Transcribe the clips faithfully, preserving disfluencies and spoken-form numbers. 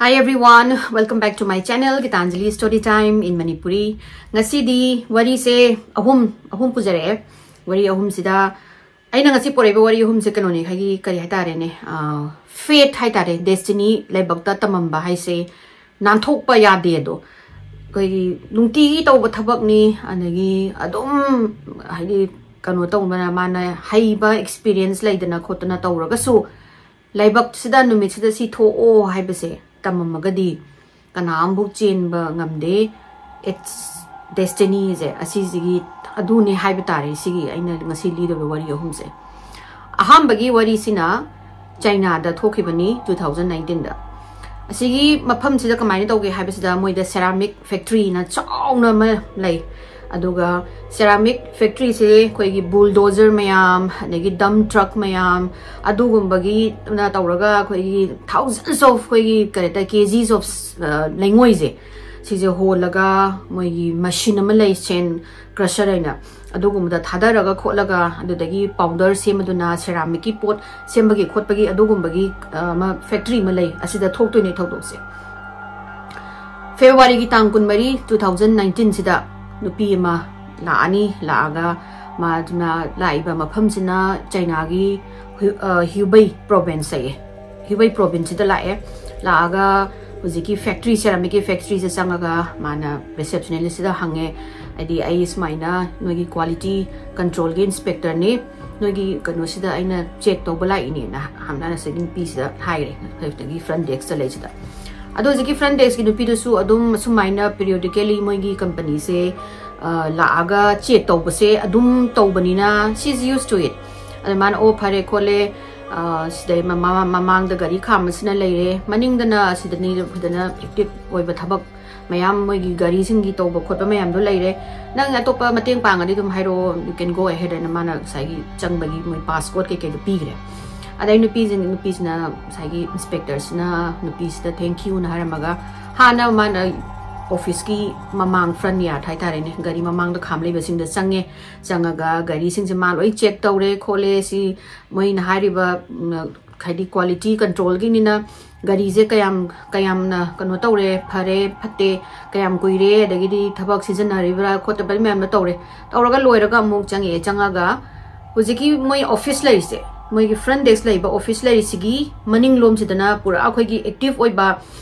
Hi everyone, welcome back to my channel, Gitanjali Story Time in Manipuri. ꯉꯁꯤꯗꯤ ꯋꯥꯔꯤꯁꯦ ꯑꯍꯨꯝ ꯑꯍꯨꯝ ꯄꯨꯖꯔꯛꯑꯦ꯫ ꯋꯥꯔꯤ ꯑꯍꯨꯝꯁꯤꯗ ꯑꯩꯅ ꯉꯁꯤ ꯄꯨꯔꯛꯏꯕ ꯋꯥꯔꯤ ꯑꯍꯨꯝꯁꯦ ꯀꯩꯅꯣꯅꯤ, ꯑꯩꯈꯣꯏꯒꯤ ꯀꯔꯤ ꯍꯥꯏꯇꯥꯔꯦꯅꯦ, ꯐꯦꯠ ꯍꯥꯏꯇꯥꯔꯦ, ꯗꯦꯁꯇꯤꯅꯤ, ꯂꯥꯏꯕꯛꯇ ꯇꯝꯃꯝꯕ ꯍꯥꯏꯁꯦ ꯅꯥꯟꯊꯣꯛꯄ ꯌꯥꯗꯦ꯫ ꯑꯗꯣ ꯑꯩꯈꯣꯏꯒꯤ ꯅꯨꯡꯇꯤꯒꯤ ꯇꯧꯕ ꯊꯕꯛꯅꯤ, ꯑꯗꯒꯤ ꯑꯗꯨꯝ ꯍꯥꯏꯗꯤ ꯀꯩꯅꯣ ꯇꯧꯕꯅ, ꯃꯥꯅ ꯍꯩꯕ ꯑꯦꯛꯁꯄꯤꯔꯤꯌꯦꯟꯁ ꯂꯩꯗꯅ ꯈꯣꯠꯇꯅ ꯇꯧꯔꯒꯁꯨ ꯂꯥꯏꯕꯛꯁꯤꯗ ꯅꯨꯃꯤꯠꯁꯤꯗ ꯁꯤ ꯊꯣꯛꯑꯣ ꯍꯥꯏꯕꯁꯦ ꯇꯝꯃꯝꯃꯒꯗꯤ ꯀꯅꯥ ꯑꯃꯐꯥꯎ ꯆꯦꯟꯕ ꯉꯝꯗꯦ꯫ It's destinyꯁꯦ ꯑꯁꯤꯁꯤꯒꯤ ꯑꯗꯨꯅꯦ ꯍꯥꯏꯕ ꯇꯥꯔꯦ꯫ ꯁꯤꯒꯤ ꯑꯩꯅ ꯉꯁꯤ ꯂꯤꯗꯧꯔꯤꯕ ꯋꯥꯔꯤ ꯑꯍꯨꯝꯁꯦ, ꯑꯍꯥꯟꯕꯒꯤ ꯋꯥꯔꯤꯁꯤꯅ ꯆꯥꯏꯅꯥꯗ ꯊꯣꯛꯈꯤꯕꯅꯤ, two thousand nineteenꯗ꯫ ꯑꯁꯤꯒꯤ ꯃꯐꯝꯁꯤꯗ ꯀꯃꯥꯏꯅ ꯇꯧꯒꯦ ꯍꯥꯏꯕꯁꯤꯗ, ꯃꯣꯏꯗ ꯁꯦꯔꯥꯃꯤꯛ ꯐꯦꯛꯇ꯭ꯔꯤꯅ ꯆꯥꯎꯅ ꯑꯃ ꯂꯩ꯫ ꯑꯗꯨꯒ ꯁꯦꯔꯥꯃꯤꯛ ꯐꯦꯛꯇ꯭ꯔꯤꯁꯦ ꯑꯩꯈꯣꯏꯒꯤ ꯕꯨꯜꯗꯣꯖꯔ ꯃꯌꯥꯝ, ꯑꯗꯒꯤ ꯗꯝ ꯇ꯭ꯔꯛ ꯃꯌꯥꯝ, ꯑꯗꯨꯒꯨꯝꯕꯒꯤꯅ ꯇꯧꯔꯒ ꯑꯩꯈꯣꯏꯒꯤ thousands of, ꯑꯩꯈꯣꯏꯒꯤ ꯀꯔꯤ ꯍꯥꯏꯇꯥꯔꯦ, ꯀꯦꯖꯤꯁ ꯑꯣꯐ ꯂꯩꯉꯣꯏꯁꯦ, ꯁꯤꯁꯦ ꯍꯣꯜꯂꯒ ꯃꯣꯏꯒꯤ ꯃꯁꯤꯟ ꯑꯃ ꯂꯩ, ꯁꯦꯟ ꯀ꯭ꯔꯁꯔ ꯍꯥꯏꯅ, ꯑꯗꯨꯒꯨꯝꯕꯗ ꯊꯥꯗꯔꯒ ꯈꯣꯠꯂꯒ ꯑꯗꯨꯗꯒꯤ ꯄꯥꯎꯗꯔ ꯁꯦꯝꯕꯗꯨꯅ ꯁꯦꯔꯥꯃꯤꯛꯀꯤ ꯄꯣꯠ ꯁꯦꯝꯕꯒꯤ ꯈꯣꯠꯄꯒꯤ ꯑꯗꯨꯒꯨꯝꯕꯒꯤ ꯑꯃ ꯐꯦꯛꯇ꯭ꯔꯤ ꯑꯃ ꯂꯩ꯫ ꯑꯁꯤꯗ ꯊꯣꯛꯇꯣꯏꯅꯦ ꯊꯧꯗꯣꯛꯁꯦ꯫ ꯐꯦꯕ꯭ꯔꯨꯋꯥꯔꯤꯒꯤ ꯇꯥꯡ ꯀꯨꯟꯃꯔꯤ, two thousand nineteenꯁꯤꯗ ꯅꯨꯄꯤ ꯑꯃ ꯂꯥꯛꯑꯅꯤ꯫ ꯂꯥꯛꯑꯒ ꯃꯥꯗꯨꯅ ꯂꯥꯛꯏꯕ ꯃꯐꯝꯁꯤꯅ ꯆꯥꯏꯅꯥꯒꯤ ꯍ꯭ꯌꯨ- ꯑ, ꯍ꯭ꯌꯨꯕꯩ ꯄ꯭ꯔꯣꯚꯤꯟꯁ ꯍꯥꯏꯌꯦ꯫ ꯍ꯭ꯌꯨꯕꯩ ꯄ꯭ꯔꯣꯚꯤꯟꯁꯁꯤꯗ ꯂꯥꯛꯑꯦ꯫ ꯂꯥꯛꯑꯒ ꯍꯧꯖꯤꯛꯀꯤ ꯐꯦꯛꯇ꯭ꯔꯤ, ꯁꯦꯔꯥꯃꯤꯛꯀꯤ ꯐꯦꯛꯇ꯭ꯔꯤꯁꯦ ꯆꯪꯉꯒ ꯃꯥꯅ ꯔꯤꯁꯦꯞꯁꯅꯤꯁꯇꯁꯤꯗ ꯍꯪꯉꯦ, ꯍꯥꯏꯗꯤ, "ꯑꯩ ꯁꯨꯃꯥꯏꯅ ꯅꯣꯏꯒꯤ ꯀ꯭ꯋꯥꯂꯤꯇꯤ ꯀꯟꯇ꯭ꯔꯣꯜꯒꯤ ꯏꯟꯁꯄꯦꯛꯇꯔꯅꯤ, ꯅꯣꯏꯒꯤ ꯀꯩꯅꯣꯁꯤꯗ ꯑꯩꯅ ꯆꯦꯛ ꯇꯧꯕ ꯂꯥꯛꯏꯅꯦꯅ" ꯍꯥꯟꯅ ꯉꯁꯥꯏꯒꯤ ꯅꯨꯄꯤꯁꯤꯗ ꯍꯥꯏꯔꯦ, ꯍꯧꯖꯤꯛꯇꯒꯤ ꯐ꯭ꯔꯟ ꯗꯦꯛꯁꯇ ꯂꯩꯁꯤꯗ꯫ ꯑꯗꯣ ꯍꯧꯖꯤꯛꯀꯤ ꯐ꯭ꯔꯟ ꯗꯦꯛꯁꯀꯤ ꯅꯨꯄꯤꯗꯨꯁꯨ ꯑꯗꯨꯝ ꯑꯁꯨꯃꯥꯏꯅ ꯄꯤꯔꯤꯌꯣꯗꯤꯀꯦꯂꯤ ꯃꯣꯏꯒꯤ ꯀꯝꯄꯅꯤꯁꯦ, ꯑ, ꯂꯥꯛꯑꯒ ꯆꯦꯛ ꯇꯧꯕꯁꯦ ꯑꯗꯨꯝ ꯇꯧꯕꯅꯤꯅ, she's used to it꯫ ꯑꯗ ꯃꯥꯅ, "ꯑꯣ, ꯐꯔꯦ ꯈꯣꯠꯂꯦ, ꯑ, ꯁꯤꯗꯩ ꯃꯃꯥ-, ꯃꯃꯥꯡꯗ ꯒꯥꯔꯤ ꯈꯥꯝꯕꯁꯤꯅ ꯂꯩꯔꯦ, ꯃꯅꯤꯡꯗꯅ ꯁꯤꯗꯅꯤ ꯐꯖꯅ ꯑꯦꯛꯇꯤꯚ ꯑꯣꯏꯕ ꯊꯕꯛ ꯃꯌꯥꯝ, ꯃꯣꯏꯒꯤ ꯒꯥꯔꯤꯁꯤꯡꯒꯤ ꯇꯧꯕ ꯈꯣꯠꯄ ꯃꯌꯥꯝꯗꯣ ꯂꯩꯔꯦ, ꯅꯪ ꯑꯇꯣꯞꯄ ꯃꯇꯦꯡ ꯄꯥꯡꯉꯗꯤ ꯑꯗꯨꯝ ꯍꯥꯏꯔꯛꯑꯣ, you can go ahead" ꯍꯥꯏꯅ ꯃꯥꯅ ꯉꯁꯥꯏꯒꯤ ꯆꯪꯕꯒꯤ ꯃꯣꯏ ꯄꯥꯁꯀꯣꯠ ꯀꯩꯀꯩꯗꯣ ꯄꯤꯈ꯭ꯔꯦ꯫ ꯑꯗꯩ ꯅꯨꯄꯤꯁꯤꯡ-, ꯅꯨꯄꯤꯁꯤꯅ, ꯉꯁꯥꯏꯒꯤ ꯏꯟꯁꯄꯦꯛꯇꯔꯁꯤꯅ ꯅꯨꯄꯤꯁꯤꯗ "Thank you" ꯅ ꯍꯥꯏꯔꯝꯃꯒ, ꯍꯥꯟꯅ ꯃꯥꯅ ꯑꯣꯐꯤꯁꯀꯤ ꯃꯃꯥꯡ, ꯐ꯭ꯔꯟ ꯌꯥꯔꯗ ꯍꯥꯏꯇꯥꯔꯦꯅꯦ, ꯒꯥꯔꯤ ꯃꯃꯥꯡꯗ ꯈꯥꯝ ꯂꯩꯕꯁꯤꯡꯗ ꯆꯪꯉꯦ꯫ ꯆꯪꯉꯒ ꯒꯥꯔꯤꯁꯤꯡꯁꯦ ꯃꯥ ꯂꯣꯏ ꯆꯦꯛ ꯇꯧꯔꯦ ꯈꯣꯠꯂꯦ, ꯁꯤ ꯃꯣꯏꯅ ꯍꯥꯏꯔꯤꯕ, ꯎꯝ, ꯍꯥꯏꯗꯤ ꯀ꯭ꯋꯥꯂꯤꯇꯤ ꯀꯟꯇ꯭ꯔꯣꯜꯒꯤꯅꯤꯅ ꯒꯥꯔꯤꯁꯦ ꯀꯌꯥꯝ ꯀꯌꯥꯝꯅ ꯀꯩꯅꯣ ꯇꯧꯔꯦ, ꯐꯔꯦ ꯐꯠꯇꯦ, ꯀꯌꯥꯝ ꯀꯨꯏꯔꯦ, ꯑꯗꯒꯤꯗꯤ ꯊꯕꯛ ꯁꯤꯖꯤꯟꯅꯔꯤꯕ꯭ꯔꯥ ꯈꯣꯠꯇꯕ꯭ꯔꯥ ꯃꯌꯥꯝꯗꯣ ꯇꯧꯔꯦ꯫ ꯇꯧꯔꯒ ꯂꯣꯏꯔꯒ ꯑꯃꯨꯛ ꯆꯪꯉꯛꯑꯦ꯫ ꯆꯪꯉꯒ ꯍꯧꯖꯤꯛꯀꯤ ꯃꯣꯏ ꯑꯣꯐꯤꯁ ꯂꯩꯔꯤꯁꯦ, ꯃꯣꯏꯒꯤ ꯐ꯭ꯔꯟ ꯗꯦꯁꯛ ꯂꯩꯕ ꯑꯣꯐꯤꯁ ꯂꯩꯔꯤꯁꯤꯒꯤ ꯃꯅꯤꯡꯂꯣꯝꯁꯤꯗꯅ ꯄꯨꯔꯥ ꯑꯩꯈꯣꯏꯒꯤ ꯑꯦꯛꯇꯤꯚ ꯑꯣꯏꯕ,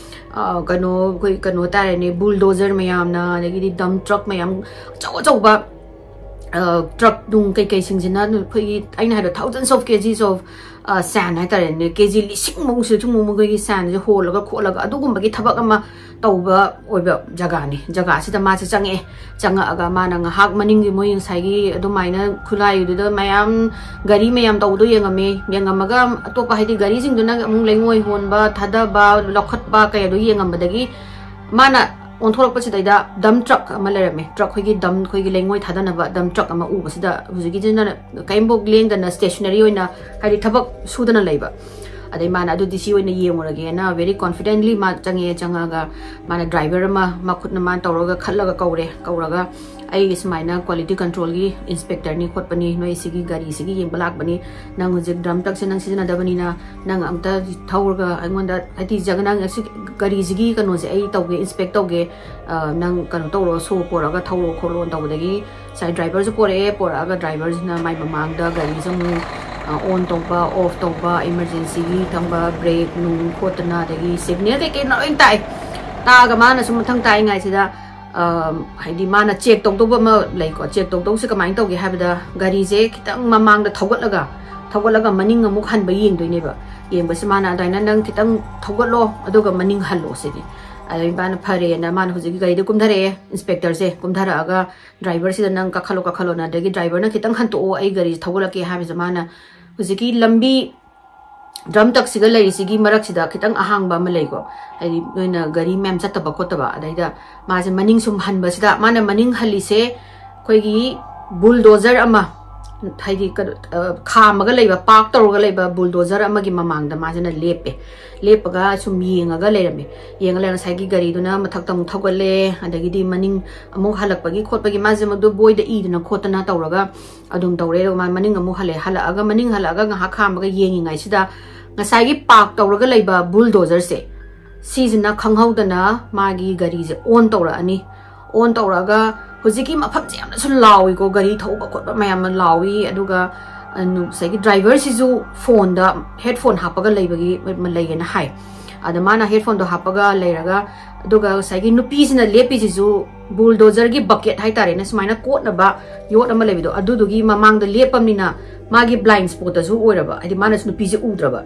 ꯑ, ꯀꯩꯅꯣ, ꯑꯩꯈꯣꯏ ꯀꯩꯅꯣ ꯇꯥꯔꯦꯅꯦ, ꯕꯨꯜꯗꯣꯖꯔ ꯃꯌꯥꯝꯅ, ꯑꯗꯒꯤꯗꯤ ꯗꯝ ꯇ꯭ꯔꯛ ꯃꯌꯥꯝ, ꯑꯆꯧ ꯑꯆꯧꯕ, ꯑ, ꯇ꯭ꯔꯛ ꯅꯨꯡ ꯀꯩꯀꯩꯁꯤꯡꯁꯤꯅ ꯑꯩꯈꯣꯏꯒꯤ, ꯑꯩꯅ ꯍꯥꯏꯗꯣ, thousands of kgs of, ꯑ, sand ꯍꯥꯏꯇꯥꯔꯦꯅꯦ, ꯀꯦ ꯖꯤ ꯂꯤꯁꯤꯡꯃꯨꯛ, ꯂꯤꯁꯤꯡꯃꯨꯛ ꯑꯩꯈꯣꯏꯒꯤ sandꯁꯦ ꯍꯣꯜꯂꯒ ꯈꯣꯠꯂꯒ ꯑꯗꯨꯒꯨꯝꯕꯒꯤ ꯊꯕꯛ ꯑꯃ ꯇꯧꯕ ꯑꯣꯏꯕ ꯖꯒꯥꯅꯤ꯫ ꯖꯒꯥꯁꯤꯗ ꯃꯥꯁꯦ ꯆꯪꯉꯛꯑꯦ꯫ ꯆꯪꯉꯛꯑꯒ ꯃꯥꯅ ꯉꯥꯏꯍꯥꯛ ꯃꯅꯤꯡꯒꯤ ꯃꯣꯏ ꯉꯁꯥꯏꯒꯤ ꯑꯗꯨꯃꯥꯏꯅ ꯈꯨꯠꯂꯥꯏꯗꯨꯗ ꯃꯌꯥꯝ, ꯒꯥꯔꯤ ꯃꯌꯥꯝ ꯇꯧꯕꯗꯣ ꯌꯦꯡꯉꯝꯃꯦ꯫ ꯌꯦꯡꯉꯝꯃꯒ ꯑꯇꯣꯞꯄ, ꯍꯥꯏꯗꯤ ꯒꯥꯔꯤꯁꯤꯡꯗꯨꯅ ꯑꯃꯨꯛ ꯂꯩꯉꯣꯏ ꯍꯣꯟꯕ, ꯊꯥꯗꯕ, ꯂꯧꯈꯠꯄ ꯀꯩꯗꯣ ꯌꯦꯡꯉꯝꯕꯗꯒꯤ ꯃꯥꯅ ꯑꯣꯟꯊꯣꯔꯛꯄꯁꯤꯗꯩꯗ ꯗꯝ ꯇ꯭ꯔꯛ ꯑꯃ ꯂꯩꯔꯝꯃꯦ꯫ ꯇ꯭ꯔꯛ, ꯑꯩꯈꯣꯏꯒꯤ ꯗꯝ, ꯑꯩꯈꯣꯏꯒꯤ ꯂꯩꯉꯣꯏ ꯊꯥꯗꯅꯕ ꯗꯝ ꯇ꯭ꯔꯛ ꯑꯃ ꯎꯕꯁꯤꯗ, ꯍꯧꯖꯤꯛꯀꯤꯁꯤꯅ ꯀꯔꯤꯝꯐꯥꯎ ꯂꯦꯡꯗꯅ ꯁ꯭ꯇꯦꯁꯅꯔꯤ ꯑꯣꯏꯅ, ꯍꯥꯏꯗꯤ ꯊꯕꯛ ꯁꯨꯗꯅ ꯂꯩꯕ꯫ ꯑꯗꯩ ꯃꯥꯅ ꯑꯗꯨꯗꯤ ꯁꯤ ꯑꯣꯏꯅ ꯌꯦꯡꯉꯨꯔꯒꯦꯅ very confidently ꯃꯥ ꯆꯪꯉꯛꯑꯦ꯫ ꯆꯪꯉꯛꯑꯒ ꯃꯥꯅ ꯗ꯭ꯔꯥꯏꯚꯔ ꯑꯃ ꯃꯈꯨꯠꯅ ꯃꯥꯅ ꯇꯧꯔꯒ ꯈꯠꯂꯒ ꯀꯧꯔꯦ꯫ ꯀꯧꯔꯒ ꯑꯩ ꯁꯨꯃꯥꯏꯅ ꯀ꯭ꯋꯥꯂꯤꯇꯤ ꯀꯟꯇ꯭ꯔꯣꯜꯒꯤ ꯏꯟꯁꯄꯦꯛꯇꯔꯅꯤ ꯈꯣꯠꯄꯅꯤ, ꯅꯣꯏ ꯁꯤꯒꯤ ꯒꯥꯔꯤꯁꯤꯒꯤ ꯌꯦꯡꯕ ꯂꯥꯛꯄꯅꯤ, ꯅꯪ ꯍꯧꯖꯤꯛ ꯗꯝ ꯇ꯭ꯔꯛꯁꯦ ꯅꯪ ꯁꯤꯖꯤꯟꯅꯗꯕꯅꯤꯅ ꯅꯪ ꯑꯝꯇ ꯊꯧꯔꯒ ꯑꯩꯉꯣꯟꯗ, ꯍꯥꯏꯗꯤ ꯖꯒ-, ꯅꯪ ꯑꯁꯤ ꯒꯥꯔꯤꯁꯤꯒꯤ ꯀꯩꯅꯣꯁꯦ ꯑꯩ ꯇꯧꯒꯦ, ꯏꯟꯁꯄꯦꯛ ꯇꯧꯒꯦ, ꯑ, ꯅꯪ ꯀꯩꯅꯣ ꯇꯧꯔꯣ, ꯁꯣ ꯄꯣꯔꯛꯑꯒ ꯊꯧꯔꯣ ꯈꯣꯠꯂꯣꯅ ꯇꯧꯕꯗꯒꯤ ꯉꯁꯥꯏ ꯗ꯭ꯔꯥꯏꯚꯔꯁꯨ ꯄꯣꯔꯛꯑꯦ꯫ ꯄꯣꯔꯛꯑꯒ ꯗ꯭ꯔꯥꯏꯚꯔꯁꯤꯅ ꯃꯥꯏ ꯃꯃꯥꯡꯗ ꯒꯥꯔꯤꯁꯦ ꯑꯃꯨꯛ, ꯑ, ꯑꯣꯟ ꯇꯧꯕ, ꯑꯣꯐ ꯇꯧꯕ, ꯏꯃꯔꯖꯦꯟꯁꯤꯒꯤ ꯊꯝꯕ, ꯕ꯭ꯔꯦꯛ ꯅꯨꯡ ꯈꯣꯠꯇꯅ, ꯑꯗꯒꯤ ꯁꯤꯒꯅꯦꯜ ꯀꯩꯀꯩ ꯂꯣꯏ ꯇꯥꯛꯑꯦ꯫ ꯇꯥꯛꯑꯒ ꯃꯥꯅꯁꯨ ꯃꯊꯪ ꯇꯥꯛꯏꯉꯥꯏꯁꯤꯗ, ꯑ, ꯍꯥꯏꯗꯤ ꯃꯥꯅ ꯆꯦꯛ ꯇꯧꯗꯧꯕ ꯑꯃ ꯂꯩꯀꯣ꯫ ꯆꯦꯛ ꯇꯧꯗꯧꯁꯦ ꯀꯃꯥꯏꯅ ꯇꯧꯒꯦ ꯍꯥꯏꯕꯗ, ꯒꯥꯔꯤꯁꯦ ꯈꯤꯇꯪ ꯃꯃꯥꯡꯗ ꯊꯧꯒꯠꯂꯒ, ꯊꯧꯒꯠꯂꯒ ꯃꯅꯤꯡ ꯑꯃꯨꯛ ꯍꯟꯕ ꯌꯦꯡꯗꯣꯏꯅꯦꯕ꯫ ꯌꯦꯡꯕꯁꯦ ꯃꯥꯅ ꯑꯗꯨꯃꯥꯏꯅ, "ꯅꯪ ꯈꯤꯇꯪ ꯊꯧꯒꯠꯂꯣ, ꯑꯗꯨꯒ ꯃꯅꯤꯡ ꯍꯜꯂꯣ" ꯁꯤꯅꯤ꯫ ꯑꯗꯩ ꯃꯥꯅ ꯐꯔꯦꯅ, ꯃꯥꯅ ꯍꯧꯖꯤꯛꯀꯤ ꯒꯥꯔꯤꯗ ꯀꯨꯝꯊꯔꯛꯑꯦ, ꯏꯟꯁꯄꯦꯛꯇꯔꯁꯦ ꯀꯨꯝꯊꯔꯛꯑꯒ ꯗ꯭ꯔꯥꯏꯚꯔꯁꯤꯗ, "ꯅꯪ ꯀꯥꯈꯠꯂꯣ, ꯀꯥꯈꯠꯂꯣꯅ", ꯑꯗꯒꯤ ꯗ꯭ꯔꯥꯏꯚꯔꯅ, "ꯈꯤꯇꯪ ꯍꯟꯇꯣꯛꯑꯣ, ꯑꯩ ꯒꯥꯔꯤ ꯊꯧꯒꯠꯂꯛꯀꯦ" ꯍꯥꯏꯕꯁꯦ ꯃꯥꯅ ꯍꯧꯖꯤꯛꯀꯤ ꯂꯝꯕꯤ ꯗ꯭ꯔꯝ ꯇ꯭ꯔꯛꯁꯤꯒ ꯂꯩꯔꯤꯁꯤꯒꯤ ꯃꯔꯛꯁꯤꯗ ꯈꯤꯇꯪ ꯑꯍꯥꯡꯕ ꯑꯃ ꯂꯩꯀꯣ, ꯍꯥꯏꯗꯤ ꯅꯣꯏꯅ ꯒꯥꯔꯤ ꯃꯌꯥꯝ ꯆꯠꯇꯕ ꯈꯣꯠꯇꯕ꯫ ꯑꯗꯩꯗ ꯃꯥꯁꯦ ꯃꯅꯤꯡ ꯁꯨꯝ ꯍꯟꯕꯁꯤꯗ, ꯃꯥꯅ ꯃꯅꯤꯡ ꯍꯜꯂꯤꯁꯦ ꯑꯩꯈꯣꯏꯒꯤ ꯕꯨꯜꯗꯣꯖꯔ ꯑꯃ, ꯍꯥꯏꯗꯤ ꯀꯩꯅꯣ, ꯑ, ꯈꯥꯝꯃꯒ ꯂꯩꯕ, ꯄꯥꯔꯛ ꯇꯧꯔꯒ ꯂꯩꯕ ꯕꯨꯜꯗꯣꯖꯔ ꯑꯃꯒꯤ ꯃꯃꯥꯡꯗ ꯃꯥꯁꯤꯅ ꯂꯦꯞꯄꯦ꯫ ꯂꯦꯞꯄꯒ ꯁꯨꯝ ꯌꯦꯡꯉꯒ ꯂꯩꯔꯝꯃꯦ꯫ ꯌꯦꯡꯉ ꯂꯩꯔ ꯉꯁꯥꯏꯒꯤ ꯒꯥꯔꯤꯗꯨꯅ ꯃꯊꯛꯇ ꯑꯃꯨꯛ ꯊꯧꯒꯠꯂꯦ, ꯑꯗꯒꯤꯗꯤ ꯃꯅꯤꯡ ꯑꯃꯨꯛ ꯍꯜꯂꯛꯄꯒꯤ ꯈꯣꯠꯄꯒꯤ ꯃꯥꯁꯦ ꯃꯗꯨ ꯕꯣꯏꯗ ꯏꯗꯅ ꯈꯣꯠꯇꯅ ꯇꯧꯔꯒ ꯑꯗꯨꯝ ꯇꯧꯔꯦ꯫ ꯑꯗꯨꯒ ꯃꯥ ꯃꯅꯤꯡ ꯑꯃꯨꯛ ꯍꯜꯂꯛꯑꯦ꯫ ꯍꯜꯂꯛꯑꯒ, ꯃꯅꯤꯡ ꯍꯜꯂꯛꯑꯒ ꯉꯥꯏꯍꯥꯛ ꯈꯥꯝꯃꯒ ꯌꯦꯡꯉꯤꯉꯩꯁꯤꯗ ꯉꯁꯥꯏꯒꯤ ꯄꯥꯔꯛ ꯇꯧꯔꯒ ꯂꯩꯕ ꯕꯨꯜꯗꯣꯖꯔꯁꯦ, ꯁꯤꯁꯤꯅ ꯈꯪꯍꯧꯗꯅ ꯃꯥꯒꯤ ꯒꯥꯔꯤꯁꯦ ꯑꯣꯟ ꯇꯧꯔꯛꯑꯅꯤ꯫ ꯑꯣꯟ ꯇꯧꯔꯛꯑꯒ ꯍꯧꯖꯤꯛꯀꯤ ꯃꯐꯝꯁꯦ ꯌꯥꯝꯅꯁꯨ ꯂꯥꯎꯏꯀꯣ, ꯒꯥꯔꯤ ꯊꯧꯕ ꯈꯣꯠꯄ ꯃꯌꯥꯝꯅ ꯂꯥꯎꯏ꯫ ꯑꯗꯨꯒ, ꯑ, ꯉꯁꯥꯏꯒꯤ ꯗ꯭ꯔꯥꯏꯚꯔꯁꯤꯁꯨ ꯐꯣꯟꯗ ꯍꯦꯠꯐꯣꯟ ꯍꯥꯞꯄꯒ ꯂꯩꯕꯒꯤ ꯂꯩꯌꯦꯅ ꯍꯥꯏ꯫ ꯑꯗ ꯃꯥꯅ ꯍꯦꯠꯐꯣꯟꯗꯣ ꯍꯥꯞꯄꯒ ꯂꯩꯔꯒ, ꯑꯗꯨꯒ ꯉꯁꯥꯏꯒꯤ ꯅꯨꯄꯤꯁꯤꯅ ꯂꯦꯞꯄꯤꯁꯤꯁꯨ ꯕꯨꯜꯗꯣꯖꯔꯒꯤ ꯕꯀꯦꯠ ꯍꯥꯏꯇꯥꯔꯦꯅꯦ, ꯁꯨꯃꯥꯏꯅ ꯀꯣꯠꯅꯕ ꯌꯣꯠ ꯑꯃ ꯂꯩꯕꯗꯣ, ꯑꯗꯨꯗꯨꯒꯤ ꯃꯃꯥꯡꯗ ꯂꯦꯞꯄꯕꯅꯤꯅ ꯃꯥꯒꯤ ꯕ꯭ꯂꯥꯏꯟ ꯁ꯭ꯄꯣꯠꯇꯁꯨ ꯑꯣꯏꯔꯕ, ꯍꯥꯏꯗꯤ ꯃꯥꯅꯁꯨ ꯅꯨꯄꯤꯁꯦ ꯎꯗ꯭ꯔꯕ꯫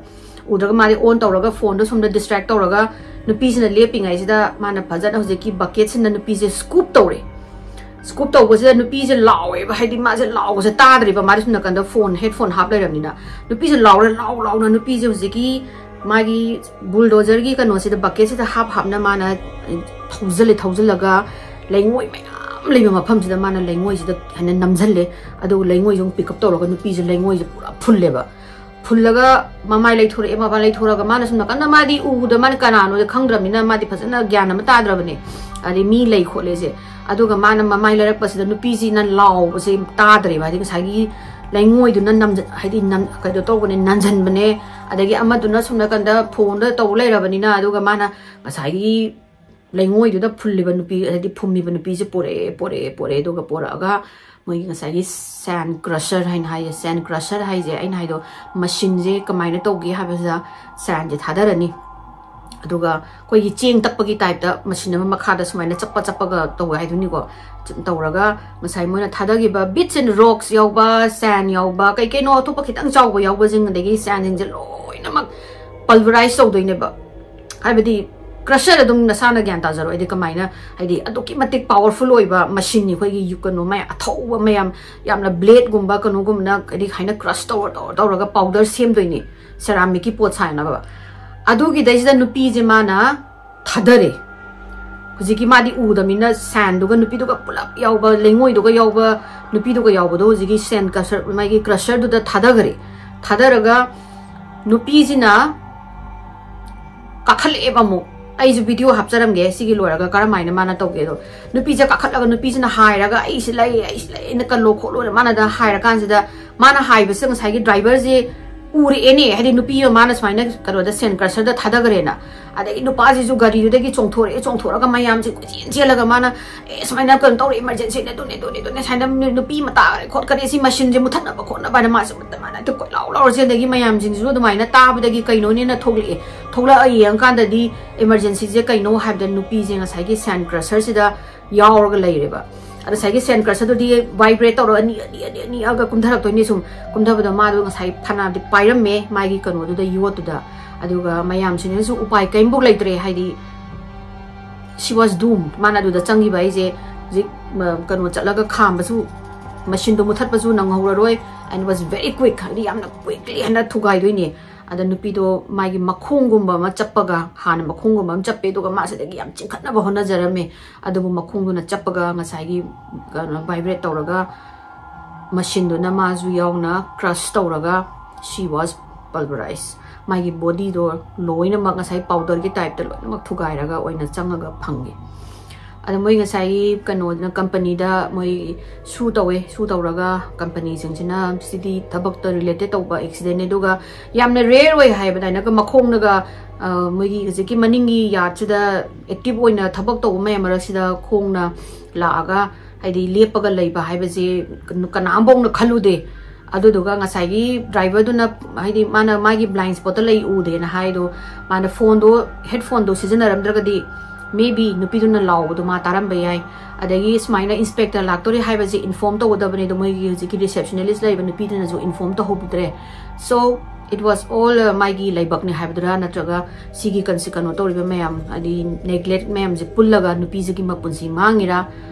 ꯎꯗ꯭ꯔꯒ ꯃꯥꯗꯤ ꯑꯣꯟ ꯇꯧꯔꯒ ꯐꯣꯟꯗꯣ ꯁꯣꯝꯗ ꯗꯤꯁꯇ꯭ꯔꯦꯛ ꯇꯧꯔꯒ ꯅꯨꯄꯤꯁꯤꯅ ꯂꯦꯞꯄꯤꯉꯩꯁꯤꯗ ꯃꯥꯅ ꯐꯖꯅ ꯍꯧꯖꯤꯛꯀꯤ ꯕꯀꯦꯠꯁꯤꯅ ꯅꯨꯄꯤꯁꯦ ꯁ꯭ꯀꯨꯞ ꯇꯧꯔꯦ꯫ ꯁ꯭ꯀꯨꯞ ꯇꯧꯕꯁꯤꯗ ꯅꯨꯄꯤꯁꯦ ꯂꯥꯎꯋꯦꯕ, ꯍꯥꯏꯗꯤ ꯃꯥꯁꯦ ꯂꯥꯎꯕꯁꯦ ꯇꯥꯗ꯭ꯔꯤꯕ, ꯃꯥꯗꯤ ꯁꯣꯝ ꯅꯥꯀꯟꯗ ꯐꯣꯟ, ꯍꯦꯠꯐꯣꯟ ꯍꯥꯞ ꯂꯩꯔꯕꯅꯤꯅ꯫ ꯅꯨꯄꯤꯁꯦ ꯂꯥꯎꯔꯦ, ꯂꯥꯎ ꯂꯥꯎꯅ ꯅꯨꯄꯤꯁꯦ ꯍꯧꯖꯤꯛꯀꯤ ꯃꯥꯒꯤ ꯕꯨꯜꯗꯣꯖꯔꯒꯤ ꯀꯩꯅꯣꯁꯤꯗ, ꯕꯀꯦꯠꯁꯤꯗ ꯍꯥꯞ ꯍꯥꯞꯅ ꯃꯥꯅ ꯊꯧꯖꯤꯜꯂꯦ꯫ ꯊꯧꯖꯤꯜꯂꯒ ꯂꯩꯉꯣꯏ ꯃꯌꯥꯝ ꯂꯩꯕ ꯃꯐꯝꯁꯤꯗ ꯃꯥꯅ ꯂꯩꯉꯣꯏꯁꯤꯗ ꯍꯥꯏꯅ ꯅꯝꯁꯤꯜꯂꯦ꯫ ꯑꯗꯨꯒ ꯂꯩꯉꯣꯏꯁꯦ ꯑꯃꯨꯛ ꯄꯤꯛ ꯑꯞ ꯇꯧꯔꯒ ꯅꯨꯄꯤꯁꯦ ꯂꯩꯉꯣꯏꯁꯦ ꯄꯨꯔꯥ ꯐꯨꯜꯂꯦꯕ꯫ ꯐꯨꯜꯂꯒ ꯃꯃꯥꯏ ꯂꯩꯊꯣꯔꯛꯑꯦ꯫ ꯃꯃꯥꯏ ꯂꯩꯊꯣꯔꯛꯑꯒ ꯃꯥꯅ ꯁꯣꯝ ꯅꯥꯀꯟꯗ, ꯃꯥꯗꯤ ꯎꯕꯗ ꯃꯥꯅ ꯀꯅꯥꯅꯣꯗꯤ ꯈꯪꯗ꯭ꯔꯕꯅꯤꯅ ꯃꯥꯗꯤ ꯐꯖꯅ ꯒ꯭ꯌꯥꯟ ꯑꯃ ꯇꯥꯗ꯭ꯔꯕꯅꯦ꯫ ꯑꯗꯩ ꯃꯤ ꯂꯩ ꯈꯣꯠꯂꯦꯁꯦ꯫ ꯑꯗꯨꯒ ꯃꯥꯅ ꯃꯃꯥꯏ ꯂꯩꯔꯛꯄꯁꯤꯗ ꯅꯨꯄꯤꯁꯤꯅ ꯂꯥꯎꯕꯁꯦ ꯇꯥꯗ꯭ꯔꯦꯕ꯫ ꯍꯥꯏꯗꯤ ꯉꯁꯥꯏꯒꯤ ꯂꯩꯉꯣꯏꯗꯨꯅ ꯅꯝꯖ-, ꯍꯥꯏꯗꯤ ꯅꯝ-, ꯀꯩꯅꯣ ꯇꯧꯕꯅꯦ, ꯅꯟꯖꯟꯕꯅꯦ꯫ ꯑꯗꯒꯤ ꯑꯃꯗꯨꯅ ꯁꯣꯝ ꯅꯥꯀꯟꯗ ꯐꯣꯟꯗ ꯇꯧ ꯂꯩꯔꯕꯅꯤꯅ, ꯑꯗꯨꯒ ꯃꯥꯅ ꯉꯁꯥꯏꯒꯤ ꯂꯩꯉꯣꯏꯗꯨꯗ ꯐꯨꯜꯂꯤꯕ ꯅꯨꯄꯤ, ꯍꯥꯏꯗꯤ ꯐꯨꯝꯃꯤꯕ ꯅꯨꯄꯤꯁꯦ ꯄꯣꯔꯛꯑꯦ, ꯄꯣꯔꯛꯑꯦ, ꯄꯣꯔꯛꯑꯦ꯫ ꯑꯗꯨꯒ ꯄꯣꯔꯛꯑꯒ ꯃꯣꯏꯒꯤ ꯉꯁꯥꯏꯒꯤ ꯁꯦꯟ ꯀ꯭ꯔꯁꯔ ꯍꯥꯏꯅ ꯍꯥꯏꯌꯦ꯫ ꯁꯦꯟ ꯀ꯭ꯔꯁꯔ ꯍꯥꯏꯁꯦ ꯑꯩꯅ ꯍꯥꯏꯗꯣ ꯃꯁꯤꯟꯁꯦ ꯀꯃꯥꯏꯅ ꯇꯧꯒꯦ ꯍꯥꯏꯕꯁꯤꯗ ꯁꯦꯟꯁꯦ ꯊꯥꯗꯔꯅꯤ꯫ ꯑꯗꯨꯒ ꯑꯩꯈꯣꯏꯒꯤ ꯆꯦꯡ ꯇꯛꯄꯒꯤ ꯇꯥꯏꯞꯇ ꯃꯁꯤꯟ ꯑꯃ ꯃꯈꯥꯗ ꯁꯨꯃꯥꯏꯅ ꯆꯞꯄ ꯆꯞꯄꯒ ꯇꯧꯕ ꯍꯥꯏꯗꯨꯅꯤꯀꯣ꯫ ꯇꯧꯔꯒ ꯉꯁꯥꯏ ꯃꯣꯏꯅ ꯊꯥꯗꯈꯤꯕ ꯕꯤꯠꯁ ꯑꯦꯟ ꯔꯣꯛꯁ ꯌꯥꯎꯕ, ꯁꯦꯟ ꯌꯥꯎꯕ, ꯀꯩ ꯀꯩꯅꯣ ꯑꯇꯣꯞꯄ ꯈꯤꯇꯪ ꯆꯥꯎꯕ ꯌꯥꯎꯕꯁꯤꯡ, ꯑꯗꯒꯤ ꯁꯦꯟꯁꯤꯡꯁꯦ ꯂꯣꯏꯅꯃꯛ ꯄꯜꯚꯔꯥꯏꯁ ꯇꯧꯗꯣꯏꯅꯦꯕ꯫ ꯍꯥꯏꯕꯗꯤ ꯀ꯭ꯔꯁꯔ ꯑꯗꯨꯝ ꯅꯁꯥꯅ ꯒ꯭ꯌꯥꯟ ꯇꯥꯖꯔꯣ꯫ ꯍꯥꯏꯗꯤ ꯀꯃꯥꯏꯅ, ꯍꯥꯏꯗꯤ ꯑꯗꯨꯛꯀꯤ ꯃꯇꯤꯛ ꯄꯥꯋꯔꯐꯨꯜ ꯑꯣꯏꯕ ꯃꯁꯤꯟꯅꯤ ꯑꯩꯈꯣꯏꯒꯤ ꯌꯨ-, ꯀꯩꯅꯣ ꯃꯌꯥꯝ, ꯑꯊꯧꯕ ꯃꯌꯥꯝ, ꯌꯥꯝꯅ ꯕ꯭ꯂꯦꯗꯀꯨꯝꯕ ꯀꯩꯅꯣꯒꯨꯝꯕꯅ ꯍꯥꯏꯗꯤ ꯍꯥꯏꯅ ꯀ꯭ꯔꯁ ꯇꯧꯔ, ꯇꯧꯔ, ꯇꯧꯔꯒ ꯄꯥꯎꯗꯔ ꯁꯦꯝꯗꯣꯏꯅꯤ ꯁꯦꯔꯥꯃꯤꯛꯀꯤ ꯄꯣꯠ ꯁꯥꯅꯕ꯫ ꯑꯗꯨꯒꯤꯗꯩꯁꯤꯗ ꯅꯨꯄꯤꯁꯦ ꯃꯥꯅ ꯊꯥꯗꯔꯦ꯫ ꯍꯧꯖꯤꯛꯀꯤ ꯃꯥꯗꯤ ꯎꯗꯕꯅꯤꯅ ꯁꯦꯟꯗꯨꯒ ꯅꯨꯄꯤꯗꯨꯒ ꯄꯨꯂꯞ ꯌꯥꯎꯕ, ꯂꯩꯉꯣꯏꯗꯨꯒ ꯌꯥꯎꯕ ꯅꯨꯄꯤꯗꯨꯒ ꯌꯥꯎꯕꯗꯣ ꯍꯧꯖꯤꯛꯀꯤ ꯁꯦꯟ ꯀꯁꯔ, ꯃꯥꯒꯤ ꯀ꯭ꯔꯁꯔꯗꯨꯗ ꯊꯥꯗꯈꯔꯦ꯫ ꯊꯥꯗꯔꯒ ꯅꯨꯄꯤꯁꯤꯅ ꯀꯥꯈꯠꯂꯛꯑꯦꯕ ꯑꯃꯨꯛ꯫ ꯑꯩꯁꯨ ꯚꯤꯗꯤꯑꯣ ꯍꯥꯞꯆꯔꯝꯒꯦ ꯁꯤꯒꯤ ꯂꯣꯏꯔꯒ ꯀꯔꯝ ꯍꯥꯏꯅ ꯃꯥꯅ ꯇꯧꯒꯦꯗꯣ꯫ ꯅꯨꯄꯤꯁꯦ ꯀꯥꯈꯠꯂꯒ ꯅꯨꯄꯤꯁꯤꯅ ꯍꯥꯏꯔꯒ, "ꯑꯩꯁꯤ ꯂꯩ, ꯑꯩꯁꯤ ꯂꯩ, ꯑꯩꯅ ꯀꯜꯂꯣ ꯈꯣꯠꯂꯣꯅ" ꯃꯥꯅꯗ ꯍꯥꯏꯔꯀꯥꯟꯁꯤꯗ, ꯃꯥꯅ ꯍꯥꯏꯕꯁꯦ ꯉꯁꯥꯏꯒꯤ ꯗ꯭ꯔꯥꯏꯚꯔꯁꯦ ꯎꯔꯛꯑꯦꯅꯦ, ꯍꯥꯏꯗꯤ ꯅꯨꯄꯤ ꯑꯃ ꯃꯥꯅ ꯁꯨꯃꯥꯏꯅ ꯀꯩꯅꯣꯗ ꯁꯦꯟ ꯀ꯭ꯔꯁꯔꯗ ꯊꯥꯗꯈ꯭ꯔꯦꯅ꯫ ꯑꯗꯒꯤ ꯅꯨꯄꯥꯁꯤꯁꯨ ꯒꯥꯔꯤꯗꯨꯗꯒꯤ ꯆꯣꯡꯊꯣꯔꯛꯑꯦ, ꯆꯣꯡꯊꯣꯔꯛꯑꯒ ꯃꯌꯥꯝꯁꯦ ꯀꯣꯏꯆꯦꯟ ꯆꯦꯜꯂꯒ ꯃꯥꯅ, "ꯑꯦ, ꯁꯨꯃꯥꯏꯅ ꯀꯩꯅꯣ ꯇꯧꯔꯦ, ꯏꯃꯥꯔꯖꯦꯟꯁꯤꯅꯦ, ꯑꯗꯨꯅꯦ, ꯑꯗꯨꯅꯦ, ꯑꯗꯨꯅꯦ, ꯁꯨꯃꯥꯏꯅ ꯅꯨ-, ꯅꯨꯄꯤ ꯑꯃ ꯇꯥꯈꯔꯦ ꯈꯣꯠꯈꯔꯦ, ꯁꯤ ꯃꯁꯤꯟꯁꯦ ꯃꯨꯊꯠꯅꯕ ꯈꯣꯠꯅꯕ" ꯍꯥꯏꯅ ꯃꯥꯁꯨ ꯑꯗꯨꯃꯥꯏꯅ ꯍꯦꯛꯇ ꯀꯣꯏꯂꯥꯎ ꯂꯥꯎꯔ ꯆꯦꯟ꯫ ꯑꯗꯒꯤ ꯃꯌꯥꯝꯁꯤꯡꯁꯤꯁꯨ ꯑꯗꯨꯃꯥꯏꯅ ꯇꯥꯕꯗꯒꯤ ꯀꯩꯅꯣꯅꯦꯅ ꯊꯣꯛꯂꯛꯑꯦ꯫ ꯊꯣꯛꯂꯛꯑ ꯌꯦꯡꯉꯀꯥꯟꯗꯗꯤ ꯏꯃꯥꯔꯖꯦꯟꯁꯤꯁꯦ ꯀꯩꯅꯣ ꯍꯥꯏꯕꯗ ꯅꯨꯄꯤꯁꯦ ꯉꯁꯥꯏꯒꯤ ꯁꯦꯟ ꯀ꯭ꯔꯁꯔꯁꯤꯗ ꯌꯥꯎꯔꯒ ꯂꯩꯔꯦꯕ꯫ ꯑꯗ ꯉꯁꯥꯏꯒꯤ ꯁꯦꯟ ꯀ꯭ꯔꯁꯔꯗꯨꯗꯤ ꯚꯥꯏꯕ꯭ꯔꯦꯠ ꯇꯧꯔꯒ ꯑꯅꯤ, ꯑꯅꯤ, ꯑꯅꯤ, ꯑꯅꯤꯑꯒ ꯀꯨꯝꯊꯔꯛꯇꯣꯏꯅꯤ꯫ ꯁꯨꯝ ꯀꯨꯝꯊꯕꯗ ꯃꯥꯗꯣ ꯉꯁꯥꯏ ꯐꯅꯗꯤ ꯄꯥꯏꯔꯝꯃꯦ ꯃꯥꯒꯤ ꯀꯩꯅꯣꯗꯨꯗ, ꯌꯣꯠꯇꯨꯗ꯫ ꯑꯗꯨꯒ ꯃꯌꯥꯝꯁꯤꯡꯅꯁꯨ ꯎꯄꯥꯏ ꯀꯔꯤꯝꯐꯥꯎ ꯂꯩꯇ꯭ꯔꯦ, ꯍꯥꯏꯗꯤ she was doomed꯫ ꯃꯥꯅ ꯑꯗꯨꯗ ꯆꯪꯈꯤꯕ ꯍꯥꯏꯁꯦ ꯍꯧꯖꯤꯛ, ꯃ-, ꯀꯩꯅꯣ ꯆꯠꯂꯒ ꯈꯥꯝꯕꯁꯨ, ꯃꯁꯤꯟꯗꯣ ꯃꯨꯊꯠꯄꯁꯨ ꯅꯪꯍꯧꯔꯔꯣꯏ, and was very quick, ꯍꯥꯏꯗꯤ ꯌꯥꯝꯅ quickly ꯍꯥꯏꯅ ꯊꯨꯒꯥꯏꯗꯣꯏꯅꯦ꯫ ꯑꯗ ꯅꯨꯄꯤꯗꯣ ꯃꯥꯒꯤ ꯃꯈꯣꯡꯒꯨꯝꯕ ꯑꯃ ꯆꯞꯄꯒ, ꯍꯥꯟꯅ ꯃꯈꯣꯡꯒꯨꯝꯕ ꯑꯃ ꯆꯞꯄꯦ, ꯑꯗꯨꯒ ꯃꯥꯁꯤꯗꯒꯤ ꯌꯥꯝ ꯆꯤꯡꯈꯠꯅꯕ ꯍꯣꯠꯅꯖꯔꯝꯃꯦ꯫ ꯑꯗꯨꯕꯨ ꯃꯈꯣꯡꯗꯨꯅ ꯆꯞꯄꯒ ꯉꯁꯥꯏꯒꯤ ꯀꯩꯅꯣ ꯚꯥꯏꯕ꯭ꯔꯦꯠ ꯇꯧꯔꯒ ꯃꯁꯤꯟꯗꯨꯅ ꯃꯥꯁꯨ ꯌꯥꯎꯅ ꯀ꯭ꯔꯁ ꯇꯧꯔꯒ she was pulverized꯫ ꯃꯥꯒꯤ ꯕꯣꯗꯤꯗꯣ ꯂꯣꯏꯅꯃꯛ ꯉꯁꯥꯏ ꯄꯥꯎꯗꯔꯒꯤ ꯇꯥꯏꯞꯇ ꯂꯣꯏꯅꯃꯛ ꯊꯨꯒꯥꯏꯔꯒ ꯑꯣꯏꯅ ꯆꯪꯉꯒ ꯐꯪꯉꯦ꯫ ꯑꯗ ꯃꯣꯏ ꯉꯁꯥꯏꯒꯤ ꯀꯩꯅꯣꯗꯨꯅ, ꯀꯝꯄꯅꯤꯗ ꯃꯣꯏ ꯁꯨ ꯇꯧꯋꯦ꯫ ꯁꯨ ꯇꯧꯔꯒ ꯀꯝꯄꯅꯤꯁꯤꯡꯁꯤꯅ ꯁꯤꯗꯤ ꯊꯕꯛꯇ ꯔꯤꯂꯦꯇꯦꯠ ꯇꯧꯕ ꯑꯦꯛꯁꯤꯗꯦꯟꯅꯦ, ꯑꯗꯨꯒ ꯌꯥꯝꯅ ꯔꯦꯌꯔ ꯑꯣꯏ ꯍꯥꯏꯕ ꯑꯗꯨꯃꯥꯏꯅꯒ ꯃꯈꯣꯡꯅꯒ, ꯑ, ꯃꯣꯏꯒꯤ ꯍꯧꯖꯤꯛꯀꯤ ꯃꯅꯤꯡꯒꯤ ꯌꯥꯔꯠꯁꯤꯗ ꯑꯦꯛꯇꯤꯚ ꯑꯣꯏꯅ ꯊꯕꯛ ꯇꯧꯕ ꯃꯌꯥꯝ ꯃꯔꯛꯁꯤꯗ ꯈꯣꯡꯅ ꯂꯥꯛꯑꯒ, ꯍꯥꯏꯗꯤ ꯂꯦꯞꯄꯒ ꯂꯩꯕ ꯍꯥꯏꯕꯁꯤ ꯀꯅꯥꯝꯐꯥꯎꯅ ꯈꯜꯂꯨꯗꯦ꯫ ꯑꯗꯨꯗꯨꯒ ꯉꯁꯥꯏꯒꯤ ꯗ꯭ꯔꯥꯏꯚꯔꯗꯨꯅ, ꯍꯥꯏꯗꯤ ꯃꯥꯅ ꯃꯥꯒꯤ ꯕ꯭ꯂꯥꯏꯟ ꯁ꯭ꯄꯣꯠꯇ ꯂꯩ ꯎꯗꯦꯅ ꯍꯥꯏꯗꯣ, ꯃꯥꯅ ꯐꯣꯟꯗꯣ, ꯍꯦꯠꯐꯣꯟꯗꯣ ꯁꯤꯖꯤꯟꯅꯔꯝꯗ꯭ꯔꯒꯗꯤ maybe ꯅꯨꯄꯤꯗꯨꯅ ꯂꯥꯎꯕꯗꯣ ꯃꯥ ꯇꯥꯔꯝꯕ ꯌꯥꯏ꯫ ꯑꯗꯒꯤ ꯁꯨꯃꯥꯏꯅ ꯏꯟꯁꯄꯦꯛꯇꯔ ꯂꯥꯛꯇꯣꯔꯦ ꯍꯥꯏꯕꯁꯦ ꯏꯟꯐꯣꯔꯝ ꯇꯧꯒꯗꯕꯅꯦ, ꯑꯗꯣ ꯃꯣꯏꯒꯤ ꯍꯧꯖꯤꯛꯀꯤ ꯔꯤꯁꯦꯞꯁꯅꯤꯁ ꯂꯩꯕ ꯅꯨꯄꯤꯗꯨꯅꯁꯨ inform ꯇꯧꯍꯧꯕꯤꯗ꯭ꯔꯦ꯫ So, it was all, uh, ꯃꯥꯒꯤ ꯂꯥꯏꯕꯛꯅꯦ ꯍꯥꯏꯕꯗꯨꯔꯥ, ꯅꯠꯇ꯭ꯔꯒ ꯁꯤꯒꯤ ꯀꯟꯁꯤ-, ꯀꯩꯅꯣ ꯇꯧꯔꯤꯕ ꯃꯌꯥꯝ, ꯍꯥꯏꯗꯤ ꯅꯦꯒ꯭ꯂꯦꯛ ꯃꯌꯥꯝꯁꯦ ꯄꯨꯜꯂꯒ ꯅꯨꯄꯤꯁꯤꯒꯤ ꯃꯄꯨꯟꯁꯤ ꯃꯥꯡꯉꯤꯔꯥ,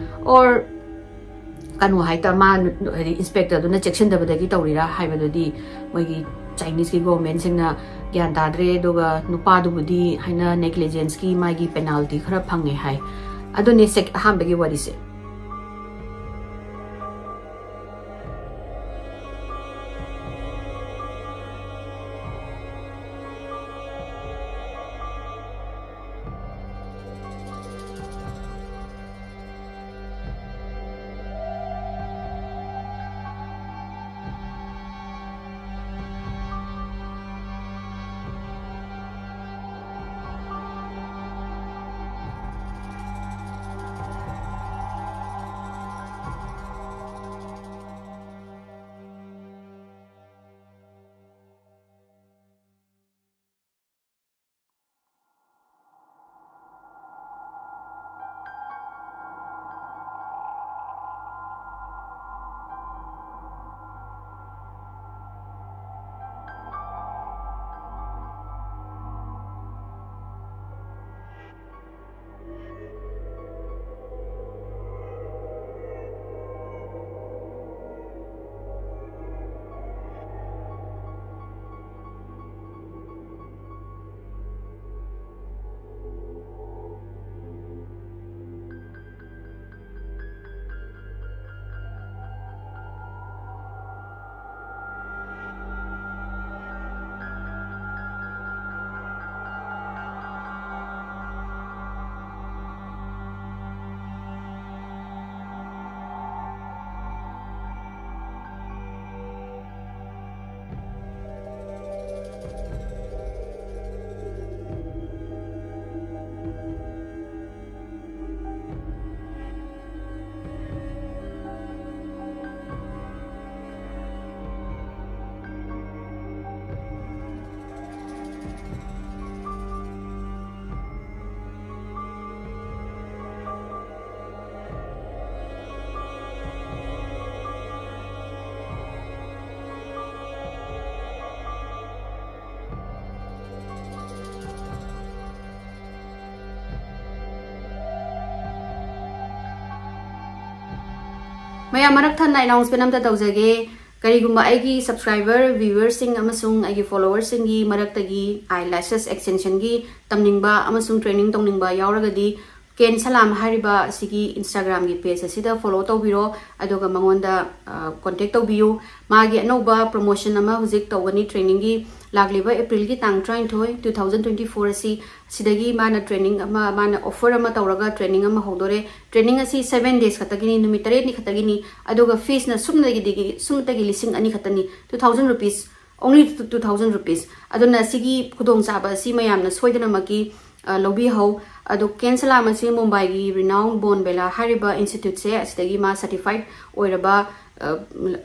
or ꯀꯩꯅꯣ ꯍꯥꯏꯇꯥꯔꯦ, ꯃꯥ, ꯍꯥꯏꯗꯤ ꯏꯟꯁꯄꯦꯛꯇꯔꯗꯨꯅ ꯆꯦꯛꯁꯤꯟꯗꯕꯗꯒꯤ ꯇꯧꯔꯤꯔꯥ ꯍꯥꯏꯕꯗꯨꯗꯤ ꯃꯣꯏꯒꯤ ꯆꯥꯏꯅꯤꯁꯀꯤ ꯒꯣꯚꯔꯟꯃꯦꯟꯠꯁꯤꯡꯅ ꯒ꯭ꯌꯥꯟ ꯇꯥꯗ꯭ꯔꯦ, ꯑꯗꯨꯒ ꯅꯨꯄꯥꯗꯨꯕꯨꯗꯤ ꯍꯥꯏꯅ ꯅꯦꯒ꯭ꯂꯤꯖꯦꯟꯁꯀꯤ ꯃꯥꯒꯤ ꯄꯦꯅꯥꯜꯇꯤ ꯈꯔ ꯐꯪꯉꯦ ꯍꯥꯏ꯫ ꯑꯗꯨꯅꯤ ꯁꯦꯛ-, ꯑꯍꯥꯟꯕꯒꯤ ꯋꯥꯔꯤꯁꯦ꯫ ꯃꯌꯥꯝ ꯃꯔꯛ ꯊꯟꯅ ꯑꯦꯅꯥꯎꯟꯁꯃꯦꯟ ꯑꯝꯇ ꯇꯧꯖꯒꯦ꯫ ꯀꯔꯤꯒꯨꯝꯕ ꯑꯩꯒꯤ subscriber, viewerꯁꯤꯡ ꯑꯃꯁꯨꯡ ꯑꯩꯒꯤ followerꯁꯤꯡꯒꯤ ꯃꯔꯛꯇꯒꯤ eye lashes extensionꯒꯤ ꯇꯝꯅꯤꯡꯕ ꯑꯃꯁꯨꯡ training ꯇꯧꯅꯤꯡꯕ ꯌꯥꯎꯔꯒꯗꯤ, ꯀꯦꯟ ꯁꯂꯥꯝ ꯍꯥꯏꯔꯤꯕ ꯑꯁꯤꯒꯤ Instagramꯒꯤ page ꯑꯁꯤꯗ follow ꯇꯧꯕꯤꯔꯣ, ꯑꯗꯨꯒ ꯃꯉꯣꯟꯗ, ꯑ, contact ꯇꯧꯕꯤꯌꯨ꯫ ꯃꯥꯒꯤ ꯑꯅꯧꯕ promotion ꯑꯃ ꯍꯧꯖꯤꯛ ꯇꯧꯒꯅꯤ trainingꯒꯤ, ꯂꯥꯛꯂꯤꯕ Aprilꯒꯤ ꯇꯥꯡ ꯇꯔꯥꯅꯤꯊꯣꯏ, two thousand twenty four ꯑꯁꯤ, ꯁꯤꯗꯒꯤ ꯃꯥꯅ training ꯑꯃ, ꯃꯥꯅ offer ꯑꯃ ꯇꯧꯔꯒ training ꯑꯃ ꯍꯧꯗꯣꯔꯦ꯫ Training ꯑꯁꯤ seven days ꯈꯛꯇꯒꯤꯅꯤ, ꯅꯨꯃꯤꯠ ꯇꯔꯦꯠꯅꯤ ꯈꯛꯇꯒꯤꯅꯤ, ꯑꯗꯨꯒ feesꯅ ꯁꯨꯞꯅꯒꯤ, ꯁꯨꯞꯅꯇꯒꯤ ꯂꯤꯁꯤꯡ ꯑꯅꯤ ꯈꯛꯇꯅꯤ, two thousand rupees, only two thousand rupees꯫ ꯑꯗꯨꯅ ꯁꯤꯒꯤ ꯈꯨꯗꯣꯡꯆꯥꯕ ꯑꯁꯤ ꯃꯌꯥꯝꯅ ꯁꯣꯏꯗꯅꯃꯛꯀꯤ, ꯑ, ꯂꯧꯕꯤꯍꯧ꯫ ꯑꯗꯣ ꯀꯦꯟ ꯁꯂꯥꯝ ꯑꯁꯤ ꯃꯨꯝꯕꯥꯏꯒꯤ renowned Bonvela ꯍꯥꯏꯔꯤꯕ instituteꯁꯦ, ꯑꯁꯤꯗꯒꯤ ꯃꯥ certified ꯑꯣꯏꯔꯕ, ꯑ,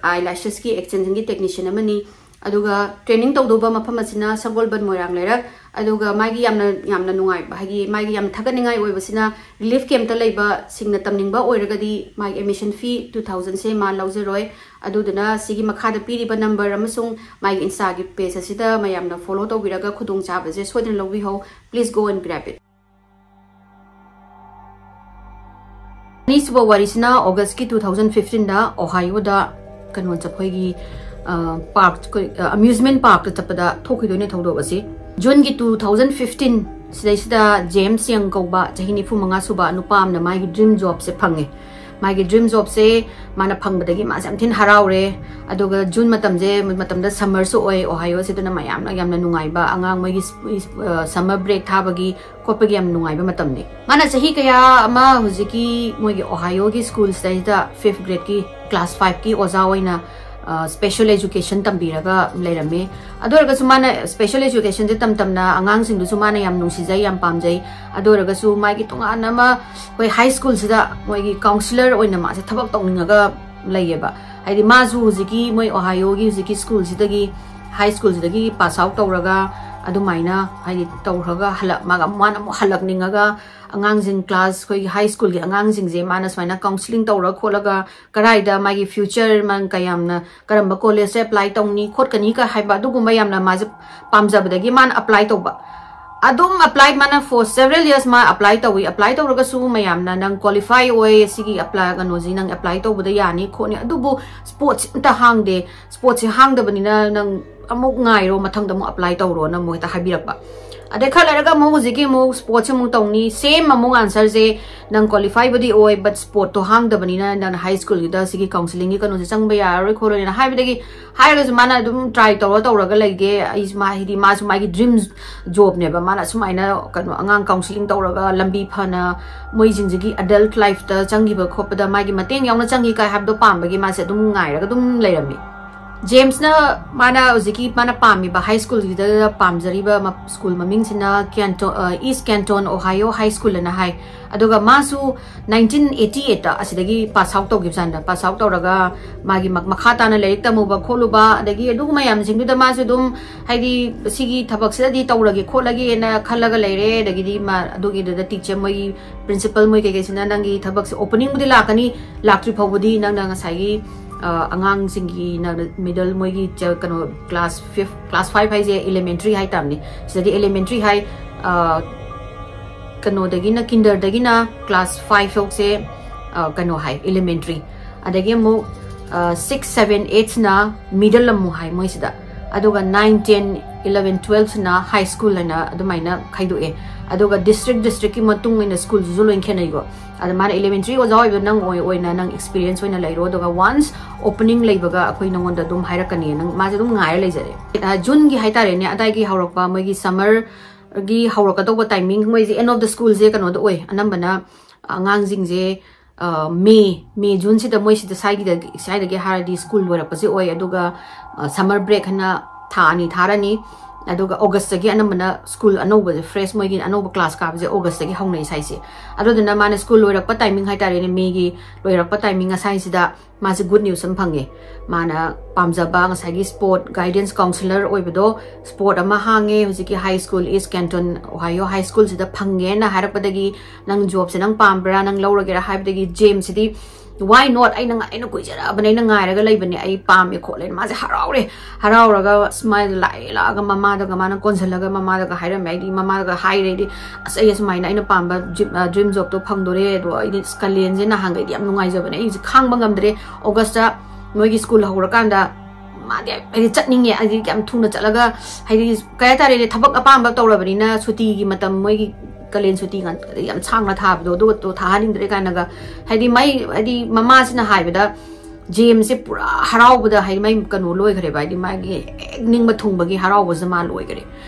eye lashesꯀꯤ extensionꯒꯤ technician ꯑꯃꯅꯤ꯫ ꯑꯗꯨꯒ training ꯇꯧꯗꯧꯕ ꯃꯐꯝ ꯑꯁꯤꯅ ꯁꯒꯣꯜꯕꯟ, ꯃꯣꯏꯔꯥꯡ ꯂꯩꯔꯛ꯫ ꯑꯗꯨꯒ ꯃꯥꯒꯤ ꯌꯥꯝꯅ, ꯌꯥꯝꯅ ꯅꯨꯡꯉꯥꯏꯕ, ꯍꯥꯏꯗꯤ ꯃꯥꯒꯤ ꯌꯥꯝꯅ ꯊꯥꯒꯠꯅꯤꯡꯉꯥꯏ ꯑꯣꯏꯕꯁꯤꯅ, relief campꯇ ꯂꯩꯕꯁꯤꯡꯅ ꯇꯝꯅꯤꯡꯕ ꯑꯣꯏꯔꯒꯗꯤ ꯃꯥꯒꯤ admission fee two thousandꯁꯦ ꯃꯥ ꯂꯧꯖꯔꯣꯏ꯫ ꯑꯗꯨꯗꯨꯅ ꯁꯤꯒꯤ ꯃꯈꯥꯗ ꯄꯤꯔꯤꯕ number ꯑꯃꯁꯨꯡ ꯃꯥꯒꯤ Instaꯒꯤ page ꯑꯁꯤꯗ ꯃꯌꯥꯝꯅ follow ꯇꯧꯕꯤꯔꯒ ꯈꯨꯗꯣꯡꯆꯥꯕꯁꯦ ꯁꯣꯏꯗꯅ ꯂꯧꯕꯤꯍꯧ꯫ Please go and grab it. ꯑꯅꯤꯁꯨꯕ ꯋꯥꯔꯤꯁꯤꯅ Augustꯀꯤ two thousand fifteenꯗ Ohioꯗ ꯀꯩꯅꯣ ꯆꯠ-, ꯑꯩꯈꯣꯏꯒꯤ, ꯑ, park, ꯑꯩꯈꯣꯏ, ꯑ, amusement parkꯇ ꯆꯠꯄꯗ ꯊꯣꯛꯈꯤꯗꯣꯏꯅꯦ ꯊꯧꯗꯣꯛ ꯑꯁꯤ꯫ Juneꯒꯤ two thousand fifteen ꯁꯤꯗꯩꯁꯤꯗ James Young ꯀꯧꯕ ꯆꯍꯤ ꯅꯤꯐꯨ ꯃꯉꯥ ꯁꯨꯕ ꯅꯨꯄꯥ ꯑꯃꯅ ꯃꯥꯒꯤ dream jobꯁꯦ ꯐꯪꯉꯦ꯫ ꯃꯥꯒꯤ dream jobꯁꯦ ꯃꯥꯅ ꯐꯪꯕꯗꯒꯤ ꯃꯥꯁꯦ ꯌꯥꯝ ꯊꯤꯅ ꯍꯔꯥꯎꯔꯦ꯫ ꯑꯗꯨꯒ June ꯃꯇꯝꯁꯦ, ꯃꯇꯝꯗ summerꯁꯨ ꯑꯣꯏ Ohioꯁꯦ, ꯑꯗꯨꯅ ꯃꯌꯥꯝꯅ ꯌꯥꯝꯅ ꯅꯨꯡꯉꯥꯏꯕ, ꯑꯉꯥꯡ ꯃꯣꯏꯒꯤ ꯁ-, ꯁ-, ꯑ, summer break ꯊꯥꯕꯒꯤ ꯈꯣꯠꯄꯒꯤ ꯌꯥꯝ ꯅꯨꯡꯉꯥꯏꯕ ꯃꯇꯝꯅꯤ꯫ ꯃꯥꯅ ꯆꯍꯤ ꯀꯌꯥ ꯑꯃ ꯍꯧꯖꯤꯛꯀꯤ ꯃꯣꯏꯒꯤ Ohioꯒꯤ schoolꯁꯤꯗꯩꯗ fifth gradeꯀꯤ class fiveꯀꯤ ꯑꯣꯖꯥ ꯑꯣꯏꯅ, ꯑ, special education ꯇꯝꯕꯤꯔꯒ ꯂꯩꯔꯝꯃꯤ꯫ ꯑꯗꯨ ꯑꯣꯏꯔꯒꯁꯨ ꯃꯥꯅ special educationꯁꯦ ꯇꯝ ꯇꯝꯅ ꯑꯉꯥꯡꯁꯤꯡꯗꯨꯁꯨ ꯃꯥꯅ ꯌꯥꯝ ꯅꯨꯡꯁꯤꯖꯩ, ꯌꯥꯝ ꯄꯥꯝꯖꯩ꯫ ꯑꯗꯨ ꯑꯣꯏꯔꯒꯁꯨ ꯃꯥꯒꯤ ꯇꯣꯉꯥꯟꯅ ꯑꯃ ꯑꯩꯈꯣꯏ high schoolꯁꯤꯗ ꯃꯣꯏꯒꯤ counselor ꯑꯣꯏꯅ ꯃꯥꯁꯦ ꯊꯕꯛ ꯇꯧꯅꯤꯡꯉꯒ ꯂꯩꯌꯦꯕ꯫ ꯍꯥꯏꯗꯤ ꯃꯥꯁꯨ ꯍꯧꯖꯤꯛꯀꯤ ꯃꯣꯏ Ohioꯒꯤ ꯍꯧꯖꯤꯛꯀꯤ schoolꯁꯤꯗꯒꯤ, high schoolꯁꯤꯗꯒꯤ pass out ꯇꯧꯔꯒ ꯑꯗꯨꯃꯥꯏꯅ ꯍꯥꯏꯗꯤ ꯇꯧꯔꯒ ꯍꯜꯂꯛ-, ꯃꯥꯒ, ꯃꯥꯅ ꯑꯃꯨꯛ ꯍꯜꯂꯛꯅꯤꯡꯉꯒ ꯑꯉꯥꯡꯁꯤꯡ class, ꯑꯩꯈꯣꯏꯒꯤ high schoolꯒꯤ ꯑꯉꯥꯡꯁꯤꯡꯁꯦ ꯃꯥꯅ ꯁꯨꯃꯥꯏꯅ counselling ꯇꯧꯔ ꯈꯣꯠꯂꯒ ꯀꯗꯥꯏꯗ ꯃꯥꯒꯤ future, ꯃꯥ ꯀꯌꯥꯝꯅ ꯀꯔꯝꯕ collegeꯇ apply ꯇꯧꯅꯤ ꯈꯣꯠꯀꯅꯤ ꯀ ꯍꯥꯏꯕ ꯑꯗꯨꯒꯨꯝꯕ ꯌꯥꯝꯅ ꯃꯥꯁꯦ ꯄꯥꯝꯖꯕꯗꯒꯤ ꯃꯥꯅ apply ꯇꯧꯕ꯫ ꯑꯗꯨꯝ apply, ꯃꯥꯅ for several years ꯃꯥ apply ꯇꯧꯏ꯫ Apply ꯇꯧꯔꯒꯁꯨ ꯃꯌꯥꯝꯅ ꯅꯪ qualify ꯑꯣꯏ, ꯁꯤꯒꯤ apply, ꯀꯩꯅꯣꯁꯤ ꯅꯪ apply ꯇꯧꯕꯗ ꯌꯥꯅꯤ ꯈꯣꯠꯅꯤ, ꯑꯗꯨꯕꯨ sports ꯑꯝꯇ ꯍꯥꯡꯗꯦ, sportsꯁꯤ ꯍꯥꯡꯗꯕꯅꯤꯅ ꯅꯪ ꯑꯃꯨꯛ ꯉꯥꯏꯔꯣ, ꯃꯊꯪꯗ ꯑꯃꯨꯛ apply ꯇꯧꯔꯣꯅ ꯑꯃꯨꯛ ꯍꯦꯛꯇ ꯍꯥꯏꯕꯤꯔꯛꯄ꯫ ꯑꯗꯩ ꯈꯔ ꯂꯩꯔꯒ ꯑꯃꯨꯛ ꯍꯧꯖꯤꯛꯀꯤ ꯑꯃꯨꯛ sportsꯁꯤ ꯑꯃꯨꯛ ꯇꯧꯅꯤ, same ꯑꯃꯨꯛ answerꯁꯦ, ꯅꯪ qualifyꯕꯨꯗꯤ ꯑꯣꯏ, but sportꯇꯣ ꯍꯥꯡꯗꯕꯅꯤꯅ ꯅꯪꯅ high schoolꯒꯤꯗ ꯁꯤꯒꯤ counselingꯒꯤ ꯀꯩꯅꯣꯁꯦ ꯆꯪꯕ ꯌꯥꯔꯔꯣꯏ ꯈꯣꯠꯂꯣꯏꯅ ꯍꯥꯏꯕꯗꯒꯤ, ꯍꯥꯏꯔꯒꯁꯨ ꯃꯥꯅ ꯑꯗꯨꯝ try ꯇꯧꯔ ꯇꯧꯔꯒ ꯂꯩꯒꯦ꯫ ꯑꯩ, ꯃꯥ, ꯍꯥꯏꯗꯤ ꯃꯥꯁꯨ ꯃꯥꯒꯤ dream jobꯅꯦꯕ, ꯃꯥꯅ ꯑꯁꯨꯃꯥꯏꯅ ꯀꯩꯅꯣ ꯑꯉꯥꯡ counselling ꯇꯧꯔꯒ ꯂꯝꯕꯤ ꯐꯅ ꯃꯣꯏꯁꯤꯡꯁꯤꯒꯤ adult lifeꯇ ꯆꯪꯈꯤꯕ ꯈꯣꯠꯄꯗ ꯃꯥꯒꯤ ꯃꯇꯦꯡ ꯌꯥꯎꯅ ꯆꯪꯈꯤ ꯀꯥꯏ ꯍꯥꯏꯕꯗꯣ ꯄꯥꯝꯕꯒꯤ ꯃꯥꯁꯦ ꯑꯗꯨꯝ ꯉꯥꯏꯔꯒ ꯑꯗꯨꯝ ꯂꯩꯔꯝꯃꯤ꯫ Jamesꯅ ꯃꯥꯅ ꯍꯧꯖꯤꯛꯀꯤ ꯃꯥꯅ ꯄꯥꯝꯃꯤꯕ high schoolꯁꯤꯗ ꯄꯥꯝꯖꯔꯤꯕ ꯃ-, school ꯃꯃꯤꯡꯁꯤꯅ Canton, ꯑ, East Canton Ohio High School ꯑꯅ ꯍꯥꯏ꯫ ꯑꯗꯨꯒ ꯃꯥꯁꯨ nineteen eighty eightꯇ ꯑꯁꯤꯗꯒꯤ pass out ꯇꯧꯈꯤꯕꯖꯥꯠꯅꯤꯗ꯫ Pass out ꯇꯧꯔꯒ ꯃꯥꯒꯤ ꯃ-, ꯃꯈꯥ ꯇꯥꯅ ꯂꯥꯏꯔꯤꯛ ꯇꯝꯃꯨꯕ ꯈꯣꯠꯂꯨꯕ, ꯑꯗꯒꯤ ꯑꯗꯨꯒꯨꯝꯕ ꯃꯌꯥꯝꯁꯤꯡꯗꯨꯗ ꯃꯥꯁꯨ ꯑꯗꯨꯝ, ꯍꯥꯏꯗꯤ, ꯁꯤꯒꯤ ꯊꯕꯛꯁꯤꯗꯗꯤ ꯇꯧꯔꯒꯦ ꯈꯣꯠꯂꯒꯦꯅ ꯈꯜꯂꯒ ꯂꯩꯔꯦ꯫ ꯑꯗꯒꯤꯗꯤ ꯃꯥ ꯑꯗꯨꯒꯤꯗꯨꯗ teacher, ꯃꯣꯏꯒꯤ principal, ꯃꯣꯏ ꯀꯩꯀꯩꯁꯤꯅ ꯅꯪꯒꯤ ꯊꯕꯛꯁꯦ openingꯕꯨꯗꯤ ꯂꯥꯛꯀꯅꯤ, ꯂꯥꯛꯇ꯭ꯔꯤ ꯐꯥꯎꯕꯗꯤ ꯅꯪꯅ ꯉꯁꯥꯏꯒꯤ, ꯑ, ꯑꯉꯥꯡꯁꯤꯡꯒꯤ, ꯅꯪꯅ middle, ꯃꯣꯏꯒꯤ ꯆ-, ꯀꯩꯅꯣ, class fifth, class five ꯍꯥꯏꯁꯦ elementary ꯍꯥꯏ ꯇꯥꯕꯅꯤ꯫ ꯁꯤꯗꯗꯤ elementary ꯍꯥꯏ, ꯑ, ꯀꯩꯅꯣꯗꯒꯤꯅ, kinderꯗꯒꯤꯅ class five ꯐꯥꯎꯁꯦ, ꯑ, ꯀꯩꯅꯣ ꯍꯥꯏ, elementary꯫ ꯑꯗꯒꯤ ꯑꯃꯨꯛ, ꯑ, six, seven, eightꯁꯤꯅ middle ꯑꯃꯨꯛ ꯍꯥꯏ ꯃꯣꯏꯁꯤꯗ꯫ ꯑꯗꯨꯒ nine, ten, eleven, twelveꯁꯤꯅ high school ꯍꯥꯏꯅ ꯑꯗꯨꯃꯥꯏꯅ ꯈꯥꯏꯗꯣꯛꯑꯦ꯫ ꯑꯗꯨꯒ district, districtꯀꯤ ꯃꯇꯨꯡ ꯏꯟꯅ schoolꯁꯤꯁꯨ ꯂꯣꯏ ꯈꯦꯠꯅꯩꯀꯣ꯫ ꯑꯗ ꯃꯥꯅ elementary ꯑꯣꯖꯥ ꯑꯣꯏꯕ ꯅꯪ ꯑꯣꯏ-, ꯑꯣꯏꯅ ꯅꯪ experience ꯑꯣꯏꯅ ꯂꯩꯔꯣ, ꯑꯗꯨꯒ once opening ꯂꯩꯕꯒ ꯑꯩꯈꯣꯏ ꯅꯉꯣꯟꯗ ꯑꯗꯨꯝ ꯍꯥꯏꯔꯛꯀꯅꯤ, ꯅꯪ, ꯃꯥꯁꯦ ꯑꯗꯨꯝ ꯉꯥꯏꯔ ꯂꯩꯖꯔꯦ꯫ ꯑ, Juneꯒꯤ ꯍꯥꯏꯇꯥꯔꯦꯅꯦ, ꯑꯗꯥꯏꯒꯤ ꯍꯧꯔꯛꯄ, ꯃꯣꯏꯒꯤ summerꯒꯤ ꯍꯧꯔꯛꯀꯗꯧꯕ timing, ꯃꯣꯏꯁꯦ end of the schoolꯁꯦ ꯀꯩꯅꯣꯗ ꯑꯣꯏ, ꯑꯅꯝꯕꯅ ꯑꯉꯥꯡꯁꯤꯡꯁꯦ, ꯑ, May, May, Juneꯁꯤꯗ ꯃꯣꯏ ꯁꯤꯗ ꯁ꯭ꯋꯥꯏꯒꯤꯗ, ꯁ꯭ꯋꯥꯏꯗꯒꯤ ꯍꯥꯏꯔꯗꯤ school ꯂꯣꯏꯔꯛꯄꯁꯦ ꯑꯣꯏ, ꯑꯗꯨꯒ, ꯑ, summer break ꯍꯥꯏꯅ ꯊꯥ ꯑꯅꯤ ꯊꯥꯔꯅꯤ, ꯑꯗꯨꯒ Augustꯇꯒꯤ ꯑꯅꯝꯕꯅ school ꯑꯅꯧꯕꯁꯦ, fresh ꯃꯣꯏꯒꯤ ꯑꯅꯧꯕ class ꯀꯥꯕꯁꯦ Augustꯇꯒꯤ ꯍꯧꯅꯩ ꯁ꯭ꯋꯥꯏꯁꯦ꯫ ꯑꯗꯨꯗꯨꯅ ꯃꯥꯅ school ꯂꯣꯏꯔꯛꯄ timing ꯍꯥꯏꯇꯥꯔꯦꯅꯦ, Mayꯒꯤ ꯂꯣꯏꯔꯛꯄ timing ꯑꯁ꯭ꯋꯥꯏꯁꯤꯗ ꯃꯥꯁꯦ good news ꯑꯃ ꯐꯪꯉꯦ꯫ ꯃꯥꯅ ꯄꯥꯝꯖꯕ ꯉꯁꯥꯏꯒꯤ sport guidance counsellor ꯑꯣꯏꯕꯗꯣ, sport ꯑꯃ ꯍꯥꯡꯉꯦ ꯍꯧꯖꯤꯛꯀꯤ high school, East Canton Ohio High Schoolꯁꯤꯗ ꯐꯪꯉꯦꯅ ꯍꯥꯏꯔꯛꯄꯗꯒꯤ, "ꯅꯪ jobꯁꯦ ꯅꯪ ꯄꯥꯝꯕ꯭ꯔꯥ, ꯅꯪ ꯂꯧꯔꯒꯦꯔꯥ?" ꯍꯥꯏꯕꯗꯒꯤ Jamesꯁꯤꯗꯤ "Why not? ꯑꯩꯅ ꯉꯥꯏ-, ꯑꯩꯅ ꯀꯨꯏꯖꯔꯛꯑꯕꯅꯦ, ꯑꯩꯅ ꯉꯥꯏꯔꯒ ꯂꯩꯕꯅꯦ, ꯑꯩ ꯄꯥꯝꯃꯦ ꯈꯣꯠꯂꯦꯅ" ꯃꯥꯁꯦ ꯍꯔꯥꯎꯔꯦ꯫ ꯍꯔꯥꯎꯔꯒ ꯁꯨꯃꯥꯏꯅ ꯂꯥꯛꯑꯦ, ꯂꯥꯛꯑꯒ ꯃꯃꯥꯗꯒ, ꯃꯥꯅ ꯀꯣꯟꯁꯤꯜꯂꯒ ꯃꯃꯥꯗꯒ ꯍꯥꯏꯔꯝꯃꯦ꯫ ꯍꯥꯏꯗꯤ ꯃꯃꯥꯗꯒ ꯍꯥꯏꯔꯦ, ꯍꯥꯏꯗꯤ, "ꯑꯁ, ꯑꯩ ꯑꯁꯨꯃꯥꯏꯅ ꯑꯩꯅ ꯄꯥꯝꯕ ꯗ꯭ꯔꯤꯝ, ꯑ, ꯗ꯭ꯔꯤꯝ ꯖꯣꯕꯇꯣ ꯐꯪꯗꯣꯔꯦ, ꯑꯗꯣ ꯑꯩꯗꯤ, ꯑꯁ, ꯀꯥꯂꯦꯟꯁꯦ ꯅꯍꯥꯟꯈꯩꯗꯤ ꯌꯥꯝ ꯅꯨꯡꯉꯥꯏꯖꯕꯅꯦ, ꯑꯩꯁꯦ ꯈꯥꯡꯕ ꯉꯝꯗ꯭ꯔꯦ꯫ ꯑꯣꯒꯁꯇ ꯃꯣꯏꯒꯤ ꯁ꯭ꯀꯨꯜ ꯍꯧꯔꯀꯥꯟꯗ ꯃꯥꯗꯤ ꯍꯥꯏꯗꯤ ꯆꯠꯅꯤꯡꯉꯦ, ꯍꯥꯏꯗꯤ ꯌꯥꯝ ꯊꯨꯅ ꯆꯠꯂꯒ, ꯍꯥꯏꯗꯤ ꯀꯩ ꯍꯥꯏꯇꯥꯔꯦꯅꯦ, ꯊꯕꯛ ꯑꯄꯥꯝꯕ ꯇꯧꯔꯕꯅꯤꯅ ꯁꯨꯇꯤꯒꯤ ꯃꯇꯝ, ꯃꯣꯏꯒꯤ ꯀꯥꯂꯦꯟ ꯁꯨꯇꯤ ꯉꯟ-, ꯌꯥꯝ ꯁꯥꯡꯅ ꯊꯥꯕꯗꯣ, ꯑꯗꯨꯒ ꯇꯣ ꯊꯥꯍꯟꯅꯤꯡꯗ꯭ꯔꯦ" ꯀꯥꯏꯅꯒ, ꯍꯥꯏꯗꯤ ꯃꯥꯏ, ꯍꯥꯏꯗꯤ ꯃꯃꯥꯁꯤꯅ ꯍꯥꯏꯕꯗ ꯖꯦꯝꯁꯁꯦ ꯄꯨꯔꯥ ꯍꯔꯥꯎꯕꯗ, ꯍꯥꯏꯗꯤ ꯃꯥꯏ ꯀꯩꯅꯣ ꯂꯣꯏꯈ꯭ꯔꯦꯕ, ꯍꯥꯏꯗꯤ ꯃꯥꯒꯤ ꯍꯦꯛ ꯅꯤꯡꯕ ꯊꯨꯡꯕꯒꯤ ꯍꯔꯥꯎꯕꯁꯤꯗ ꯃꯥ ꯂꯣꯏꯈ꯭ꯔꯦ꯫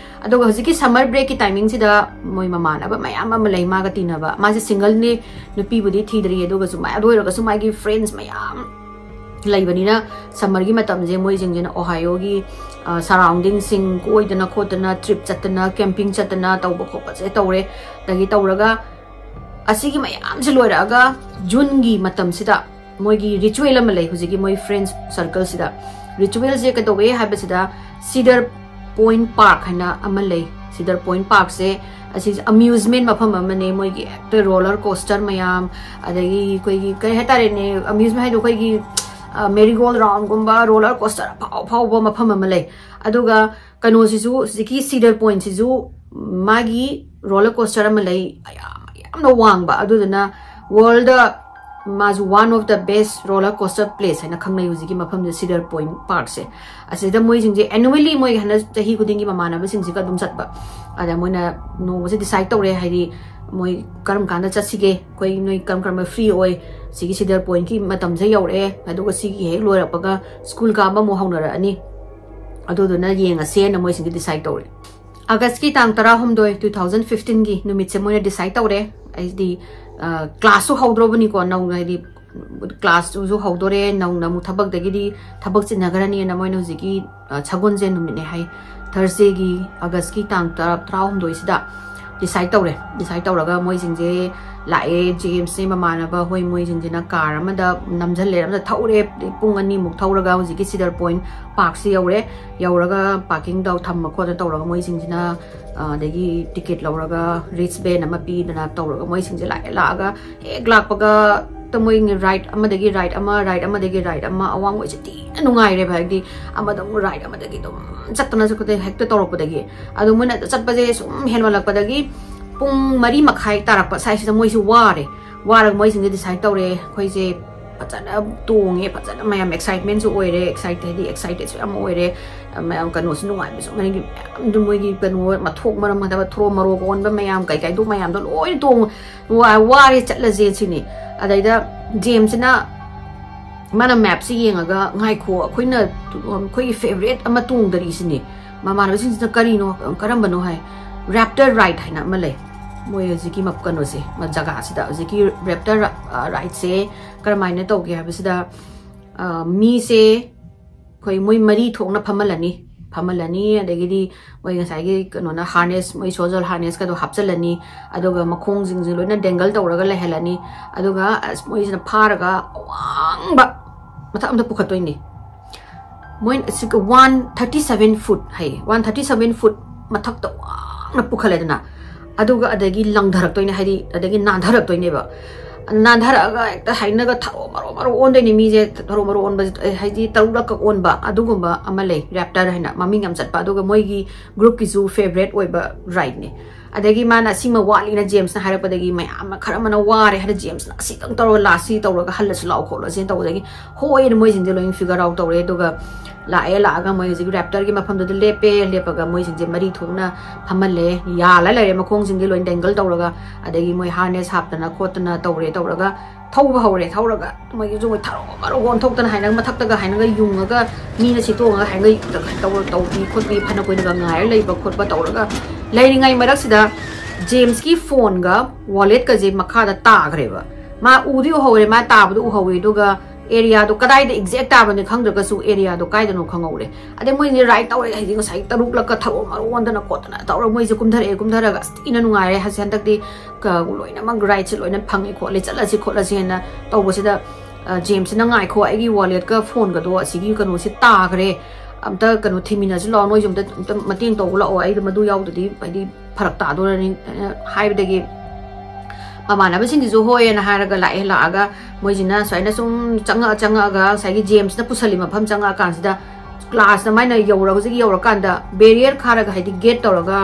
ꯑꯗꯨꯒ ꯍꯧꯖꯤꯛꯀꯤ ꯁꯝꯃꯔ ꯕ꯭ꯔꯦꯛꯀꯤ ꯇꯥꯏꯃꯤꯡꯁꯤꯗ ꯃꯣꯏ ꯃꯃꯥꯟꯅꯕ ꯃꯌꯥꯝ ꯑꯃ ꯂꯩ ꯃꯥꯒ ꯇꯤꯟꯅꯕ꯫ ꯃꯥꯁꯦ ꯁꯤꯡꯒꯜꯅꯤ, ꯅꯨꯄꯤꯕꯨꯗꯤ ꯊꯤꯗ꯭ꯔꯤ, ꯑꯗꯨꯒꯁꯨ ꯃꯥ-, ꯑꯗꯨ ꯑꯣꯏꯔꯒꯁꯨ ꯃꯥꯒꯤ ꯐ꯭ꯔꯦꯟꯁ ꯃꯌꯥꯝ ꯂꯩꯕꯅꯤꯅ, ꯁꯝꯃꯔꯒꯤ ꯃꯇꯝꯁꯦ ꯃꯣꯏꯁꯤꯡꯁꯤꯅ ꯑꯣꯍꯥꯏꯌꯣꯒꯤ, ꯑ, ꯁꯔꯥꯎꯟꯗꯤꯡꯁꯤꯡ ꯀꯣꯏꯗꯅ ꯈꯣꯠꯇꯅ, ꯇ꯭ꯔꯤꯞ ꯆꯠꯇꯅ, ꯀꯦꯝꯄꯤꯡ ꯆꯠꯇꯅ ꯇꯧꯕ ꯈꯣꯠꯄꯁꯦ ꯇꯧꯔꯦ꯫ ꯑꯗꯒꯤ ꯇꯧꯔꯒ, ꯑꯁꯤꯒꯤ ꯃꯌꯥꯝꯁꯦ ꯂꯣꯏꯔꯛꯑꯒ, ꯖꯨꯟꯒꯤ ꯃꯇꯝꯁꯤꯗ ꯃꯣꯏꯒꯤ ꯔꯤꯆꯨꯋꯦꯜ ꯑꯃ ꯂꯩ꯫ ꯍꯧꯖꯤꯛꯀꯤ ꯃꯣꯏ ꯐ꯭ꯔꯦꯟꯁ ꯁꯔꯀꯜꯁꯤꯗ ꯔꯤꯆꯨꯋꯦꯜꯁꯦ ꯀꯩꯗꯧꯋꯦ ꯍꯥꯏꯕꯁꯤꯗ, ꯁꯤꯗꯔ ꯄꯣꯏꯟꯠ ꯄꯥꯔꯛ ꯍꯥꯏꯅ ꯑꯃ ꯂꯩ꯫ ꯁꯤꯗꯔ ꯄꯣꯏꯟꯠ ꯄꯥꯔꯛꯁꯦ, ꯑꯁꯤ ꯑꯃ꯭ꯌꯨꯁꯃꯦꯟ ꯃꯐꯝ ꯑꯃꯅꯦ꯫ ꯃꯣꯏꯒꯤ ꯍꯦꯛꯇ ꯔꯣꯂꯔ ꯀꯣꯁꯇꯔ ꯃꯌꯥꯝ, ꯑꯗꯒꯤ ꯑꯩꯈꯣꯏꯒꯤ ꯀꯔꯤ ꯍꯥꯏꯇꯥꯔꯦꯅꯦ, ꯑꯃ꯭ꯌꯨꯁꯃꯦꯟ ꯍꯥꯏꯗꯣ ꯑꯩꯈꯣꯏꯒꯤ, ꯑ, ꯃꯦꯔꯤꯒꯣꯜ ꯔꯥꯎꯟꯒꯨꯝꯕ, ꯔꯣꯂꯔ ꯀꯣꯁꯇꯔ ꯑꯐꯥꯎ ꯑꯐꯥꯎꯕ ꯃꯐꯝ ꯑꯃ ꯂꯩ꯫ ꯑꯗꯨꯒ ꯀꯩꯅꯣꯁꯤꯁꯨ, ꯍꯧꯖꯤꯛꯀꯤ ꯁꯤꯗꯔ ꯄꯣꯏꯟꯠꯁꯤꯁꯨ ꯃꯥꯒꯤ ꯔꯣꯂꯔ ꯀꯣꯁꯇꯔ ꯑꯃ ꯂꯩ, ꯌꯥꯝ, ꯌꯥꯝꯅ ꯋꯥꯡꯕ꯫ ꯑꯗꯨꯗꯨꯅ ꯋꯥꯔꯜꯗ ꯃꯥꯁꯨ one of the best roller coaster place ꯍꯥꯏꯅ ꯈꯪꯅꯩ ꯍꯧꯖꯤꯛꯀꯤ ꯃꯐꯝꯁꯦ, ꯁꯤꯗꯔ ꯄꯣꯏꯟꯠ ꯄꯥꯔꯛꯁꯦ꯫ ꯑꯁꯤꯗ ꯃꯣꯏꯁꯤꯡꯁꯦ annually ꯃꯣꯏ ꯍꯟꯗꯛ ꯆꯍꯤ ꯈꯨꯗꯤꯡꯒꯤ ꯃꯃꯥꯟꯅꯕꯁꯤꯡꯁꯤꯒ ꯑꯗꯨꯝ ꯆꯠꯄ꯫ ꯑꯗ ꯃꯣꯏꯅ ꯅꯣꯡꯃꯁꯦ ꯗꯤꯁꯥꯏꯠ ꯇꯧꯔꯦ, ꯍꯥꯏꯗꯤ ꯃꯣꯏ ꯀꯔꯝ ꯀꯥꯟꯗ ꯆꯠꯁꯤꯒꯦ, ꯑꯩꯈꯣꯏ ꯅꯣꯏ ꯀꯔꯝ ꯀꯔꯝꯕ ꯐ꯭ꯔꯤ ꯑꯣꯏ, ꯁꯤꯒꯤ ꯁꯤꯗꯔ ꯄꯣꯏꯟꯠꯀꯤ ꯃꯇꯝꯁꯦ ꯌꯧꯔꯛꯑꯦ, ꯑꯗꯨꯒ ꯁꯤꯒꯤ ꯍꯦꯛ ꯂꯣꯏꯔꯛꯄꯒ ꯁ꯭ꯀꯨꯜ ꯀꯥꯕ ꯑꯃꯨꯛ ꯍꯧꯅꯔꯛꯑꯅꯤ꯫ ꯑꯗꯨꯗꯨꯅ ꯌꯦꯡꯉꯁꯦꯅ ꯃꯣꯏꯁꯤꯡꯁꯦ ꯗꯤꯁꯥꯏꯠ ꯇꯧꯔꯦ꯫ ꯑꯥꯒꯁꯀꯤ ꯇꯥꯡ ꯇꯔꯥꯍꯨꯝꯗꯣꯏ, two thousand fifteen ꯒꯤ ꯅꯨꯃꯤꯠꯁꯦ ꯃꯣꯏꯅ ꯗꯤꯁꯥꯏꯠ ꯇꯧꯔꯦ꯫ ꯑꯩꯗꯤ, ꯑ, ꯀ꯭ꯂꯥꯁꯁꯨ ꯍꯧꯗ꯭ꯔꯣꯕꯅꯤꯀꯣ, ꯅꯧꯅ, ꯍꯥꯏꯗꯤ ꯀ꯭ꯂꯥꯁꯇꯨꯁꯨ ꯍꯧꯗꯣꯔꯦ, ꯅꯧꯅ ꯑꯃꯨꯛ ꯊꯕꯛꯇꯒꯤꯗꯤ ꯊꯕꯛ ꯆꯤꯟꯅꯈ꯭ꯔꯅꯤꯅ ꯃꯣꯏꯅ ꯍꯧꯖꯤꯛꯀꯤ, ꯑ, ꯁꯒꯣꯜꯁꯦꯟ ꯅꯨꯃꯤꯠꯅꯦ ꯍꯥꯏ, ꯊꯔꯁꯗꯦꯒꯤ, ꯑꯥꯒꯁꯀꯤ ꯇꯥꯡ ꯇꯔꯥ, ꯇꯔꯥꯍꯨꯝꯗꯣꯏꯁꯤꯗ ꯗꯤꯁꯥꯏꯠ ꯇꯧꯔꯦ꯫ ꯗꯤꯁꯥꯏꯠ ꯇꯧꯔꯒ ꯃꯣꯏꯁꯤꯡꯁꯦ ꯂꯥꯛꯑꯦ, ꯖꯦꯝꯁꯁꯦ ꯃꯃꯥꯟꯅꯕ ꯍꯣꯏ, ꯃꯣꯏꯁꯤꯡꯁꯤꯅ ꯀꯥꯔ ꯑꯃꯗ ꯅꯝꯁꯤꯜꯂꯦ, ꯑꯃꯗ ꯊꯧꯔꯦ꯫ ꯄꯨꯡ ꯑꯅꯤꯃꯨꯛ ꯊꯧꯔꯒ ꯍꯧꯖꯤꯛꯀꯤ ꯁꯤꯗꯔ ꯄꯣꯏꯟꯠ ꯄꯥꯔꯛꯁꯤ ꯌꯧꯔꯦ꯫ ꯌꯧꯔꯒ ꯄꯥꯔꯀꯤꯡ ꯇꯧ-, ꯊꯝꯕ ꯈꯣꯠꯇꯅ ꯇꯧꯔꯒ ꯃꯣꯏꯁꯤꯡꯁꯤꯅ, ꯑ, ꯑꯗꯒꯤ ꯇꯤꯀꯦꯠ ꯂꯧꯔꯒ ꯔꯤꯁ ꯕꯦꯟ ꯑꯃ ꯄꯤꯗꯅ ꯇꯧꯔꯒ ꯃꯣꯏꯁꯤꯡꯁꯦ ꯂꯥꯛꯑꯦ꯫ ꯂꯥꯛꯑꯒ ꯍꯦꯛ ꯂꯥꯛꯄꯒ ꯃꯣꯏꯒꯤ ride ꯑꯃꯗꯒꯤ ride ꯑꯃ, ride ꯑꯃꯗꯒꯤ ride ꯑꯃ, ꯑꯋꯥꯡꯕꯁꯦ ꯊꯤꯅ ꯅꯨꯡꯉꯥꯏꯔꯦꯕ꯫ ꯍꯥꯏꯗꯤ ꯑꯃꯗ ꯑꯃꯨꯛ ride ꯑꯃꯗꯒꯤ ꯑꯗꯨꯝ ꯆꯠꯇꯅ ꯆꯠꯄꯗ ꯍꯦꯛꯇ ꯇꯧꯔꯛꯄꯗꯒꯤ, ꯑꯗꯣ ꯃꯣꯏꯅ ꯆꯠꯄꯁꯦ ꯁꯨꯝ ꯍꯦꯟꯃꯜꯂꯛꯄꯗꯒꯤ ꯄꯨꯡ ꯃꯔꯤ ꯃꯈꯥꯏ ꯇꯥꯔꯛꯄ ꯁ꯭ꯋꯥꯏꯁꯤꯗ ꯃꯣꯏꯁꯦ ꯋꯥꯔꯦ꯫ ꯋꯥꯔꯒ ꯃꯣꯏꯁꯤꯡꯁꯦ decide ꯇꯧꯔꯦ, ꯑꯩꯈꯣꯏꯁꯦ ꯐꯖꯅ ꯇꯣꯡꯉꯦ, ꯐꯖꯅ ꯃꯌꯥꯝ excitementꯁꯨ ꯑꯣꯏꯔꯦ, excite ꯍꯥꯏꯗꯤ excitedꯁꯨ ꯌꯥꯝ ꯑꯣꯏꯔꯦ꯫ ꯃꯌꯥꯝ ꯀꯩꯅꯣꯁꯨ ꯅꯨꯡꯉꯥꯏꯕꯁꯨ, ꯃꯅꯤꯡꯒꯤ ꯃꯌꯥꯝꯗꯨ ꯃꯣꯏꯒꯤ ꯀꯩꯅꯣ ꯃꯊꯣꯛ ꯃꯔꯝ ꯅꯠꯇꯕ ꯊꯣꯔꯣ ꯃꯔꯣ ꯑꯣꯟꯕ ꯃꯌꯥꯝ ꯀꯩꯀꯩꯗꯣ ꯃꯌꯥꯝꯗꯣ ꯂꯣꯏ ꯇꯣꯡꯉ ꯋꯥ-, ꯋꯥꯔꯦ ꯆꯠꯂꯁꯦ ꯁꯤꯅꯤ꯫ ꯑꯗꯩꯗ ꯖꯦꯝꯁꯁꯤꯅ ꯃꯥꯅ mapꯁꯤ ꯌꯦꯡꯉꯒ, "ꯉꯥꯏꯈꯣ, ꯑꯩꯈꯣꯏꯅ, ꯑꯩꯈꯣꯏꯒꯤ favourite ꯑꯃ ꯇꯣꯡꯗꯔꯤꯁꯤꯅꯤ꯫" ꯃꯃꯥꯟꯅꯕꯁꯤꯡꯁꯤꯅ, "ꯀꯔꯤꯅꯣ, ꯀꯔꯝꯕꯅꯣ?" ꯍꯥꯏ꯫ "Raptor ride" ꯍꯥꯏꯅ ꯑꯃ ꯂꯩ꯫ ꯃꯣꯏ ꯍꯧꯖꯤꯛꯀꯤ ꯃꯞ-, ꯀꯩꯅꯣꯁꯦ, ꯃ-, ꯖꯒꯥꯁꯤꯗ ꯍꯧꯖꯤꯛꯀꯤ raptor ꯔ-, ꯑ, rideꯁꯦ ꯀꯔꯝꯍꯥꯏꯅ ꯇꯧꯒꯦ ꯍꯥꯏꯕꯁꯤꯗ, ꯑ, ꯃꯤꯁꯦ ꯑꯩꯈꯣꯏ ꯃꯣꯏ ꯃꯔꯤ ꯊꯣꯛꯅ ꯐꯝꯍꯜꯂꯅꯤ꯫ ꯐꯝꯍꯜꯂꯅꯤ, ꯑꯗꯒꯤꯗꯤ ꯃꯣꯏ ꯉꯁꯥꯏꯒꯤ ꯀꯩꯅꯣꯅ harness, ꯃꯣꯏ soldier harnessꯀꯗꯣ ꯍꯥꯞꯆꯤꯜꯂꯅꯤ, ꯑꯗꯨꯒ ꯃꯈꯣꯡꯁꯤꯡꯁꯦ ꯂꯣꯏꯅ dangle ꯇꯧꯔꯒ ꯂꯩꯍꯜꯂꯅꯤ, ꯑꯗꯨꯒ ꯑꯁ, ꯃꯣꯏꯁꯤꯅ ꯐꯥꯔꯒ ꯑꯋꯥꯡꯕ ꯃꯊꯛ ꯑꯝꯗ ꯄꯨꯈꯠꯇꯣꯏꯅꯤ꯫ ꯃꯣꯏ ꯑꯁꯤꯒ one thirty seven foot ꯍꯥꯏꯌꯦ, one thirty seven foot ꯃꯊꯛꯇ ꯋꯥꯡꯅ ꯄꯨꯈꯠꯂꯦꯗꯅ, ꯑꯗꯨꯒ ꯑꯗꯒꯤ ꯂꯪꯊꯔꯛꯇꯣꯏꯅꯦ, ꯍꯥꯏꯗꯤ ꯑꯗꯒꯤ ꯅꯥꯟꯊꯔꯛꯇꯣꯏꯅꯦꯕ꯫ ꯅꯥꯟꯊꯔꯛꯑꯒ ꯍꯦꯛꯇ ꯍꯥꯏꯅꯒ ꯊꯔꯣ ꯃꯔꯣ ꯃꯔꯣ ꯑꯣꯟꯗꯣꯏꯅꯦ ꯃꯤꯁꯦ, ꯊꯔꯣ ꯃꯔꯣ ꯑꯣꯟꯕꯁꯦ, ꯍꯥꯏꯗꯤ ꯇꯔꯨꯛꯂꯛꯀ ꯑꯣꯟꯕ ꯑꯗꯨꯒꯨꯝꯕ ꯑꯃ ꯂꯩ, raptor ꯍꯥꯏꯅ ꯃꯃꯤꯡ ꯌꯥꯝ ꯆꯠꯄ, ꯑꯗꯨꯒ ꯃꯣꯏꯒꯤ groupꯀꯤꯁꯨ favourite ꯑꯣꯏꯕ rideꯅꯦ꯫ ꯑꯗꯒꯤ ꯃꯥꯅ ꯑꯁꯤꯃ ꯋꯥꯠꯂꯤꯅ ꯖꯦꯝꯁꯅ ꯍꯥꯏꯔꯛꯄꯗꯒꯤ ꯃꯌꯥꯝ ꯑꯃ ꯈꯔ ꯑꯃꯅ ꯋꯥꯔꯦ ꯍꯥꯏꯅ ꯖꯦꯝꯁꯅ ꯑꯁꯤꯗꯪ ꯇꯧꯔꯒ lastꯁꯤ ꯇꯧꯔꯒ ꯍꯜꯂꯁꯤ ꯂꯥꯛꯑꯣ ꯈꯣꯠꯂꯁꯦꯅ ꯇꯧꯕꯗꯒꯤ ꯍꯣꯏꯅ ꯃꯣꯏꯁꯤꯡꯁꯦ ꯂꯣꯏꯅ figure out ꯇꯧꯔꯦ꯫ ꯑꯗꯨꯒ ꯂꯥꯛꯑꯦ, ꯂꯥꯛꯑꯒ ꯃꯣꯏ ꯍꯧꯖꯤꯛ raptorꯒꯤ ꯃꯐꯝꯗꯨꯗ ꯂꯦꯞꯄꯦ, ꯂꯦꯞꯄꯒ ꯃꯣꯏꯁꯤꯡꯁꯦ ꯃꯔꯤ ꯊꯣꯛꯅ ꯐꯝꯍꯜꯂꯦ, ꯌꯥꯜꯂ ꯂꯩꯔꯦ ꯃꯈꯣꯡꯁꯤꯡꯁꯦ ꯂꯣꯏ dangle ꯇꯧꯔꯒ, ꯑꯗꯒꯤ ꯃꯣꯏ harness ꯍꯥꯞꯇꯅ ꯈꯣꯠꯇꯅ ꯇꯧꯔꯦ, ꯇꯧꯔꯒ ꯊꯧꯕ ꯍꯧꯔꯦ꯫ ꯊꯧꯔꯒ ꯃꯣꯏꯒꯤ ꯃꯣꯏ ꯊꯔꯣ ꯃꯔꯣ ꯑꯣꯟꯊꯣꯛꯇꯅ ꯍꯥꯏꯅꯒ ꯃꯊꯛꯇꯒ ꯍꯥꯏꯅꯒ ꯌꯨꯡꯉꯒ ꯃꯤꯅ ꯁꯤ ꯇꯣꯡꯉꯒ ꯍꯥꯏꯅꯒ ꯇꯧꯔ ꯇꯧꯕꯤ ꯈꯣꯠꯄꯤ ꯐꯅ ꯀꯨꯏꯅꯒ ꯉꯥꯏꯔ ꯂꯩꯕ ꯈꯣꯠꯄ ꯇꯧꯔꯒ ꯂꯩꯔꯤꯉꯩ ꯃꯔꯛꯁꯤꯗ ꯖꯦꯝꯁꯀꯤ phoneꯒ walletꯀꯁꯦ ꯃꯈꯥꯗ ꯇꯥꯈ꯭ꯔꯦꯕ꯫ ꯃꯥ ꯎꯗꯤ ꯎꯍꯧꯔꯦ, ꯃꯥ ꯇꯥꯕꯗꯣ ꯎꯍꯧꯋꯦ, ꯑꯗꯨꯒ areaꯗꯣ ꯀꯗꯥꯏꯗ exact ꯇꯥꯕꯅꯤ ꯈꯪꯗ꯭ꯔꯒꯁꯨ areaꯗꯣ ꯀꯥꯏꯗꯅꯣ ꯈꯪꯍꯧꯔꯦ꯫ ꯑꯗꯩ ꯃꯣꯏꯁꯦ ride ꯇꯧꯔꯦ, ꯍꯥꯏꯗꯤ ꯉꯁꯥꯏ ꯇꯔꯨꯛꯂꯛꯀ ꯊꯔꯣ ꯃꯔꯣ ꯑꯣꯟꯗꯅ ꯈꯣꯠꯇꯅ ꯇꯧꯔꯒ ꯃꯣꯏꯁꯦ ꯀꯨꯝꯊꯔꯛꯑꯦ, ꯀꯨꯝꯊꯔꯒ ꯑꯁ ꯊꯤꯅ ꯅꯨꯡꯉꯥꯏꯔꯦ, ꯍꯧꯖꯤꯛ ꯍꯟꯗꯛꯇꯤ ꯀ-, ꯂꯣꯏꯅꯃꯛ rideꯁꯦ ꯂꯣꯏꯅ ꯐꯪꯉꯦ ꯈꯣꯠꯂꯦ, ꯆꯠꯂꯁꯤ ꯈꯣꯠꯂꯁꯤꯅ ꯇꯧꯕꯁꯤꯗ, ꯑ, ꯖꯦꯝꯁꯁꯤꯅ "ꯉꯥꯏꯈꯣ, ꯑꯩꯒꯤ walletꯀ phoneꯒꯗꯣ ꯑꯁꯤꯒꯤ ꯀꯩꯅꯣꯁꯦ ꯇꯥꯈ꯭ꯔꯦ, ꯑꯝꯇ ꯀꯩꯅꯣ ꯊꯤꯃꯤꯟꯅꯁꯤ ꯂꯥꯛꯑꯣ, ꯅꯣꯏꯁꯨ ꯑꯝꯇ, ꯑꯝꯇ ꯃꯇꯦꯡ ꯇꯧꯕ ꯂꯥꯛꯑꯣ, ꯑꯩꯗꯣ ꯃꯗꯨ ꯌꯥꯎꯗ꯭ꯔꯗꯤ ꯍꯥꯏꯗꯤ ꯐꯔꯛ ꯇꯥꯗꯣꯔꯅꯤ" ꯍꯥꯏꯅ ꯍꯥꯏꯕꯗꯒꯤ ꯃꯃꯥꯟꯅꯕꯁꯤꯡꯁꯤꯁꯨ ꯍꯣꯏꯅ ꯍꯥꯏꯔꯒ ꯂꯥꯛꯑꯦ꯫ ꯂꯥꯛꯑꯒ ꯃꯣꯏꯁꯤꯅ ꯁꯨꯃꯥꯏꯅ ꯁꯨꯝ ꯆꯪꯉꯛꯑ ꯆꯪꯉꯛꯑꯒ ꯉꯁꯥꯏꯒꯤ ꯖꯦꯝꯁꯅ ꯄꯨꯁꯜꯂꯤ ꯃꯐꯝ ꯆꯪꯉꯛꯑꯀꯥꯟꯁꯤꯗ, ꯀ꯭ꯂꯥꯁꯇ ꯃꯥꯏꯅ ꯌꯧꯔ ꯍꯧꯖꯤꯛ ꯌꯧꯔꯀꯥꯟꯗ ꯕꯦꯔꯤꯌꯔ ꯈꯥꯔꯒ, ꯍꯥꯏꯗꯤ ꯒꯦꯠ ꯇꯧꯔꯒ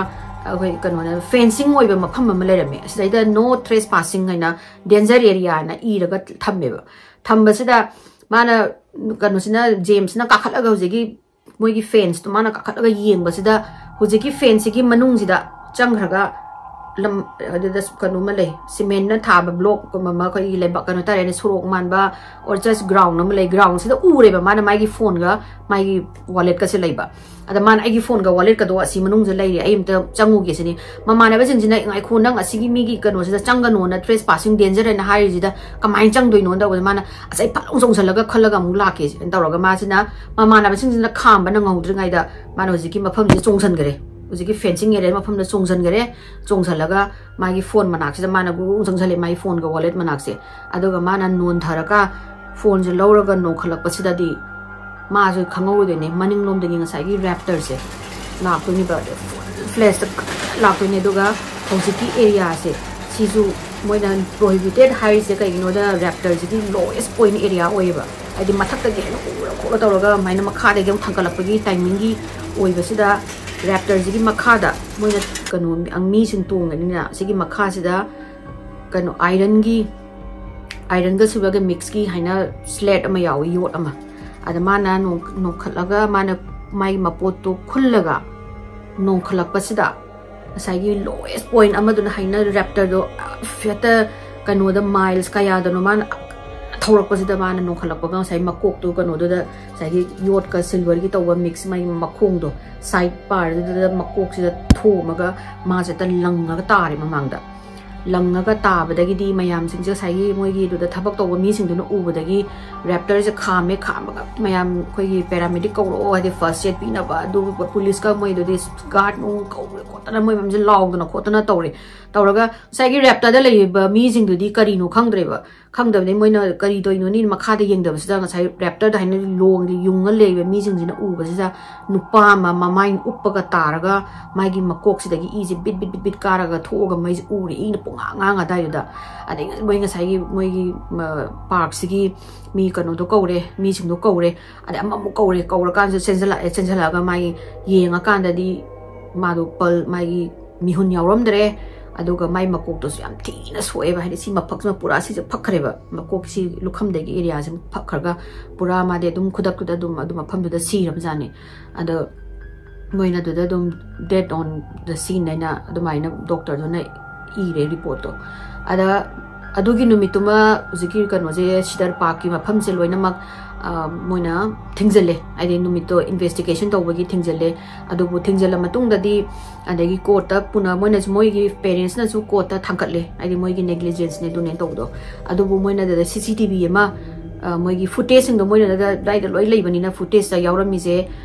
ꯑꯩꯈꯣꯏ ꯀꯩꯅꯣꯅ ꯐꯦꯟꯁꯤꯡ ꯑꯣꯏꯕ ꯃꯐꯝ ꯑꯃ ꯂꯩꯔꯝꯃꯦ꯫ ꯑꯁꯤꯗꯩꯗ "No trespassing" ꯍꯥꯏꯅ, "Danger area" ꯍꯥꯏꯅ ꯏꯔꯒ ꯊꯝꯃꯦꯕ꯫ ꯊꯝꯕꯁꯤꯗ ꯃꯥꯅ, ꯀꯩꯅꯣꯁꯤꯅ, ꯖꯦꯝꯁꯅ ꯀꯥꯈꯠꯂꯒ ꯍꯧꯖꯤꯛꯀꯤ ꯃꯣꯏꯒꯤ ꯐꯦꯟꯁꯇꯣ ꯃꯥꯅ ꯀꯥꯈꯠꯂꯒ ꯌꯦꯡꯕꯁꯤꯗ ꯍꯧꯖꯤꯛꯀꯤ ꯐꯦꯟꯁꯤꯒꯤ ꯃꯅꯨꯡꯁꯤꯗ ꯆꯪꯈ꯭ꯔꯒ ꯂꯝ ꯑꯗꯨꯗ ꯀꯩꯅꯣ ꯑꯃ ꯂꯩ, ꯁꯤꯃꯦꯟꯅ ꯊꯥꯕ ꯕ꯭ꯂꯣꯛꯀꯨꯝꯕ ꯑꯃ, ꯑꯩꯈꯣꯏꯒꯤ ꯂꯩꯕꯥꯛ ꯀꯩꯅꯣ ꯇꯥꯔꯦꯅꯦ, ꯁꯣꯔꯣꯛ ꯃꯥꯟꯕ, or just ground ꯑꯃ ꯂꯩ꯫ ꯒ꯭ꯔꯥꯎꯟꯁꯤꯗ ꯎꯔꯦꯕ ꯃꯥꯅ ꯃꯥꯒꯤ ꯐꯣꯟꯒ ꯃꯥꯒꯤ ꯋꯥꯂꯦꯠꯀꯁꯦ ꯂꯩꯕ꯫ ꯑꯗ ꯃꯥꯅ "ꯑꯩꯒꯤ ꯐꯣꯟꯒ ꯋꯥꯂꯦꯠꯀꯗꯣ ꯑꯁꯤ ꯃꯅꯨꯡꯗ ꯂꯩꯔꯦ, ꯑꯩ ꯑꯝꯇ ꯆꯪꯉꯨꯒꯦ" ꯁꯤꯅꯤ꯫ ꯃꯃꯥꯟꯅꯕꯁꯤꯡꯁꯤꯅ "ꯉꯥꯏꯈꯣ, ꯅꯪ ꯑꯁꯤꯒꯤ ꯃꯤꯒꯤ ꯀꯩꯅꯣꯁꯤꯗ ꯆꯪꯒꯅꯣꯅ, trespassing danger ꯍꯥꯏꯅ ꯍꯥꯏꯔꯤꯁꯤꯗ ꯀꯃꯥꯏꯅ ꯆꯪꯗꯣꯏꯅꯣ?" ꯇꯧꯕꯗ ꯃꯥꯅ "ꯑꯁ, ꯑꯩ ꯐꯠ ꯂꯥꯎ ꯆꯣꯡꯁꯤꯜꯂꯒ ꯈꯜꯂꯒ ꯑꯃꯨꯛ ꯂꯥꯛꯀꯦ" ꯁꯤꯅ ꯇꯧꯔꯒ ꯃꯥꯁꯤꯅ ꯃꯃꯥꯟꯅꯕꯁꯤꯡꯁꯤꯅ ꯈꯥꯝꯕ ꯅꯪꯍꯧꯗ꯭ꯔꯤꯉꯩꯗ ꯃꯥꯅ ꯍꯧꯖꯤꯛꯀꯤ ꯃꯐꯝꯁꯤꯗ ꯆꯣꯡꯁꯤꯟꯈꯔꯦ꯫ ꯍꯧꯖꯤꯛꯀꯤ ꯐꯦꯟꯁꯤꯡ ꯑꯦꯔꯤꯌꯥ ꯃꯐꯝꯗ ꯆꯣꯡꯁꯤꯟꯈꯔꯦ꯫ ꯆꯣꯡꯁꯤꯜꯂꯒ ꯃꯥꯒꯤ ꯐꯣꯟ ꯃꯅꯥꯛꯁꯤꯗ ꯃꯥꯅ ꯒꯨ ꯒꯨ ꯆꯪꯁꯤꯜꯂꯦ, ꯃꯥꯒꯤ ꯐꯣꯟꯒ ꯋꯥꯂꯦꯠ ꯃꯅꯥꯛꯁꯦ꯫ ꯑꯗꯨꯒ ꯃꯥꯅ ꯅꯣꯟꯊꯔꯒ ꯐꯣꯟꯁꯦ ꯂꯧꯔꯒ ꯅꯣꯟꯈꯠꯂꯛꯄꯁꯤꯗꯗꯤ ꯃꯥꯁꯨ ꯈꯪꯍꯧꯔꯣꯏꯗꯣꯏꯅꯦ, ꯃꯅꯤꯡꯂꯣꯝꯗꯒꯤ ꯉꯁꯥꯏꯒꯤ ꯔꯦꯞꯇꯔꯁꯦ ꯂꯥꯛꯇꯣꯏꯅꯦꯕ꯫ ꯐ꯭ꯂꯦꯁꯇ ꯂꯥꯛꯇꯣꯏꯅꯦ꯫ ꯑꯗꯨꯒ ꯍꯧꯖꯤꯛꯀꯤ ꯑꯦꯔꯤꯌꯥꯁꯦ ꯁꯤꯁꯨ ꯃꯣꯏꯅ ꯄ꯭ꯔꯣꯍꯤꯕꯤꯇꯦꯠ ꯍꯥꯏꯔꯤꯁꯦ ꯀꯩꯒꯤꯅꯣꯗ, ꯔꯦꯞꯇꯔꯁꯤꯗꯤ ꯂꯣꯋꯦꯁ ꯄꯣꯏꯟ ꯑꯦꯔꯤꯌꯥ ꯑꯣꯏꯌꯦꯕ꯫ ꯍꯥꯏꯗꯤ ꯃꯊꯛꯇꯒꯤ ꯍꯦꯟꯅ ꯎꯔ ꯈꯣꯠꯂ ꯇꯧꯔꯒ ꯑꯗꯨꯃꯥꯏꯅ ꯃꯈꯥꯗꯒꯤ ꯑꯃꯨꯛ ꯊꯥꯡꯒꯠꯂꯛꯄꯒꯤ ꯇꯥꯏꯃꯤꯡꯒꯤ ꯑꯣꯏꯕꯁꯤꯗ, ꯔꯦꯞꯇꯔꯁꯤꯒꯤ ꯃꯈꯥꯗ ꯃꯣꯏꯅ ꯀꯩꯅꯣ, ꯃꯤꯁꯤꯡ ꯇꯣꯡꯒꯅꯤꯅ ꯁꯤꯒꯤ ꯃꯈꯥꯁꯤꯗ ꯀꯩꯅꯣ, ꯑꯥꯏꯔꯟꯒꯤ, ꯑꯥꯏꯔꯟꯒ ꯁꯤꯜꯚꯔꯒ ꯃꯤꯛꯁꯀꯤ ꯍꯥꯏꯅ ꯁ꯭ꯂꯦꯠ ꯑꯃ ꯌꯥꯎꯋꯤ, ꯌꯣꯠ ꯑꯃ꯫ ꯑꯗ ꯃꯥꯅ ꯅꯣꯡ-, ꯅꯣꯡꯈꯠꯂꯒ ꯃꯥꯅ ꯃꯥꯒꯤ ꯃꯄꯣꯠꯇꯣ ꯈꯨꯜꯂꯒ ꯅꯣꯡꯈꯠꯂꯛꯄꯁꯤꯗ ꯉꯁꯥꯏꯒꯤ ꯂꯣꯋꯦꯁ ꯄꯣꯏꯟ ꯑꯃꯗꯨꯅ ꯍꯥꯏꯅ ꯔꯦꯞꯇꯔꯗꯣ ꯍꯦꯛꯇ ꯀꯩꯅꯣꯗ ꯃꯥꯏꯜꯁ ꯀꯌꯥꯗꯅꯣ ꯃꯥꯅ ꯊꯧꯔꯛꯄꯁꯤꯗ ꯃꯥꯅ ꯅꯣꯡꯈꯠꯂꯛꯄꯒ ꯉꯁꯥꯏ ꯃꯀꯣꯛꯇꯨ ꯀꯩꯅꯣꯗꯨꯗ ꯉꯁꯥꯏꯒꯤ ꯌꯣꯠꯀ ꯁꯤꯜꯚꯔꯒꯤ ꯇꯧꯕ ꯃꯤꯛꯁ ꯃꯥꯒꯤ ꯃꯈꯣꯡꯗꯣ ꯁꯥꯏꯠ ꯄꯥꯔꯗꯨꯗ ꯃꯀꯣꯛꯁꯤꯗ ꯊꯣꯝꯃꯒ ꯃꯥꯁꯦ ꯍꯦꯛꯇ ꯂꯪꯉꯒ ꯇꯥꯔꯦ ꯃꯃꯥꯡꯗ꯫ ꯂꯪꯉꯒ ꯇꯥꯕꯗꯒꯤꯗꯤ ꯃꯌꯥꯝꯁꯤꯡꯁꯦ ꯉꯁꯥꯏꯒꯤ ꯃꯣꯏꯒꯤ ꯑꯗꯨꯗ ꯊꯕꯛ ꯇꯧꯕ ꯃꯤꯁꯤꯡꯗꯨꯅ ꯎꯕꯗꯒꯤ ꯔꯦꯞꯇꯔꯁꯦ ꯈꯥꯝꯃꯦ, ꯈꯥꯝꯃꯒ ꯃꯌꯥꯝ ꯑꯩꯈꯣꯏꯒꯤ ꯄꯦꯔꯥꯃꯦꯗꯤꯛ ꯀꯧꯔꯛꯑꯣ, ꯍꯥꯏꯗꯤ ꯐꯥꯔꯁ ꯑꯦꯗ ꯄꯤꯅꯕ, ꯑꯗꯨꯒ ꯄꯨꯂꯤꯁꯀ ꯃꯣꯏꯗꯨꯗꯤ ꯒꯥꯔꯗ ꯅꯨꯡ ꯀꯧꯔꯦ ꯈꯣꯠꯇꯅ ꯃꯣꯏ ꯃꯌꯥꯝꯁꯦ ꯂꯥꯎꯗꯅ ꯈꯣꯠꯇꯅ ꯇꯧꯔꯦ꯫ ꯇꯧꯔꯒ ꯉꯁꯥꯏꯒꯤ ꯔꯦꯞꯇꯔꯗ ꯂꯩꯔꯤꯕ ꯃꯤꯁꯤꯡꯗꯨꯗꯤ ꯀꯔꯤꯅꯣ ꯈꯪꯗ꯭ꯔꯦꯕ꯫ ꯈꯪꯗꯕꯗꯩ ꯃꯣꯏꯅ ꯀꯔꯤ ꯇꯧꯔꯤꯅꯣꯅꯤ ꯃꯈꯥꯗ ꯌꯦꯡꯗꯕꯁꯤꯗ ꯉꯁꯥꯏ ꯔꯦꯞꯇꯔꯗ ꯍꯥꯏꯅ ꯂꯣꯡ ꯌꯨꯡꯉ ꯂꯩꯕ ꯃꯤꯁꯤꯡꯁꯤꯅ ꯎꯕꯁꯤꯗ ꯅꯨꯄꯥ ꯑꯃ ꯃꯃꯥꯏ ꯎꯞꯄꯒ ꯇꯥꯔꯒ ꯃꯥꯒꯤ ꯃꯀꯣꯛꯁꯤꯗꯒꯤ ꯏꯁꯦ ꯕꯤꯠ ꯕꯤꯠ ꯕꯤꯠ ꯕꯤꯠ ꯀꯥꯔꯒ ꯊꯣꯛꯑꯒ ꯃꯩꯁꯦ ꯎꯔꯦ, ꯏꯅ ꯄꯨꯡꯉꯥꯡ ꯉꯥꯡ ꯑꯗꯥꯏꯗꯨꯗ꯫ ꯑꯗꯩ ꯃꯣꯏ ꯉꯁꯥꯏꯒꯤ ꯃꯣꯏꯒꯤ ꯄꯥꯔꯛꯁꯤꯒꯤ ꯃꯤ ꯀꯩꯅꯣꯗꯣ ꯀꯧꯔꯦ, ꯃꯤꯁꯤꯡꯗꯣ ꯀꯧꯔꯦ꯫ ꯑꯗꯩ ꯑꯃꯃꯨꯛ ꯀꯧꯔꯦ, ꯀꯧꯔꯀꯥꯟꯁꯤꯗ ꯆꯦꯟꯁꯤꯜꯂꯛꯑꯦ꯫ ꯆꯦꯟꯁꯤꯜꯂꯛꯑꯒ ꯃꯥꯒꯤ ꯌꯦꯡꯉꯀꯥꯟꯗꯗꯤ ꯃꯥꯗꯣ ꯄꯜ ꯃꯥꯒꯤ ꯃꯤꯍꯨꯟ ꯌꯥꯎꯔꯝꯗ꯭ꯔꯦ꯫ ꯑꯗꯨꯒ ꯃꯥꯏ ꯃꯀꯣꯛꯇꯨꯁꯨ ꯌꯥꯝ ꯊꯤꯅ ꯁꯣꯛꯑꯦꯕ, ꯍꯥꯏꯗꯤ ꯁꯤ ꯃꯐꯛꯁꯤꯃ ꯄꯨꯔꯥ ꯁꯤꯁꯦ ꯐꯛꯈ꯭ꯔꯦꯕ, ꯃꯀꯣꯛꯁꯤ ꯂꯨꯈꯝꯗꯒꯤ ꯑꯦꯔꯤꯌꯥꯁꯤ ꯐꯛꯈ꯭ꯔꯒ ꯄꯨꯔꯥ ꯃꯥꯗꯤ ꯑꯗꯨꯝ ꯈꯨꯗꯛꯇꯨꯗ ꯑꯗꯨꯝ ꯑꯗꯨ ꯃꯐꯝꯗꯨꯗ ꯁꯤꯔꯕꯖꯥꯠꯅꯤ꯫ ꯑꯗꯣ ꯃꯣꯏꯅ ꯑꯗꯨꯗ ꯑꯗꯨꯝ dead on the scene ꯍꯥꯏꯅ ꯑꯗꯨꯃꯥꯏꯅ ꯗꯣꯛꯇꯔꯗꯨꯅ ꯏꯔꯦ ꯔꯤꯄꯣꯔꯠꯇꯣ꯫ ꯑꯗ ꯑꯗꯨꯒꯤ ꯅꯨꯃꯤꯠꯇꯨꯃ ꯍꯧꯖꯤꯛꯀꯤ ꯀꯩꯅꯣꯁꯦ ꯁꯤꯗꯔ ꯄꯥꯔꯛꯀꯤ ꯃꯐꯝꯁꯦ ꯂꯣꯏꯅꯃꯛ ꯃꯣꯏꯅ ꯊꯤꯡꯖꯤꯜꯂꯦ, ꯍꯥꯏꯗꯤ ꯅꯨꯃꯤꯠꯇꯣ ꯏꯟꯚꯦꯁꯇꯤꯒꯦꯁꯟ ꯇꯧꯕꯒꯤ ꯊꯤꯡꯖꯤꯜꯂꯦ꯫ ꯑꯗꯨꯕꯨ ꯊꯤꯡꯖꯤꯜꯂ ꯃꯇꯨꯡꯗꯗꯤ ꯑꯗꯒꯤ ꯀꯣꯔꯠꯇ ꯄꯨꯅ ꯃꯣꯏꯅꯁꯨ ꯃꯣꯏꯒꯤ ꯄꯦꯔꯦꯟꯁꯅꯁꯨ ꯀꯣꯔꯠꯇ ꯊꯥꯡꯒꯠꯂꯦ, ꯍꯥꯏꯗꯤ ꯃꯣꯏꯒꯤ ꯅꯦꯒ꯭ꯂꯤꯖꯦꯟꯁꯅꯦ ꯑꯗꯨꯅꯦ ꯇꯧꯕꯗꯣ꯫ ꯑꯗꯨꯕꯨ ꯃꯣꯏꯅ ꯑꯗꯨꯗ ꯁꯤ ꯁꯤ ꯇꯤ ꯚꯤ ꯑꯃ ꯃꯣꯏꯒꯤ ꯐꯨꯇꯦꯖꯁꯤꯡꯗꯣ ꯃꯣꯏꯅ ꯑꯗꯨꯗ ꯑꯗꯨꯗꯥꯏꯗ ꯂꯣꯏ ꯂꯩꯕꯅꯤꯅ ꯐꯨꯇꯦꯖꯇ ꯌꯥꯎꯔꯝꯃꯤꯁꯦ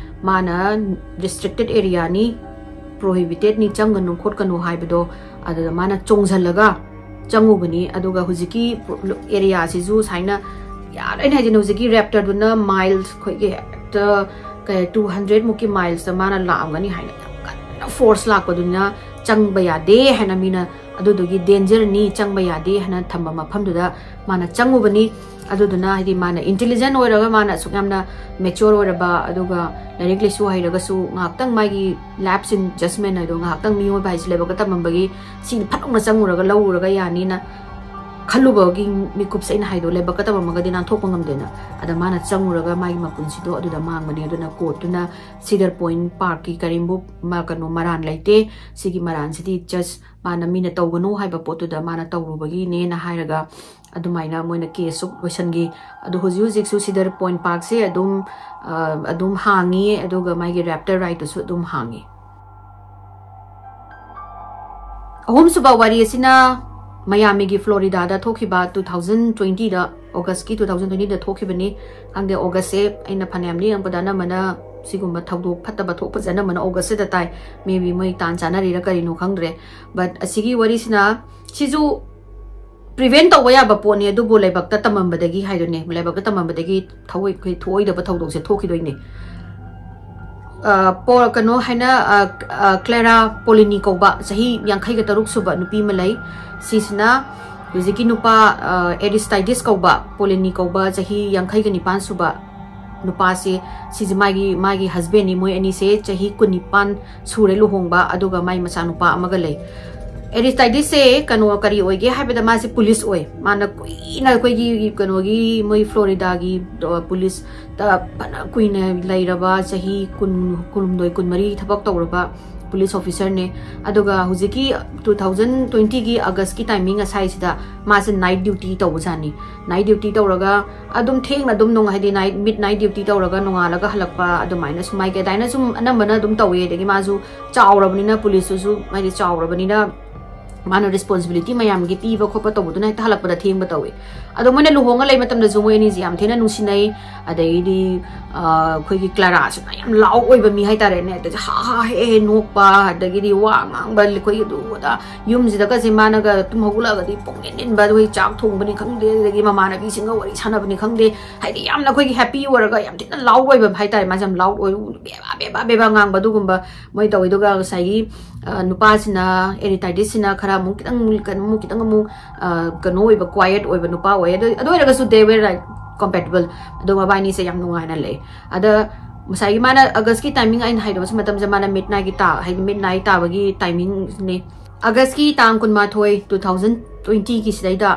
ꯃꯥꯅ ꯔꯦꯁꯇ꯭ꯔꯤꯛꯇꯦꯠ ꯑꯦꯔꯤꯌꯥꯅꯤ, ꯄ꯭ꯔꯣꯍꯤꯕꯤꯇꯦꯠꯅꯤ, ꯆꯪꯒꯅꯨ ꯈꯣꯠꯀꯅꯨ ꯍꯥꯏꯕꯗꯣ ꯑꯗꯨꯗ ꯃꯥꯅ ꯆꯣꯡꯁꯤꯜꯂꯒ ꯆꯪꯉꯨꯕꯅꯤ꯫ ꯑꯗꯨꯒ ꯍꯧꯖꯤꯛꯀꯤ ꯑꯦꯔꯤꯌꯥꯁꯤꯁꯨ ꯁꯨꯃꯥꯏꯅ ꯌꯥꯔꯦꯅ ꯍꯥꯏꯁꯤꯅ ꯍꯧꯖꯤꯛꯀꯤ ꯔꯦꯞꯇꯔꯗꯨꯅ ꯃꯥꯏꯜꯁ ꯑꯩꯈꯣꯏꯒꯤ ꯍꯦꯛꯇ ꯀꯩ ꯇꯨ ꯍꯟꯗ꯭ꯔꯦꯠ ꯃꯨꯛꯀꯤ ꯃꯥꯏꯜꯁꯇ ꯃꯥꯅ ꯂꯥꯛꯑꯝꯒꯅꯤ ꯍꯥꯏꯅ ꯌꯥꯝ ꯀꯟꯅ ꯐꯣꯔꯁ ꯂꯥꯛꯄꯗꯨꯅ ꯆꯪꯕ ꯌꯥꯗꯦ ꯍꯥꯏꯅ ꯃꯤꯅ ꯑꯗꯨꯗꯨꯒꯤ ꯗꯦꯟꯖꯔꯅꯤ, ꯆꯪꯕ ꯌꯥꯗꯦ ꯍꯥꯏꯅ ꯊꯝꯕ ꯃꯐꯝꯗꯨꯗ ꯃꯥꯅ ꯆꯪꯉꯨꯕꯅꯤ꯫ ꯑꯗꯨꯗꯨꯅ ꯍꯥꯏꯗꯤ ꯃꯥꯅ ꯏꯟꯇꯦꯂꯤꯖꯦꯟ ꯑꯣꯏꯔꯒ ꯃꯥꯅ ꯑꯁꯨꯛ ꯌꯥꯝꯅ ꯃꯦꯆꯣꯔ ꯑꯣꯏꯔꯕ ꯑꯗꯨꯒ ꯂꯥꯏꯔꯤꯛ ꯂꯥꯏꯁꯨ ꯍꯩꯔꯒꯁꯨ ꯉꯥꯏꯍꯥꯛꯇꯪ ꯃꯥꯒꯤ ꯂꯦꯞꯁ ꯏꯟ ꯖꯁꯃꯦꯟ ꯍꯥꯏꯗꯣ ꯉꯥꯏꯍꯥꯛꯇꯪ ꯃꯤꯑꯣꯏꯕ ꯍꯥꯏꯁꯤ ꯂꯥꯏꯕꯛꯇ ꯇꯝꯃꯝꯕꯒꯤ ꯁꯤ ꯐꯠ ꯂꯥꯎꯅ ꯆꯪꯉꯨꯔꯒ ꯂꯧꯔꯨꯔꯒ ꯌꯥꯅꯤꯅ ꯈꯜꯂꯨꯕꯒꯤ ꯃꯤꯀꯨꯞꯁꯦ ꯑꯩꯅ ꯍꯥꯏꯗꯣ ꯂꯥꯏꯕꯛꯇ ꯇꯝꯃꯝꯃꯒꯗꯤ ꯅꯥꯟꯊꯣꯛꯄ ꯉꯝꯗꯦꯅ꯫ ꯑꯗ ꯃꯥꯅ ꯆꯪꯉꯨꯔꯒ ꯃꯥꯒꯤ ꯃꯄꯨꯟꯁꯤꯗꯣ ꯑꯗꯨꯗ ꯃꯥꯡꯕꯅꯦ꯫ ꯑꯗꯨꯅ ꯀꯣꯔꯠꯇꯨꯅ ꯁꯤꯗꯔ ꯄꯣꯏꯟ ꯄꯥꯔꯛꯀꯤ ꯀꯔꯤꯝꯕꯨ ꯃ-, ꯀꯩꯅꯣ ꯃꯔꯥꯟ ꯂꯩꯇꯦ, ꯁꯤꯒꯤ ꯃꯔꯥꯟꯁꯤꯗꯤ ꯖꯁ ꯃꯥꯅ ꯃꯤꯅ ꯇꯧꯒꯅꯨ ꯍꯥꯏꯕ ꯄꯣꯠꯇꯨꯗ ꯃꯥꯅ ꯇꯧꯔꯨꯕꯒꯤꯅꯦꯅ ꯍꯥꯏꯔꯒ ꯑꯗꯨꯃꯥꯏꯅ ꯃꯣꯏꯅ ꯀꯦꯁꯁꯨ ꯂꯣꯏꯁꯟꯈꯤ꯫ ꯑꯗꯣ ꯍꯧꯖꯤꯛ ꯍꯧꯖꯤꯛꯁꯨ ꯁꯤꯗꯔ ꯄꯣꯏꯟ ꯄꯥꯔꯛꯁꯦ ꯑꯗꯨꯝ, ꯑ, ꯑꯗꯨꯝ ꯍꯥꯡꯉꯤ, ꯑꯗꯨꯒ ꯃꯥꯒꯤ ꯔꯦꯞꯇꯔ ꯔꯥꯏꯠꯇꯨꯁꯨ ꯑꯗꯨꯝ ꯍꯥꯡꯉꯤ꯫ ꯑꯍꯨꯝꯁꯨꯕ ꯋꯥꯔꯤ ꯑꯁꯤꯅ ꯃꯌꯥꯃꯤꯒꯤ ꯐ꯭ꯂꯣꯔꯤꯗꯥꯗ ꯊꯣꯛꯈꯤꯕ, ꯇꯨ ꯊꯥꯎꯖꯟ ꯇ꯭ꯋꯦꯟꯇꯤꯗ, ꯑꯣꯒꯁꯀꯤ ꯇꯨ ꯊꯥꯎꯖꯟ ꯇ꯭ꯋꯦꯟꯇꯤꯗ ꯊꯣꯛꯈꯤꯕꯅꯤ꯫ ꯈꯪꯗꯦ, ꯑꯣꯒꯁꯁꯦ ꯑꯩꯅ ꯐꯅꯌꯥꯝ ꯌꯦꯡꯉꯛꯄꯗ ꯑꯅꯝꯕꯅ ꯁꯤꯒꯨꯝꯕ ꯊꯧꯗꯣꯛ ꯐꯠꯇꯕ ꯊꯣꯛꯄꯁꯦ ꯑꯅꯝꯕꯅ ꯑꯣꯒꯁꯁꯤꯗ ꯇꯥꯏ꯫ Maybe ꯃꯣꯏ ꯇꯥꯟ ꯆꯥꯅꯔꯤꯔ ꯀꯔꯤꯅꯣ ꯈꯪꯗ꯭ꯔꯦ꯫ But ꯑꯁꯤꯒꯤ ꯋꯥꯔꯤꯁꯤꯅ, ꯁꯤꯁꯨ prevent ꯇꯧꯕ ꯌꯥꯕ ꯄꯣꯠꯅꯤ, ꯑꯗꯨꯕꯨ ꯂꯥꯏꯕꯛꯇ ꯇꯝꯃꯝꯕꯗꯒꯤ ꯍꯥꯏꯗꯨꯅꯦ, ꯂꯥꯏꯕꯛꯇ ꯇꯝꯃꯝꯕꯗꯒꯤ ꯊꯑꯣꯏ-, ꯊꯣꯛꯑꯣꯏꯗꯕ ꯊꯧꯗꯣꯛꯁꯦ ꯊꯣꯛꯈꯤꯗꯣꯏꯅꯦ꯫ ꯑ, ꯄꯣ-, ꯀꯩꯅꯣ ꯍꯥꯏꯅ, ꯑ, ꯑ, ꯀ꯭ꯂꯦꯔꯥ ꯄꯣꯂꯤꯅꯤ ꯀꯧꯕ ꯆꯍꯤ ꯌꯥꯡꯈꯩꯒ ꯇꯔꯨꯛ ꯁꯨꯕ ꯅꯨꯄꯤ ꯑꯃ ꯂꯩ꯫ ꯁꯤꯁꯤꯅ ꯍꯧꯖꯤꯛꯀꯤ ꯅꯨꯄꯥ, ꯑ, ꯑꯦꯔꯤꯁꯇꯥꯏꯗꯤꯁ ꯀꯧꯕ, ꯄꯣꯂꯤꯅꯤ ꯀꯧꯕ ꯆꯍꯤ ꯌꯥꯡꯈꯩꯒ ꯅꯤꯄꯥꯟ ꯁꯨꯕ ꯅꯨꯄꯥꯁꯦ, ꯁꯤꯁꯦ ꯃꯥꯒꯤ, ꯃꯥꯒꯤ husbandꯅꯤ꯫ ꯃꯣꯏ ꯑꯅꯤꯁꯦ ꯆꯍꯤ ꯀꯨꯟꯅꯤꯄꯥꯟ ꯁꯨꯔꯦ ꯂꯨꯍꯣꯡꯕ, ꯑꯗꯨꯒ ꯃꯥꯏ ꯃꯆꯥꯅꯨꯄꯥ ꯑꯃꯒ ꯂꯩ꯫ ꯑꯦꯔꯤꯁꯇꯥꯏꯗꯤꯁꯁꯦ ꯀꯩꯅꯣ, ꯀꯔꯤ ꯑꯣꯏꯒꯦ ꯍꯥꯏꯕꯗ, ꯃꯥꯁꯦ ꯄꯨꯂꯤꯁ ꯑꯣꯏ꯫ ꯃꯥꯅ ꯀꯨꯏꯅ ꯑꯩꯈꯣꯏꯒꯤ ꯀꯩꯅꯣꯒꯤ, ꯃꯣꯏ ꯐ꯭ꯂꯣꯔꯤꯗꯥꯒꯤ, ꯑ, ꯄꯨꯂꯤꯁꯇ ꯐꯅ ꯀꯨꯏꯅ ꯂꯩꯔꯕ, ꯆꯍꯤ ꯀꯨꯟ, ꯀꯨꯟꯍꯨꯝꯗꯣꯏ, ꯀꯨꯟꯃꯔꯤ ꯊꯕꯛ ꯇꯧꯔꯕ ꯄꯨꯂꯤꯁ ꯑꯣꯐꯤꯁꯔꯅꯦ꯫ ꯑꯗꯨꯒ ꯍꯧꯖꯤꯛꯀꯤ two thousand twentyꯒꯤ ꯑꯥꯒꯁꯀꯤ timing ꯑꯁꯥꯏꯁꯤꯗ ꯃꯥꯁꯦ night duty ꯇꯧꯕꯖꯥꯠꯅꯤ꯫ Night duty ꯇꯧꯔꯒ ꯑꯗꯨꯝ ꯊꯦꯡꯅ ꯑꯗꯨꯝ ꯅꯣꯡ-, ꯍꯥꯏꯗꯤ night, midnight duty ꯇꯧꯔꯒ ꯅꯣꯡꯉꯥꯜꯂꯒ ꯍꯜꯂꯛꯄ, ꯑꯗꯨꯃꯥꯏꯅ ꯁꯨꯃꯥꯏꯅ, ꯑꯗꯨꯃꯥꯏꯅ ꯁꯨꯝ ꯑꯅꯝꯕꯅ ꯑꯗꯨꯝ ꯇꯧꯋꯦ꯫ ꯑꯗꯒꯤ ꯃꯥꯁꯨ ꯆꯥꯎꯔꯕꯅꯤꯅ, ꯄꯨꯂꯤꯁꯇꯨꯁꯨ ꯍꯥꯏꯗꯤ ꯆꯥꯎꯔꯕꯅꯤꯅ, ꯃꯥꯅ responsibility ꯃꯌꯥꯝꯒꯤ ꯄꯤꯕ ꯈꯣꯠꯄ ꯇꯧꯕꯗꯨꯅ ꯍꯦꯛꯇ ꯍꯜꯂꯛꯄꯗ ꯊꯦꯡꯕ ꯇꯧꯋꯦ꯫ ꯑꯗꯣ ꯃꯣꯏꯅ ꯂꯨꯍꯣꯡꯉ ꯂꯩ ꯃꯇꯝꯗꯁꯨ ꯃꯣꯏ ꯑꯅꯤꯁꯦ ꯌꯥꯝ ꯊꯤꯅ ꯅꯨꯡꯁꯤꯅꯩ꯫ ꯑꯗꯒꯤꯗꯤ, ꯑ, ꯑꯩꯈꯣꯏꯒꯤ ꯀ꯭ꯂꯥꯔꯥꯁꯤꯅ ꯌꯥꯝ loud ꯑꯣꯏꯕ ꯃꯤ ꯍꯥꯏꯇꯥꯔꯦꯅꯦ꯫ ꯑꯗꯩ ꯍꯥ ꯍꯥ ꯍꯦ ꯍꯦ ꯅꯣꯛꯄ, ꯑꯗꯒꯤꯗꯤ ꯋꯥ ꯉꯥꯡꯕ, ꯑꯩꯈꯣꯏꯒꯤ ꯑꯗꯨ ꯑꯗꯥ, ꯌꯨꯝꯁꯤꯗꯒꯁꯦ ꯃꯥꯅꯒ ꯇꯨꯝ ꯍꯧꯒꯠꯂꯛꯑꯒꯗꯤ ꯄꯣꯡꯅꯤꯟ ꯅꯤꯟꯕ, ꯑꯩꯈꯣꯏ ꯆꯥꯛ ꯊꯣꯡꯕꯅꯤ ꯈꯪꯗꯦ, ꯑꯗꯒꯤ ꯃꯃꯥꯟꯅꯕꯤꯁꯤꯡꯒ ꯋꯥꯔꯤ ꯁꯥꯟꯅꯕꯅꯤ ꯈꯪꯗꯦ, ꯍꯥꯏꯗꯤ ꯌꯥꯝꯅ ꯑꯩꯈꯣꯏꯒꯤ happy ꯑꯣꯏꯔꯒ ꯌꯥꯝ ꯊꯤꯅ loud ꯑꯣꯏꯕ ꯍꯥꯏꯇꯥꯔꯦ꯫ ꯃꯥꯁꯦ ꯌꯥꯝ loud ꯑꯣꯏ, ꯕꯦꯕꯥ ꯕꯦꯕꯥ ꯕꯦꯕꯥ ꯉꯥꯡꯕ ꯑꯗꯨꯒꯨꯝꯕ ꯃꯣꯏ ꯇꯧꯋꯦ꯫ ꯑꯗꯨꯒ ꯉꯁꯥꯏꯒꯤ, ꯑ, ꯅꯨꯄꯥꯁꯤꯅ, ꯑꯦꯔꯤꯇꯥꯏꯗꯤꯁꯁꯤꯅ ꯈꯔ ꯑꯃꯨꯛ ꯈꯤꯇꯪ, ꯀꯩꯅꯣ, ꯑꯃꯨꯛ ꯈꯤꯇꯪ ꯑꯃꯨꯛ, ꯑ, ꯀꯩꯅꯣ ꯑꯣꯏꯕ, quiet ꯑꯣꯏꯕ ꯅꯨꯄꯥ ꯑꯣꯏ꯫ ꯑꯗꯨ, ꯑꯗꯨ ꯑꯣꯏꯔꯒꯁꯨ they were, like, compatible꯫ ꯑꯗꯣ ꯃꯕꯥꯅꯤꯁꯦ ꯌꯥꯝ ꯅꯨꯡꯉꯥꯏꯅ ꯂꯩ꯫ ꯑꯗ ꯉꯁꯥꯏꯒꯤ ꯃꯥꯅ ꯑꯥꯒꯁꯀꯤ timing ꯑꯩꯅ ꯍꯥꯏꯗꯣꯛꯄ ꯃꯇꯝꯁꯦ, ꯃꯥꯅ midnightꯀꯤ ꯇꯥ-, ꯍꯥꯏꯗꯤ midnight ꯇꯥꯕꯒꯤ timingꯅꯦ꯫ ꯑꯥꯒꯁꯀꯤ ꯇꯥꯡ ꯀꯨꯟꯃꯥꯊꯣꯏ, two thousand twentyꯒꯤ ꯁꯤꯗꯩꯗ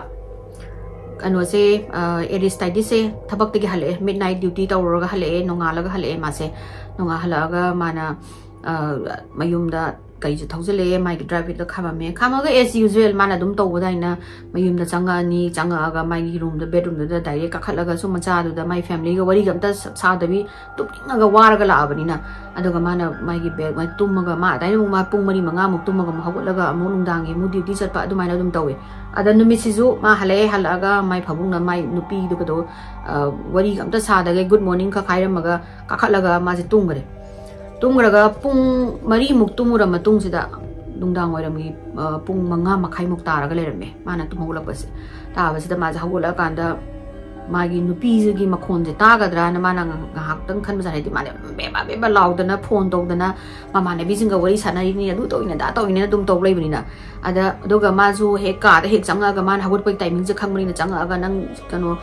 ꯀꯩꯅꯣꯁꯦ, ꯑ, ꯑꯦꯔꯤꯁꯇꯥꯏꯗꯤꯁꯁꯦ ꯊꯕꯛꯇꯒꯤ ꯍꯜꯂꯛꯑꯦ, midnight duty ꯇꯧꯔꯨꯔꯒ ꯍꯜꯂꯛꯑꯦ, ꯅꯣꯡꯉꯥꯜꯂꯒ ꯍꯜꯂꯛꯑꯦ ꯃꯥꯁꯦ꯫ ꯅꯣꯡꯉꯥꯜ ꯍꯜꯂꯛꯑꯒ ꯃꯥꯅ, ꯃꯌꯨꯝꯗ ꯀꯩꯁꯦ ꯊꯧꯖꯤꯜꯂꯛꯑꯦ, ꯃꯥꯒꯤ ꯗ꯭ꯔꯥꯏꯚꯔꯗ ꯈꯥꯝꯃꯝꯃꯦ꯫ ꯈꯥꯝꯃꯒ as usual ꯃꯥꯅ ꯑꯗꯨꯝ ꯇꯧꯕꯗꯥꯏꯅ ꯃꯌꯨꯝꯗ ꯆꯪꯉꯛꯑꯅꯤ, ꯆꯪꯉꯛꯑꯒ ꯃꯥꯒꯤ ꯔꯨꯝꯗ, ꯕꯦꯗꯔꯨꯝꯗꯨꯗ ꯗꯥꯏꯔꯦꯛ ꯀꯥꯈꯠꯂꯒꯁꯨ ꯃꯆꯥꯗꯨꯗ ꯃꯥꯏ ꯐꯦꯃꯤꯂꯤꯒ ꯋꯥꯔꯤꯒ ꯑꯝꯇ ꯁꯥꯗꯕꯤ, ꯇꯨꯝꯅꯤꯡꯉꯒ ꯋꯥꯔꯒ ꯂꯥꯛꯑꯕꯅꯤꯅ꯫ ꯑꯗꯨꯒ ꯃꯥꯅ ꯃꯥꯒꯤ ꯕꯦꯒ ꯃꯥ ꯇꯨꯝꯃꯒ, ꯃꯥ ꯑꯗꯥꯏꯅ ꯑꯃꯨꯛ ꯃꯥ ꯄꯨꯡ ꯃꯔꯤ ꯃꯉꯥꯃꯨꯛ ꯇꯨꯝꯃꯒ ꯑꯃꯨꯛ ꯍꯧꯒꯠꯂꯒ ꯑꯃꯨꯛ ꯅꯨꯡꯗꯥꯡꯒꯤ ꯑꯃꯨꯛ ꯗ꯭ꯌꯨꯇꯤ ꯆꯠꯄ, ꯑꯗꯨꯃꯥꯏꯅ ꯑꯗꯨꯝ ꯇꯧꯋꯦ꯫ ꯑꯗ ꯅꯨꯃꯤꯠꯁꯤꯁꯨ ꯃꯥ ꯍꯜꯂꯛꯑꯦ, ꯍꯜꯂꯛꯑꯒ ꯃꯥꯏ ꯐꯃꯨꯡꯅ ꯃꯥꯏ ꯅꯨꯄꯤꯗꯨꯒꯗꯣ ꯋꯥꯔꯤꯒ ꯑꯝꯇ ꯁꯥꯗꯒꯩ ꯒꯨꯗ ꯃꯣꯔꯅꯤꯡ ꯈꯛ ꯍꯥꯏꯔꯝꯃꯒ ꯀꯥꯈꯠꯂꯒ ꯃꯥꯁꯦ ꯇꯨꯝꯈ꯭ꯔꯦ꯫ ꯇꯨꯝꯈ꯭ꯔꯒ ꯄꯨꯡ ꯃꯔꯤꯃꯨꯛ ꯇꯨꯝꯃꯨꯔ ꯃꯇꯨꯡꯁꯤꯗ, ꯅꯨꯡꯗꯥꯡ ꯋꯥꯏꯔꯝꯒꯤ ꯄꯨꯡ ꯃꯉꯥ ꯃꯈꯥꯏꯃꯨꯛ ꯇꯥꯔꯒ ꯂꯩꯔꯝꯃꯦ ꯃꯥꯅ ꯇꯨꯝ ꯍꯧꯒꯠꯂꯛꯄꯁꯦ꯫ ꯇꯥꯕꯁꯤꯗ ꯃꯥꯁꯦ ꯍꯧꯒꯠꯂꯛꯑꯀꯥꯟꯗ ꯃꯥꯒꯤ ꯅꯨꯄꯤꯁꯤꯒꯤ ꯃꯈꯣꯟꯁꯦ ꯇꯥꯒꯗ꯭ꯔꯥꯅ ꯃꯥꯅ ꯉꯥꯏꯍꯥꯛꯇꯪ ꯈꯟꯕꯖꯥꯠꯅꯤ꯫ ꯍꯥꯏꯗꯤ ꯃꯥꯅ ꯕꯦꯕꯥ ꯕꯦꯕꯥ ꯂꯥꯎꯗꯅ ꯐꯣꯟ ꯇꯧꯗꯅ ꯃꯃꯥꯟꯅꯕꯤꯁꯤꯡꯒ ꯋꯥꯔꯤ ꯁꯥꯟꯅꯔꯤꯅꯤ, ꯑꯗꯨ ꯇꯧꯏꯅꯦ, ꯑꯗꯥ ꯇꯧꯏꯅꯦꯅ ꯑꯗꯨꯝ ꯇꯧ ꯂꯩꯕꯅꯤꯅ꯫ ꯑꯗ ꯑꯗꯨꯒ ꯃꯥꯁꯨ ꯍꯦꯛ ꯀꯥꯗ ꯍꯦꯛ ꯆꯪꯉꯛꯑꯒ, ꯃꯥꯅ ꯍꯧꯒꯠꯄꯒꯤ ꯇꯥꯏꯃꯤꯡꯁꯦ ꯈꯪꯕꯅꯤꯅ, ꯆꯪꯉꯛꯑꯒ ꯅꯪ ꯀꯩꯅꯣ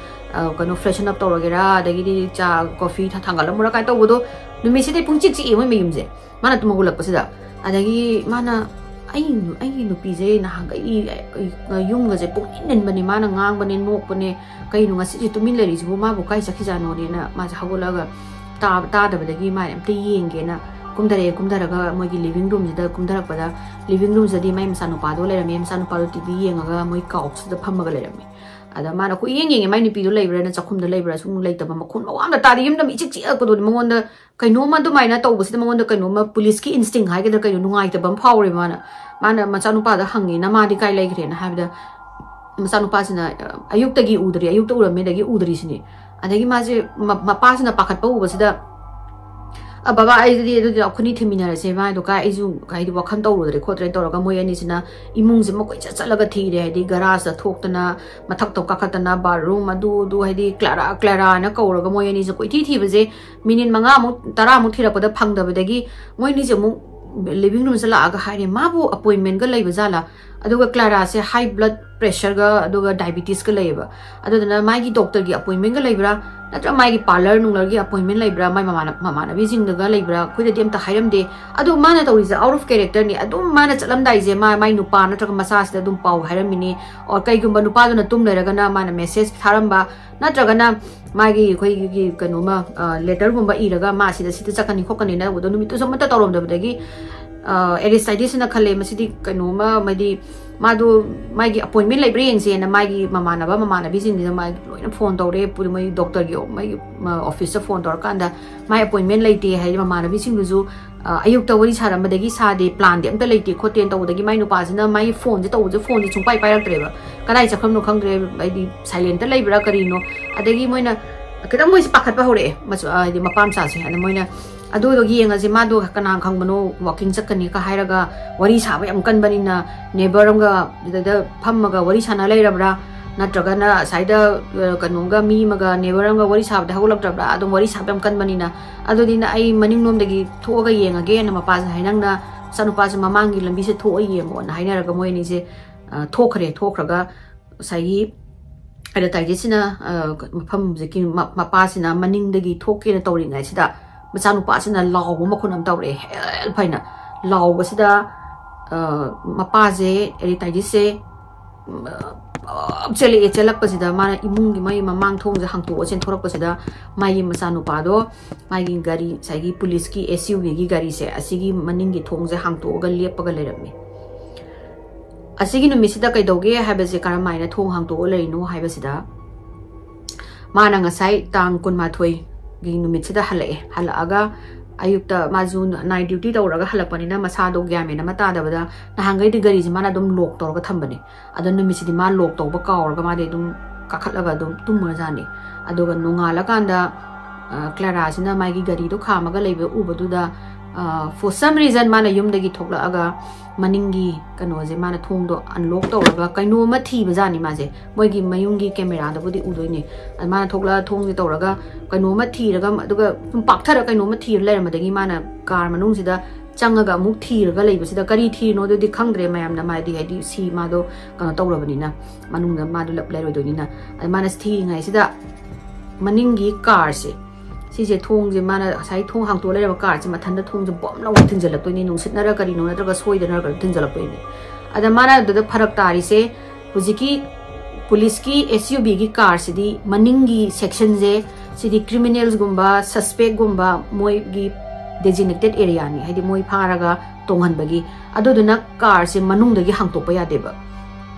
ꯀꯩꯅꯣ ꯐ꯭ꯔꯦꯁꯟ ꯑꯞ ꯇꯧꯔꯒꯦꯔꯥ, ꯑꯗꯒꯤꯗꯤ ꯆꯥ ꯀꯣꯐꯤ ꯊꯥꯡꯒꯠꯂꯝꯃꯨꯔꯥ ꯀꯥꯏꯅ ꯇꯧꯕꯗꯣ, ꯅꯨꯃꯤꯠꯁꯤꯗꯤ ꯄꯨꯡ ꯆꯤꯛ ꯆꯤꯛꯑꯦ ꯃꯣꯏ ꯃꯌꯨꯝꯁꯦ꯫ ꯃꯥꯅ ꯇꯨꯝ ꯍꯧꯒꯠꯂꯛꯄꯁꯤꯗ꯫ ꯑꯗꯒꯤ ꯃꯥꯅ, "ꯑꯩ ꯑꯩꯒꯤ ꯅꯨꯄꯤꯁꯦ ꯅꯍꯥꯟꯈꯩ ꯌꯨꯝꯒꯁꯦ ꯄꯨꯡ ꯏꯟ ꯏꯟꯕꯅꯦ, ꯃꯥꯅ ꯉꯥꯡꯕꯅꯦ, ꯅꯣꯛꯄꯅꯦ, ꯀꯩꯅꯣ ꯉꯁꯤꯁꯦ ꯇꯨꯃꯤꯟ ꯂꯩꯔꯤꯁꯤꯕꯨ, ꯃꯥꯕꯨ ꯀꯥꯏ ꯆꯠꯈꯤꯖꯥꯠꯅꯣꯅꯦꯅ?" ꯃꯥꯁꯦ ꯍꯧꯒꯠꯂꯒ ꯇꯥꯗꯕꯗꯒꯤ ꯃꯥ ꯑꯝꯇ ꯌꯦꯡꯒꯦꯅ ꯀꯨꯝꯊꯔꯛꯑꯦ꯫ ꯀꯨꯝꯊꯔꯒ ꯃꯣꯏꯒꯤ ꯂꯤꯚꯤꯡ ꯔꯨꯝꯁꯤꯗ ꯀꯨꯝꯊꯔꯛꯄꯗ, ꯂꯤꯚꯤꯡ ꯔꯨꯝꯁꯤꯗꯗꯤ ꯃꯥꯏ ꯃꯆꯥꯅꯨꯄꯥꯗꯣ ꯂꯩꯔꯝꯃꯦ꯫ ꯃꯆꯥꯅꯨꯄꯥꯗꯣ ꯇꯤ ꯚꯤ ꯌꯦꯡꯉꯒ ꯃꯣꯏ ꯀꯥꯎꯆꯁꯤꯗ ꯐꯝꯃꯒ ꯂꯩꯔꯝꯃꯦ꯫ ꯑꯗ ꯃꯥꯅ ꯀꯣꯏꯌꯦꯡ ꯌꯦꯡꯉꯦ, ꯃꯥꯏ ꯅꯨꯄꯤꯗꯣ ꯂꯩꯕ꯭ꯔꯥꯅ, ꯆꯥꯛꯈꯨꯝꯗ ꯂꯩꯕ꯭ꯔꯥ, ꯁꯨꯝ ꯂꯩꯇꯕ, ꯃꯈꯣꯟ ꯃꯋꯥ ꯑꯝꯇ ꯇꯥꯗꯦ꯫ ꯌꯨꯝꯗ ꯃꯤ ꯏꯆꯤꯛ ꯆꯤꯛꯑꯛꯄꯗꯣ, ꯃꯉꯣꯟꯗ ꯀꯩꯅꯣꯝꯃ ꯑꯗꯨꯃꯥꯏꯅ ꯇꯧꯕꯁꯤꯗ ꯃꯉꯣꯟꯗ ꯀꯩꯅꯣꯝꯃ ꯄꯨꯂꯤꯁꯀꯤ ꯏꯟꯁꯇꯤꯡ ꯍꯥꯏꯒꯗ꯭ꯔꯥ ꯀꯩꯅꯣ, ꯅꯨꯡꯉꯥꯏꯇꯕ ꯑꯃ ꯐꯥꯎꯔꯦ꯫ ꯃꯥꯅ ꯃꯥꯅ ꯃꯆꯥꯅꯨꯄꯥꯗ ꯍꯪꯉꯦ, "ꯅꯃꯥꯗꯤ ꯀꯥꯏ ꯂꯩꯈ꯭ꯔꯦꯅ?" ꯍꯥꯏꯕꯗ, ꯃꯆꯥꯅꯨꯄꯥꯁꯤꯅ, "ꯑ, ꯑꯌꯨꯛꯇꯒꯤ ꯎꯗ꯭ꯔꯤ, ꯑꯌꯨꯛꯇ ꯎꯔꯝꯃꯦ, ꯑꯗꯒꯤ ꯎꯗ꯭ꯔꯤꯁꯤꯅꯤ"꯫ ꯑꯗꯒꯤ ꯃꯥꯁꯦ ꯃ-, ꯃꯄꯥꯁꯤꯅ ꯄꯥꯈꯠꯄ ꯎꯕꯁꯤꯗ, "ꯑ, ꯕꯕꯥ, ꯑꯩꯗꯤ ꯑꯗꯨꯗꯤ ꯑꯩꯈꯣꯏꯅꯤ ꯊꯤꯃꯤꯟꯅꯔꯁꯦ, ꯃꯥꯏꯗꯣ ꯀꯥꯏ, ꯑꯩꯁꯨ ꯍꯥꯏꯗꯤ ꯋꯥꯈꯜ ꯇꯧꯔꯨꯗ꯭ꯔꯦ ꯈꯣꯠꯇ꯭ꯔꯦ" ꯇꯧꯔꯒ ꯃꯣꯏ ꯑꯅꯤꯁꯤꯅ ꯏꯃꯨꯡꯁꯦ ꯃꯈꯣꯏ ꯆꯠ ꯆꯠꯂꯒ ꯊꯤꯔꯦ꯫ ꯍꯥꯏꯗꯤ ꯒꯔꯥꯖꯇ ꯊꯣꯛꯇꯅ, ꯃꯊꯛꯇ ꯀꯥꯈꯠꯇꯅ, ꯕꯥꯠꯔꯨꯝ ꯑꯗꯨ ꯑꯗꯨ, ꯍꯥꯏꯗꯤ ꯀ꯭ꯂꯥꯔꯥ ꯀ꯭ꯂꯥꯔꯥꯅ ꯀꯧꯔꯒ ꯃꯣꯏ ꯑꯅꯤꯁꯦ ꯀꯣꯏꯊꯤ ꯊꯤꯕꯁꯦ꯫ ꯃꯤꯅꯤꯠ ꯃꯉꯥꯃꯨꯛ, ꯇꯔꯥꯃꯨꯛ ꯊꯤꯔꯛꯄꯗ ꯐꯪꯗꯕꯗꯒꯤ ꯃꯣꯏ ꯑꯅꯤꯁꯦ ꯑꯃꯨꯛ ꯂꯤꯚꯤꯡ ꯔꯨꯝꯁꯦ ꯂꯥꯛꯑꯒ ꯍꯥꯏꯔꯦ, "ꯃꯥꯕꯨ ꯑꯄꯣꯏꯟꯃꯦꯟꯒ ꯂꯩꯕ ꯖꯥꯠꯂꯥ?" ꯑꯗꯨꯒ ꯀ꯭ꯂꯥꯔꯥꯁꯦ ꯍꯥꯏ ꯕ꯭ꯂꯠ ꯄ꯭ꯔꯦꯁꯔꯒ ꯑꯗꯨꯒ ꯗꯥꯏꯕꯤꯇꯤꯁꯀ ꯂꯩꯌꯦꯕ꯫ ꯑꯗꯨꯗꯨꯅ ꯃꯥꯒꯤ ꯗꯣꯛꯇꯔꯒꯤ ꯑꯦꯄꯣꯏꯟꯃꯦꯟꯒ ꯂꯩꯕ꯭ꯔꯥ, ꯅꯠꯇ꯭ꯔꯒ ꯃꯥꯒꯤ ꯄꯥꯔꯂꯔ ꯅꯨꯡꯂꯔꯒꯤ ꯑꯦꯄꯣꯏꯟꯃꯦꯟ ꯂꯩꯕ꯭ꯔꯥ, ꯃꯥꯏ ꯃꯃꯥꯟꯅ- ꯃꯃꯥꯟꯅꯕꯤꯁꯤꯡꯗꯒ ꯂꯩꯕ꯭ꯔꯥ, ꯑꯩꯈꯣꯏꯗꯗꯤ ꯑꯝꯇ ꯍꯥꯏꯔꯝꯗꯦ꯫ ꯑꯗꯨ ꯃꯥꯅ ꯇꯧꯔꯤꯁꯦ ꯑꯥꯎꯠ ꯑꯣꯐ ꯀꯦꯔꯦꯛꯇꯔꯅꯤ꯫ ꯑꯗꯨꯝ ꯃꯥꯅ ꯆꯠꯂꯝꯗꯥꯏꯁꯦ ꯃꯥ ꯃꯥꯏ ꯅꯨꯄꯥ ꯅꯠꯇ꯭ꯔꯒ ꯃꯆꯥꯁꯤꯗ ꯑꯗꯨꯝ ꯄꯥꯎ ꯍꯥꯏꯔꯝꯃꯤꯅꯤ꯫ ꯑꯣꯔ ꯀꯩꯒꯨꯝꯕ ꯅꯨꯄꯥꯗꯨꯅ ꯇꯨꯝ ꯂꯩꯔꯒꯅ ꯃꯥꯅ ꯃꯦꯁꯦꯖ ꯊꯥꯔꯝꯕ, ꯅꯠꯇ꯭ꯔꯒꯅ ꯃꯥꯒꯤ ꯑꯩꯈꯣꯏꯒꯤ ꯀꯩꯅꯣꯃ, ꯑ, ꯂꯦꯇꯔꯒꯨꯝꯕ ꯏꯔꯒ ꯃꯥ ꯁꯤꯗ ꯁꯤꯗ ꯆꯠꯀꯅꯤ ꯈꯣꯠꯀꯅꯤꯅ ꯇꯧꯕꯗꯣ ꯅꯨꯃꯤꯠꯇꯨꯁꯨ ꯑꯃꯠꯇ ꯇꯧꯔꯝꯗꯕꯗꯒꯤ, ꯑ, ꯑꯦꯔꯤꯁꯇꯥꯏꯇꯤꯁꯅ ꯈꯜꯂꯦ, ꯃꯁꯤꯗꯤ ꯀꯩꯅꯣꯃ, ꯃꯥꯗꯤ ꯃꯥꯗꯣ ꯃꯥꯒꯤ ꯑꯦꯄꯣꯏꯟꯃꯦꯟ ꯂꯩꯕ꯭ꯔꯥ ꯌꯦꯡꯁꯦꯅ ꯃꯥꯒꯤ ꯃꯃꯥꯟꯅꯕ ꯃꯃꯥꯟꯅꯕꯤꯁꯤꯡꯁꯤꯗ ꯃꯥꯒꯤ ꯂꯣꯏꯅ ꯐꯣꯟ ꯇꯧꯔꯦ꯫ ꯄꯨ- ꯃꯣꯏ ꯗꯣꯛꯇꯔꯒꯤ ꯃꯣꯏꯒꯤ, ꯑ, ꯑꯣꯐꯤꯁꯇ ꯐꯣꯟ ꯇꯧꯔꯀꯥꯟꯗ ꯃꯥꯏ ꯑꯦꯄꯣꯏꯟꯃꯦꯟ ꯂꯩꯇꯦ ꯍꯥꯏꯗꯤ ꯃꯃꯥꯟꯅꯕꯤꯁꯤꯡꯗꯨꯁꯨ, ꯑ, ꯑꯌꯨꯛꯇ ꯋꯥꯔꯤ ꯁꯥꯔꯝꯕꯗꯒꯤ ꯁꯥꯗꯦ, ꯄ꯭ꯂꯥꯟꯗꯤ ꯑꯝꯇ ꯂꯩꯇꯦ ꯈꯣꯠꯇꯦꯅ ꯇꯧꯕꯗꯒꯤ ꯃꯥꯏ ꯅꯨꯄꯥꯁꯤꯅ ꯃꯥꯒꯤ ꯐꯣꯟꯁꯦ ꯇꯧꯕꯁꯦ ꯐꯣꯟꯁꯦ ꯁꯨꯡꯄꯥꯏ ꯄꯥꯏꯔꯛꯇ꯭ꯔꯦꯕ꯫ ꯀꯗꯥꯏ ꯆꯠꯈ꯭ꯔꯕꯅꯣ ꯈꯪꯗ꯭ꯔꯦ, ꯍꯥꯏꯗꯤ ꯁꯥꯏꯂꯦꯟꯇ ꯂꯩꯕ꯭ꯔꯥ ꯀꯔꯤꯅꯣ꯫ ꯑꯗꯒꯤ ꯃꯣꯏꯅ ꯈꯤꯇꯪ ꯃꯣꯏꯁꯦ ꯄꯥꯈꯠꯄ ꯍꯧꯔꯛꯑꯦ, ꯃꯆꯨ-, ꯍꯥꯏꯗꯤ ꯃꯄꯥ ꯃꯆꯥꯁꯦ꯫ ꯑꯗ ꯃꯣꯏꯅ ꯑꯗꯨꯗꯣ ꯌꯦꯡꯉꯁꯦ, ꯃꯥꯗꯣ ꯀꯅꯥ ꯈꯪꯕꯅꯣ ꯋꯥꯀꯤꯡ ꯆꯠꯀꯅꯤꯒ ꯍꯥꯏꯔꯒ ꯋꯥꯔꯤ ꯁꯥꯕ ꯌꯥꯝ ꯀꯟꯕꯅꯤꯅ ꯅꯦꯕꯔ ꯑꯃꯒ ꯑꯗꯨꯗ ꯐꯝꯃꯒ ꯋꯥꯔꯤ ꯁꯥꯟꯅ ꯂꯩꯔꯕ꯭ꯔꯥ, ꯅꯠꯇ꯭ꯔꯒꯅ ꯑꯁꯥꯏꯗ, ꯑ, ꯀꯩꯅꯣꯝꯒ ꯃꯤ ꯑꯃꯒ ꯅꯦꯕꯔ ꯑꯃꯒ ꯋꯥꯔꯤ ꯁꯥꯕꯗ ꯍꯧꯒꯠꯂꯛꯇ꯭ꯔꯕ꯭ꯔꯥ, ꯑꯗꯨꯝ ꯋꯥꯔꯤ ꯁꯥꯕ ꯌꯥꯝ ꯀꯟꯕꯅꯤꯅ꯫ ꯑꯗꯨꯗꯤ ꯅ-, ꯑꯩ ꯃꯅꯤꯡꯂꯣꯝꯗꯒꯤ ꯊꯣꯛꯑꯒ ꯌꯦꯡꯉꯒꯦꯅ ꯃꯄꯥꯁꯦ ꯍꯥꯏꯅꯪꯅ ꯃꯆꯥꯅꯨꯄꯥꯁꯦ ꯃꯃꯥꯡꯒꯤ ꯂꯝꯕꯤꯁꯦ ꯊꯣꯛꯑ ꯌꯦꯡꯉꯣꯅ ꯍꯥꯏꯅꯔꯒ ꯃꯣꯏ ꯑꯅꯤꯁꯦ, ꯑ, ꯊꯣꯛꯈ꯭ꯔꯦ꯫ ꯊꯣꯛꯈ꯭ꯔꯒ ꯉꯁꯥꯏꯒꯤ ꯑꯦꯗꯚꯔꯇꯥꯏꯖꯔꯁꯤꯅ, ꯑ, ꯃꯐꯝ ꯍꯧꯖꯤꯛꯀꯤ ꯃ-, ꯃꯄꯥꯁꯤꯅ ꯃꯅꯤꯡꯗꯒꯤ ꯊꯣꯛꯀꯦꯅ ꯇꯧꯔꯤꯉꯩꯁꯤꯗ ꯃꯆꯥꯅꯨꯄꯥꯁꯤꯅ ꯂꯥꯎꯕ ꯃꯈꯣꯟ ꯑꯃ ꯇꯧꯔꯛꯑꯦ, ꯍꯦꯜꯞ ꯍꯥꯏꯅ ꯂꯥꯎꯕꯁꯤꯗ, ꯑ, ꯃꯄꯥꯁꯦ, ꯑꯦꯗꯚꯔꯇꯥꯏꯖꯔꯁꯦ, ꯎꯝ, ꯑ, ꯆꯦꯜꯂꯛꯑꯦ꯫ ꯆꯦꯜꯂꯛꯄꯁꯤꯗ ꯃꯥꯅ ꯏꯃꯨꯡꯒꯤ ꯃꯥꯒꯤ ꯃꯃꯥꯡ ꯊꯣꯡꯁꯦ ꯍꯥꯡꯇꯣꯛꯑ ꯆꯦꯟꯊꯣꯔꯛꯄꯁꯤꯗ ꯃꯥꯒꯤ ꯃꯆꯥꯅꯨꯄꯥꯗꯣ ꯃꯥꯒꯤ ꯒꯥꯔꯤ, ꯉꯁꯥꯏꯒꯤ ꯄꯨꯂꯤꯁꯀꯤ ꯑꯦꯁ ꯌꯨ ꯚꯤꯒꯤ ꯒꯥꯔꯤꯁꯦ ꯑꯁꯤꯒꯤ ꯃꯅꯤꯡꯒꯤ ꯊꯣꯡꯁꯦ ꯍꯥꯡꯇꯣꯛꯑꯒ ꯂꯦꯞꯄꯒ ꯂꯩꯔꯝꯃꯦ꯫ ꯑꯁꯤꯒꯤ ꯅꯨꯃꯤꯠꯁꯤꯗ ꯀꯩꯗꯧꯒꯦ ꯍꯥꯏꯕꯁꯦ, ꯀꯔꯝꯍꯥꯏꯅ ꯊꯣꯡ ꯍꯥꯡꯇꯣꯛꯑ ꯂꯩꯔꯤꯅꯣ ꯍꯥꯏꯕꯁꯤꯗ, ꯃꯥꯅ ꯉꯁꯥꯏ ꯇꯥꯡ ꯀꯨꯟꯃꯥꯊꯣꯏꯒꯤ ꯅꯨꯃꯤꯠꯁꯤꯗ ꯍꯜꯂꯛꯑꯦ꯫ ꯍꯜꯂꯛꯑꯒ ꯑꯌꯨꯛꯇ ꯃꯥꯁꯨ ꯅꯥꯏꯠ ꯗ꯭ꯌꯨꯇꯤ ꯇꯧꯔꯒ ꯍꯜꯂꯛꯄꯅꯤꯅ ꯃꯁꯥꯗꯣ ꯒ꯭ꯌꯥꯟ ꯃꯦꯟ ꯑꯃ ꯇꯥꯗꯕꯗ, ꯅꯍꯥꯟꯈꯩꯗꯤ ꯒꯥꯔꯤꯁꯦ ꯃꯥꯅ ꯑꯗꯨꯝ ꯂꯣꯛ ꯇꯧꯔꯒ ꯊꯝꯕꯅꯦ꯫ ꯑꯗꯣ ꯅꯨꯃꯤꯠꯁꯤꯗꯤ ꯃꯥ ꯂꯣꯛ ꯇꯧꯕ ꯀꯥꯎꯔꯒ ꯃꯥꯗꯤ ꯑꯗꯨꯝ ꯀꯥꯈꯠꯂꯒ ꯑꯗꯨꯝ ꯇꯨꯝꯃꯨꯔꯖꯥꯠꯅꯤ꯫ ꯑꯗꯨꯒ ꯅꯣꯡꯉꯥꯜꯂꯀꯥꯟꯗ, ꯑ, ꯀ꯭ꯂꯥꯔꯥꯁꯤꯅ ꯃꯥꯒꯤ ꯒꯥꯔꯤꯗꯣ ꯈꯥꯝꯃꯒ ꯂꯩꯕ ꯎꯕꯗꯨꯗ, ꯑ, for some reason ꯃꯥꯅ ꯌꯨꯝꯗꯒꯤ ꯊꯣꯛꯂꯛꯑꯒ ꯃꯅꯤꯡꯒꯤ ꯀꯩꯅꯣꯁꯦ ꯃꯥꯅ ꯊꯣꯡꯗꯣ ꯑꯟꯂꯣꯛ ꯇꯧꯔꯒ ꯀꯩꯅꯣꯝꯃ ꯊꯤꯕꯖꯥꯠꯅꯤ ꯃꯥꯁꯦ꯫ ꯃꯣꯏꯒꯤ ꯃꯌꯨꯝꯒꯤ ꯀꯦꯃꯦꯔꯥꯗꯕꯨꯗꯤ ꯎꯗꯣꯏꯅꯦ꯫ ꯑꯗ ꯃꯥꯅ ꯊꯣꯛꯂꯛꯑ ꯊꯣꯡꯁꯦ ꯇꯧꯔꯒ ꯀꯩꯅꯣꯝꯃ ꯊꯤꯔꯒ, ꯑꯗꯨꯒ ꯁꯨꯝ ꯄꯥꯛꯊꯔ ꯀꯩꯅꯣꯝꯃ ꯊꯤꯔ ꯂꯩꯔꯝꯕꯗꯒꯤ ꯃꯥꯅ ꯀꯥꯔ ꯃꯅꯨꯡꯁꯤꯗ ꯆꯪꯉꯒ ꯑꯃꯨꯛ ꯊꯤꯔꯒ ꯂꯩꯕꯁꯤꯗ, ꯀꯔꯤ ꯊꯤꯔꯤꯅꯣ ꯑꯗꯨꯗꯤ ꯈꯪꯗ꯭ꯔꯦ ꯃꯌꯥꯝꯅ, ꯃꯥꯗꯤ ꯍꯥꯏꯗꯤ ꯁꯤ ꯃꯥꯗꯣ ꯀꯩꯅꯣ ꯇꯧꯔꯕꯅꯤꯅ, ꯃꯅꯨꯡꯗ ꯃꯥꯗꯣ ꯂꯞ ꯂꯩꯔꯣꯏꯗꯣꯏꯅꯤꯅ꯫ ꯑꯗ ꯃꯥꯅ ꯊꯤꯔꯤꯉꯩꯁꯤꯗ ꯃꯅꯤꯡꯒꯤ ꯀꯥꯔꯁꯦ, ꯁꯤꯁꯦ ꯊꯣꯡꯁꯦ, ꯃꯥꯅ ꯉꯁꯥꯏ ꯊꯣꯡ ꯍꯥꯡꯇꯣꯛꯑ ꯂꯩꯔꯕ ꯀꯥꯔꯁꯦ ꯃꯊꯟꯇ ꯊꯣꯡꯁꯦ ꯕꯣꯝ ꯂꯧꯅ ꯊꯤꯡꯖꯤꯜꯂꯛꯇꯣꯏꯅꯤ, ꯅꯨꯡꯁꯤꯠꯅꯔ ꯀꯔꯤꯅꯣ ꯅꯠꯇ꯭ꯔꯒ ꯁꯣꯏꯗꯅꯔ ꯀꯩꯅꯣ ꯊꯤꯡꯖꯤꯜꯂꯛꯇꯣꯏꯅꯤ꯫ ꯑꯗ ꯃꯥꯅ ꯑꯗꯨꯗ ꯐꯔꯛ ꯇꯥꯔꯤꯁꯦ, ꯍꯧꯖꯤꯛꯀꯤ ꯄꯨꯂꯤꯁꯀꯤ ꯑꯦꯁ ꯌꯨ ꯕꯤꯒꯤ ꯀꯥꯔꯁꯤꯗꯤ ꯃꯅꯤꯡꯒꯤ ꯁꯦꯛꯁꯟꯁꯦ, ꯁꯤꯗꯤ ꯀ꯭ꯔꯤꯃꯤꯅꯦꯜꯁꯒꯨꯝꯕ, ꯁꯁꯄꯦꯛꯒꯨꯝꯕ ꯃꯣꯏꯒꯤ ꯗꯦꯖꯤꯅꯦꯇꯦꯠ ꯑꯦꯔꯤꯌꯥꯅꯤ, ꯍꯥꯏꯗꯤ ꯃꯣꯏ ꯐꯥꯔꯒ ꯇꯣꯡꯍꯟꯕꯒꯤ꯫ ꯑꯗꯨꯗꯨꯅ ꯀꯥꯔꯁꯦ ꯃꯅꯨꯡꯗꯒꯤ ꯍꯥꯡꯇꯣꯛꯄ ꯌꯥꯗꯦꯕ,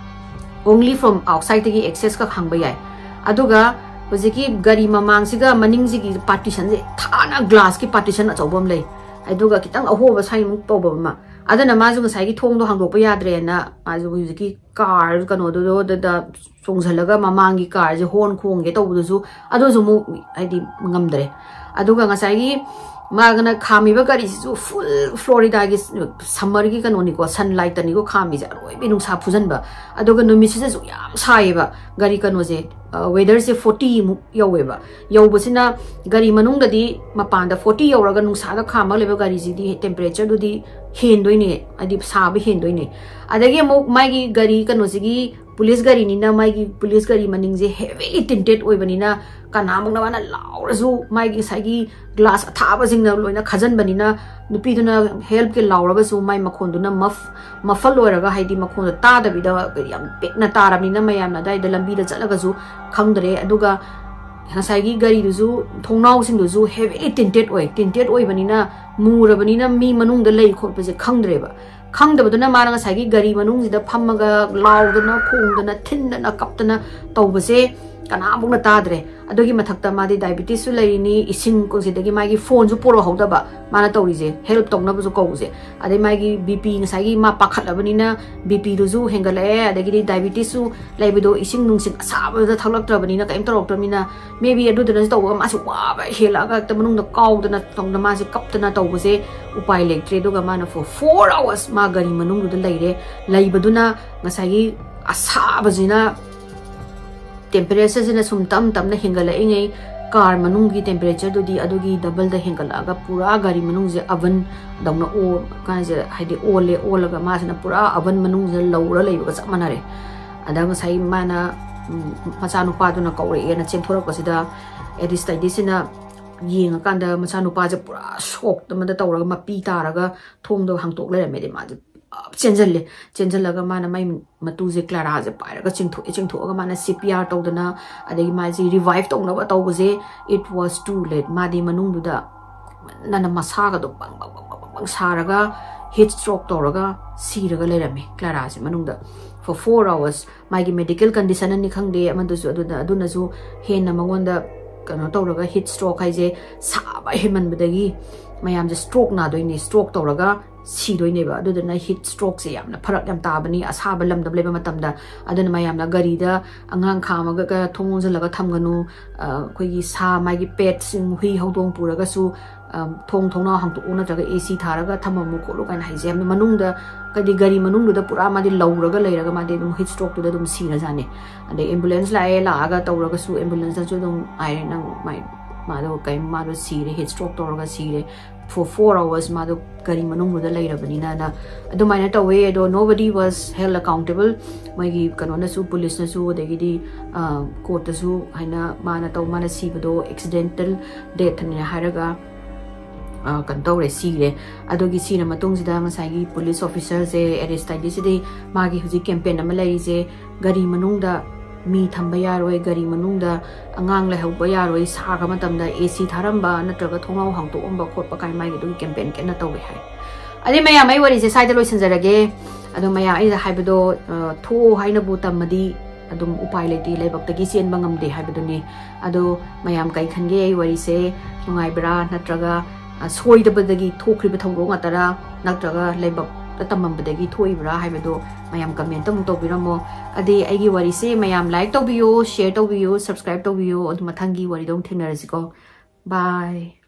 only from outsideꯇꯒꯤ ꯑꯦꯛꯁꯦꯁ ꯈꯛ ꯍꯥꯡꯕ ꯌꯥꯏ꯫ ꯑꯗꯨꯒ ꯍꯧꯖꯤꯛꯀꯤ ꯒꯥꯔꯤ ꯃꯃꯥꯡꯁꯤꯒ ꯃꯅꯤꯡꯁꯤꯒꯤ ꯄꯥꯔꯇꯤꯁꯟꯁꯦ ꯊꯥꯅ ꯒ꯭ꯂꯥꯁꯀꯤ ꯄꯥꯔꯇꯤꯁꯟ ꯑꯆꯧꯕ ꯑꯃ ꯂꯩ, ꯑꯗꯨꯒ ꯈꯤꯇꯪ ꯑꯍꯣꯕ ꯁ꯭ꯋꯥꯏꯃꯨꯛ ꯇꯧꯕ ꯑꯃ꯫ ꯑꯗꯨꯅ ꯃꯥꯁꯨ ꯉꯁꯥꯏꯒꯤ ꯊꯣꯡꯗꯣ ꯍꯥꯡꯗꯣꯛꯄ ꯌꯥꯗ꯭ꯔꯦꯅ ꯃꯥꯁꯨ ꯍꯧꯖꯤꯛꯀꯤ ꯀꯥꯔ ꯀꯩꯅꯣꯗꯨꯗ ꯆꯣꯡꯁꯤꯜꯂꯒ ꯃꯃꯥꯡꯒꯤ ꯀꯥꯔꯁꯦ ꯍꯣꯔꯟ ꯈꯣꯡꯒꯦ ꯇꯧꯕꯗꯨꯁꯨ, ꯑꯗꯨꯁꯨ ꯑꯃꯨꯛ ꯍꯥꯏꯗꯤ ꯉꯝꯗ꯭ꯔꯦ꯫ ꯑꯗꯨꯒ ꯉꯁꯥꯏꯒꯤ ꯃꯥꯒꯅ ꯈꯥꯝꯃꯤꯕ ꯒꯥꯔꯤꯁꯤꯁꯨ ꯐꯨꯜ ꯐ꯭ꯂꯣꯔꯤꯗꯥꯒꯤ ꯁꯝꯃꯔꯒꯤ ꯀꯩꯅꯣꯅꯤꯀꯣ, ꯁꯟ ꯂꯥꯏꯠꯇꯅꯤꯀꯣ ꯈꯥꯝꯃꯤꯁꯦ, ꯑꯔꯣꯏꯕꯤ ꯅꯨꯡꯁꯥ ꯐꯨꯖꯟꯕ꯫ ꯑꯗꯨꯒ ꯅꯨꯃꯤꯠꯁꯤꯗꯁꯨ ꯌꯥꯝ ꯁꯥꯏꯌꯦꯕ, ꯒꯥꯔꯤ ꯀꯩꯅꯣꯁꯦ, ꯋꯦꯗꯔꯁꯦ ꯐꯣꯔꯇꯤꯃꯨꯛ ꯌꯧꯋꯦꯕ꯫ ꯌꯧꯕꯁꯤꯅ ꯒꯥꯔꯤ ꯃꯅꯨꯡꯗꯗꯤ, ꯃꯄꯥꯟꯗ ꯐꯣꯔꯇꯤ ꯌꯧꯔꯒ ꯅꯨꯡꯁꯥꯗ ꯈꯥꯝꯃꯒ ꯂꯩꯕ ꯒꯥꯔꯤꯁꯤꯗꯤ ꯇꯦꯝꯄꯔꯦꯆꯔꯗꯨꯗꯤ ꯍꯦꯟꯗꯣꯏꯅꯦ, ꯍꯥꯏꯗꯤ ꯁꯥꯕ ꯍꯦꯟꯗꯣꯏꯅꯦ꯫ ꯑꯗꯒꯤ ꯑꯃꯨꯛ ꯃꯥꯒꯤ ꯒꯥꯔꯤ ꯀꯩꯅꯣꯁꯤꯒꯤ ꯄꯨꯂꯤꯁ ꯒꯥꯔꯤꯅꯤꯅ, ꯃꯥꯒꯤ ꯄꯨꯂꯤꯁ ꯒꯥꯔꯤ ꯃꯅꯤꯡꯁꯦ ꯍꯦꯚꯤꯂꯤ ꯇꯤꯟꯇꯦꯠ ꯑꯣꯏꯕꯅꯤꯅ, ꯀꯅꯥꯃꯨꯛꯅ ꯃꯥꯅ ꯂꯥꯎꯔꯁꯨ ꯃꯥꯒꯤ ꯉꯁꯥꯏꯒꯤ ꯒ꯭ꯂꯥꯁ ꯑꯊꯥꯕꯁꯤꯡꯅ ꯂꯣꯏꯅ ꯈꯥꯖꯤꯟꯕꯅꯤꯅ, ꯅꯨꯄꯤꯗꯨꯅ ꯍꯦꯜꯞꯀꯤ ꯂꯥꯎꯔꯒꯁꯨ ꯃꯥꯏ ꯃꯈꯣꯟꯗꯨꯅ ꯃꯐ ꯃꯐꯜ ꯑꯣꯏꯔꯒ, ꯍꯥꯏꯗꯤ ꯃꯈꯣꯟꯗꯣ ꯇꯥꯗꯕꯤꯗ ꯌꯥꯝ ꯄꯤꯛꯅ ꯇꯥꯔꯕꯅꯤꯅ ꯃꯌꯥꯝꯅ ꯑꯗꯥꯏꯗ ꯂꯝꯕꯤꯗ ꯆꯠꯂꯒꯁꯨ ꯈꯪꯗ꯭ꯔꯦ꯫ ꯑꯗꯨꯒ ꯉꯁꯥꯏꯒꯤ ꯒꯥꯔꯤꯗꯨꯁꯨ, ꯊꯣꯡꯅꯥꯎꯁꯤꯡꯗꯨꯁꯨ ꯍꯦꯚꯤꯂꯤ ꯇꯤꯟꯇꯦꯠ ꯑꯣꯏ꯫ ꯇꯤꯟꯇꯦꯠ ꯑꯣꯏꯕꯅꯤꯅ, ꯃꯨꯔꯕꯅꯤꯅ ꯃꯤ ꯃꯅꯨꯡꯗ ꯂꯩ ꯈꯣꯠꯄꯁꯦ ꯈꯪꯗ꯭ꯔꯦꯕ꯫ ꯈꯪꯗꯕꯗꯨꯅ ꯃꯥꯅ ꯉꯁꯥꯏꯒꯤ ꯒꯥꯔꯤ ꯃꯅꯨꯡꯁꯤꯗ ꯐꯝꯃꯒ ꯂꯥꯎꯗꯅ, ꯈꯣꯡꯗꯅ, ꯊꯤꯟꯗꯅ, ꯀꯞꯇꯅ ꯇꯧꯕꯁꯦ ꯀꯅꯥꯃꯨꯛꯅ ꯇꯥꯗ꯭ꯔꯦ꯫ ꯑꯗꯨꯒꯤ ꯃꯊꯛꯇ ꯃꯥꯗꯤ ꯗꯥꯏꯕꯤꯇꯤꯁꯁꯨ ꯂꯩꯔꯤꯅꯤ, ꯏꯁꯤꯡ ꯀꯣꯟꯁꯤꯗꯒꯤ ꯃꯥꯒꯤ ꯐꯣꯟꯁꯨ ꯄꯣꯔꯛꯍꯧꯗꯕ ꯃꯥꯅ ꯇꯧꯔꯤꯁꯦ, ꯍꯦꯜꯞ ꯇꯧꯅꯕꯁꯨ ꯀꯧꯕꯁꯦ꯫ ꯑꯗꯩ ꯃꯥꯒꯤ ꯕꯤ ꯄꯤ, ꯉꯁꯥꯏꯒꯤ ꯃꯥ ꯄꯥꯈꯠꯂꯕꯅꯤꯅ ꯕꯤ ꯄꯤꯗꯨꯁꯨ ꯍꯦꯟꯒꯠꯂꯛꯑꯦ, ꯑꯗꯒꯤꯗꯤ ꯗꯥꯏꯕꯤꯇꯤꯁꯁꯨ ꯂꯩꯕꯗꯣ, ꯏꯁꯤꯡ ꯅꯨꯡꯁꯤꯠ ꯑꯁꯥꯕꯗ ꯊꯛꯂꯛꯇ꯭ꯔꯕꯅꯤꯅ, ꯀꯔꯤꯝ ꯇꯧꯔꯛꯇ꯭ꯔꯕꯅꯤꯅ, maybe ꯑꯗꯨꯗꯨꯅꯁꯨ ꯇꯧꯕꯒ ꯃꯥꯁꯦ ꯋꯥꯕ ꯍꯦꯜꯂꯛꯑꯒ ꯍꯦꯛꯇ ꯃꯅꯨꯡꯗ ꯀꯥꯎꯗꯅ ꯇꯧꯗꯅ ꯃꯥꯁꯦ ꯀꯞꯇꯅ ꯇꯧꯕꯁꯦ ꯎꯄꯥꯏ ꯂꯩꯇ꯭ꯔꯦ꯫ ꯑꯗꯨꯒ ꯃꯥꯅ for four hours ꯃꯥ ꯒꯥꯔꯤ ꯃꯅꯨꯡꯗꯨꯗ ꯂꯩꯔꯦ꯫ ꯂꯩꯕꯗꯨꯅ ꯉꯁꯥꯏꯒꯤ ꯑꯁꯥꯕꯁꯤꯅ, ꯇꯦꯝꯄꯔꯦꯆꯔꯁꯤꯅ ꯁꯨꯝ ꯇꯞ ꯇꯞꯅ ꯍꯦꯟꯒꯠꯂꯛꯏꯉꯩ, car ꯃꯅꯨꯡꯒꯤ temperatureꯗꯨꯗꯤ ꯑꯗꯨꯒꯤ doubleꯗ ꯍꯦꯟꯒꯠꯂꯛꯑꯒ ꯄꯨꯔꯥ ꯒꯥꯔꯤ ꯃꯅꯨꯡꯁꯦ oven ꯗꯧꯅ ꯑꯣ ꯀꯥꯏꯁꯦ ꯍꯥꯏꯗꯤ ꯑꯣꯜꯂꯦ꯫ ꯑꯣꯜꯂꯒ ꯃꯥꯁꯤꯅ ꯄꯨꯔꯥ oven ꯃꯅꯨꯡꯁꯤꯗ ꯂꯧꯔ ꯂꯩꯕꯒ ꯆꯞ ꯃꯥꯟꯅꯔꯦ꯫ ꯑꯗ ꯉꯁꯥꯏ ꯃꯥꯅ ꯎꯝ, ꯃꯆꯥꯅꯨꯄꯥꯗꯨꯅ ꯀꯧꯔꯛꯑꯦꯅ ꯆꯦꯟꯊꯣꯔꯛꯄꯁꯤꯗ ꯑꯦꯔꯤꯁꯇꯥꯏꯗꯤꯁꯁꯤꯅ ꯌꯦꯡꯉꯀꯥꯟꯗ ꯃꯆꯥꯅꯨꯄꯥꯁꯦ ꯄꯨꯔꯥ shock ꯑꯃꯗ ꯇꯧꯔꯒ ꯃꯄꯤ ꯇꯥꯔꯒ ꯊꯣꯡꯗꯣ ꯍꯥꯡꯇꯣꯛ ꯂꯩꯔꯝꯃꯦꯗꯤ ꯃꯥꯁꯦ ꯄꯨꯔꯥ ꯆꯦꯟꯁꯤꯜꯂꯦ꯫ ꯆꯦꯟꯁꯤꯜꯂꯒ ꯃꯥꯅ ꯃꯥꯏ ꯃꯇꯨꯁꯦ ꯀ꯭ꯂꯥꯔꯥꯁꯦ ꯄꯥꯏꯔꯒ ꯆꯤꯡꯊꯣꯛꯑꯦ꯫ ꯆꯤꯡꯊꯣꯛꯑꯒ ꯃꯥꯅ C P R ꯇꯧꯗꯅ ꯑꯗꯒꯤ ꯃꯥꯁꯦ revive ꯇꯧꯅꯕ ꯇꯧꯕꯁꯦ it was too late꯫ ꯃꯥꯗꯤ ꯃꯅꯨꯡꯗꯨꯗ ꯅꯅ ꯃꯁꯥꯒꯗꯣ ꯕꯪ ꯕꯪ ꯕꯪ ꯕꯪ ꯕꯪ ꯕꯪ ꯁꯥꯔꯒ heat stroke ꯇꯧꯔꯒ ꯁꯤꯔꯒ ꯂꯩꯔꯝꯃꯦ ꯀ꯭ꯂꯥꯔꯥꯁꯦ ꯃꯅꯨꯡꯗ for four hours꯫ ꯃꯥꯒꯤ medical condition ꯑꯅꯤ ꯈꯪꯗꯦ ꯑꯃꯗꯨꯁꯨ, ꯑꯗꯨꯅ ꯑꯗꯨꯅꯁꯨ ꯍꯦꯟꯅ ꯃꯉꯣꯟꯗ ꯀꯩꯅꯣ ꯇꯧꯔꯒ heat stroke ꯍꯥꯏꯁꯦ ꯁꯥꯕ ꯍꯦꯟꯃꯟꯕꯗꯒꯤ ꯃꯌꯥꯝꯁꯦ stroke ꯅꯥꯗꯣꯏꯅꯦ꯫ Stroke ꯇꯧꯔꯒ ꯁꯤꯗꯣꯏꯅꯦꯕ꯫ ꯑꯗꯨꯗꯨꯅ heat strokeꯁꯦ ꯌꯥꯝꯅ ꯐꯔꯛ ꯌꯥꯝ ꯇꯥꯕꯅꯤ ꯑꯁꯥꯕ ꯂꯝꯗ ꯂꯩꯕ ꯃꯇꯝꯗ꯫ ꯑꯗꯨꯅ ꯃꯌꯥꯝꯅ ꯒꯥꯔꯤꯗ ꯑꯉꯥꯡ ꯈꯥꯝꯃꯒ ꯊꯣꯡ ꯂꯣꯟꯁꯤꯜꯂꯒ ꯊꯝꯒꯅꯨ꯫ ꯑ, ꯑꯩꯈꯣꯏꯒꯤ ꯁꯥ, ꯃꯥꯒꯤ petꯁꯤꯡ, ꯍꯨꯏ ꯍꯧꯗꯣꯡ ꯄꯨꯔꯒꯁꯨ ꯑ, ꯊꯣꯡ ꯊꯣꯡꯅꯥꯎ ꯍꯥꯡꯇꯣꯛꯎ ꯅꯠꯇ꯭ꯔꯒ AC ꯊꯥꯔꯒ ꯊꯝꯃꯝꯃꯨ ꯈꯣꯠꯂꯨ ꯀꯥꯏꯅ ꯍꯥꯏꯖꯩ꯫ ꯌꯥꯝꯅ ꯃꯅꯨꯡꯗ ꯍꯥꯏꯗꯤ ꯒꯥꯔꯤ ꯃꯅꯨꯡꯗꯨꯗ ꯄꯨꯔꯥ ꯃꯥꯗꯤ ꯂꯧꯔꯒ ꯂꯩꯔꯒ ꯃꯥꯗꯤ ꯑꯗꯨꯝ heat strokeꯇꯨꯗ ꯑꯗꯨꯝ ꯁꯤꯔꯖꯥꯠꯅꯤ꯫ ꯑꯗꯩ ambulance ꯂꯥꯛꯑꯦ, ꯂꯥꯛꯑꯒ ꯇꯧꯔꯒꯁꯨ ambulanceꯅꯁꯨ ꯑꯗꯨꯝ ꯍꯥꯏꯔꯦ, "ꯅꯪ ꯃꯥꯏ ꯃꯥꯗꯣ ꯀꯩ ꯃꯥꯗꯣ ꯁꯤꯔꯦ, heat stroke ꯇꯧꯔꯒ ꯁꯤꯔꯦ꯫ For four hours ꯃꯥꯗꯣ ꯒꯥꯔꯤ ꯃꯅꯨꯡꯗꯨꯗ ꯂꯩꯔꯕꯅꯤꯅꯅ ꯑꯗꯨꯃꯥꯏꯅ ꯇꯧꯋꯦ꯫ ꯑꯗꯣ nobody was held accountable꯫ ꯃꯣꯏꯒꯤ ꯀꯩꯅꯣꯅꯁꯨ, policeꯅꯁꯨ, ꯑꯗꯒꯤꯗꯤ courtꯇꯁꯨ ꯍꯥꯏꯅ ꯃꯥꯅ ꯇꯧ ꯃꯥꯅ ꯁꯤꯕꯗꯣ accidental deathꯅꯦ ꯍꯥꯏꯔꯒ ꯀꯩꯅꯣ ꯇꯧꯔꯦ, ꯁꯤꯔꯦ꯫ ꯑꯗꯨꯒꯤ ꯁꯤꯔ ꯃꯇꯨꯡꯁꯤꯗ ꯉꯁꯥꯏꯒꯤ police officerꯁꯦ ꯑꯦꯔꯤꯁꯇꯥꯏꯗꯤꯁꯁꯤꯗꯤ ꯃꯥꯒꯤ ꯍꯧꯖꯤꯛ campaign ꯑꯃ ꯂꯩꯔꯤꯁꯦ, ꯒꯥꯔꯤ ꯃꯅꯨꯡꯗ ꯃꯤ ꯊꯝꯕ ꯌꯥꯔꯣꯏ, ꯒꯥꯔꯤ ꯃꯅꯨꯡꯗ ꯑꯉꯥꯡ ꯂꯩꯍꯧꯕ ꯌꯥꯔꯣꯏ, ꯁꯥꯕ ꯃꯇꯝꯗ AC ꯊꯥꯔꯝꯕ ꯅꯠꯇ꯭ꯔꯒ ꯊꯣꯡꯅꯥꯎ ꯍꯥꯡꯇꯣꯛꯑꯝꯕ ꯈꯣꯠꯄ ꯀꯥꯏꯅ ꯃꯥꯒꯤ ꯑꯗꯨꯒꯤ campaign ꯀꯟꯅ ꯇꯧꯔꯤ ꯍꯥꯏ꯫ ꯑꯗꯩ ꯃꯌꯥꯝ, ꯑꯩ ꯋꯥꯔꯤꯁꯦ ꯁ꯭ꯋꯥꯏꯗ ꯂꯣꯏꯁꯤꯟꯖꯔꯒꯦ꯫ ꯑꯗꯣ ꯃꯌꯥꯝ, ꯑꯩꯅ ꯍꯥꯏꯕꯗꯣ, ꯑ, ꯊꯣꯛꯑꯣ ꯍꯥꯏꯅꯕꯨ ꯇꯝꯃꯗꯤ ꯑꯗꯨꯝ ꯎꯄꯥꯏ ꯂꯩꯇꯦ, ꯂꯥꯏꯕꯛꯇꯒꯤ ꯆꯦꯟꯕ ꯉꯝꯗꯦ ꯍꯥꯏꯕꯗꯨꯅꯤ꯫ ꯑꯗꯣ ꯃꯌꯥꯝ ꯀꯩ ꯈꯟꯒꯦ ꯑꯩ ꯋꯥꯔꯤꯁꯦ? ꯅꯨꯡꯉꯥꯏꯕ꯭ꯔꯥ? ꯅꯠꯇ꯭ꯔꯒ, ꯑ, ꯁꯣꯏꯗꯕꯗꯒꯤ ꯊꯣꯛꯈ꯭ꯔꯤꯕ ꯊꯧꯗꯣꯛ ꯉꯥꯛꯇꯔꯥ? ꯅꯠꯇ꯭ꯔꯒ ꯂꯥꯏꯕꯛꯇ ꯇꯝꯃꯝꯕꯗꯒꯤ ꯊꯣꯛꯏꯕ꯭ꯔꯥ ꯍꯥꯏꯕꯗꯣ ꯃꯌꯥꯝ comment ꯑꯃꯨꯛ ꯇꯧꯕꯤꯔꯝꯃꯣ꯫ ꯑꯗꯩ ꯑꯩꯒꯤ ꯋꯥꯔꯤꯁꯦ ꯃꯌꯥꯝ like ꯇꯧꯕꯤꯌꯨ, share ꯇꯧꯕꯤꯌꯨ, subscribe ꯇꯧꯕꯤꯌꯨ꯫ ꯑꯗꯨ ꯃꯊꯪꯒꯤ ꯋꯥꯔꯤꯗ ꯑꯃꯨꯛ ꯊꯦꯡꯅꯔꯁꯤꯀꯣ꯫ Bye꯫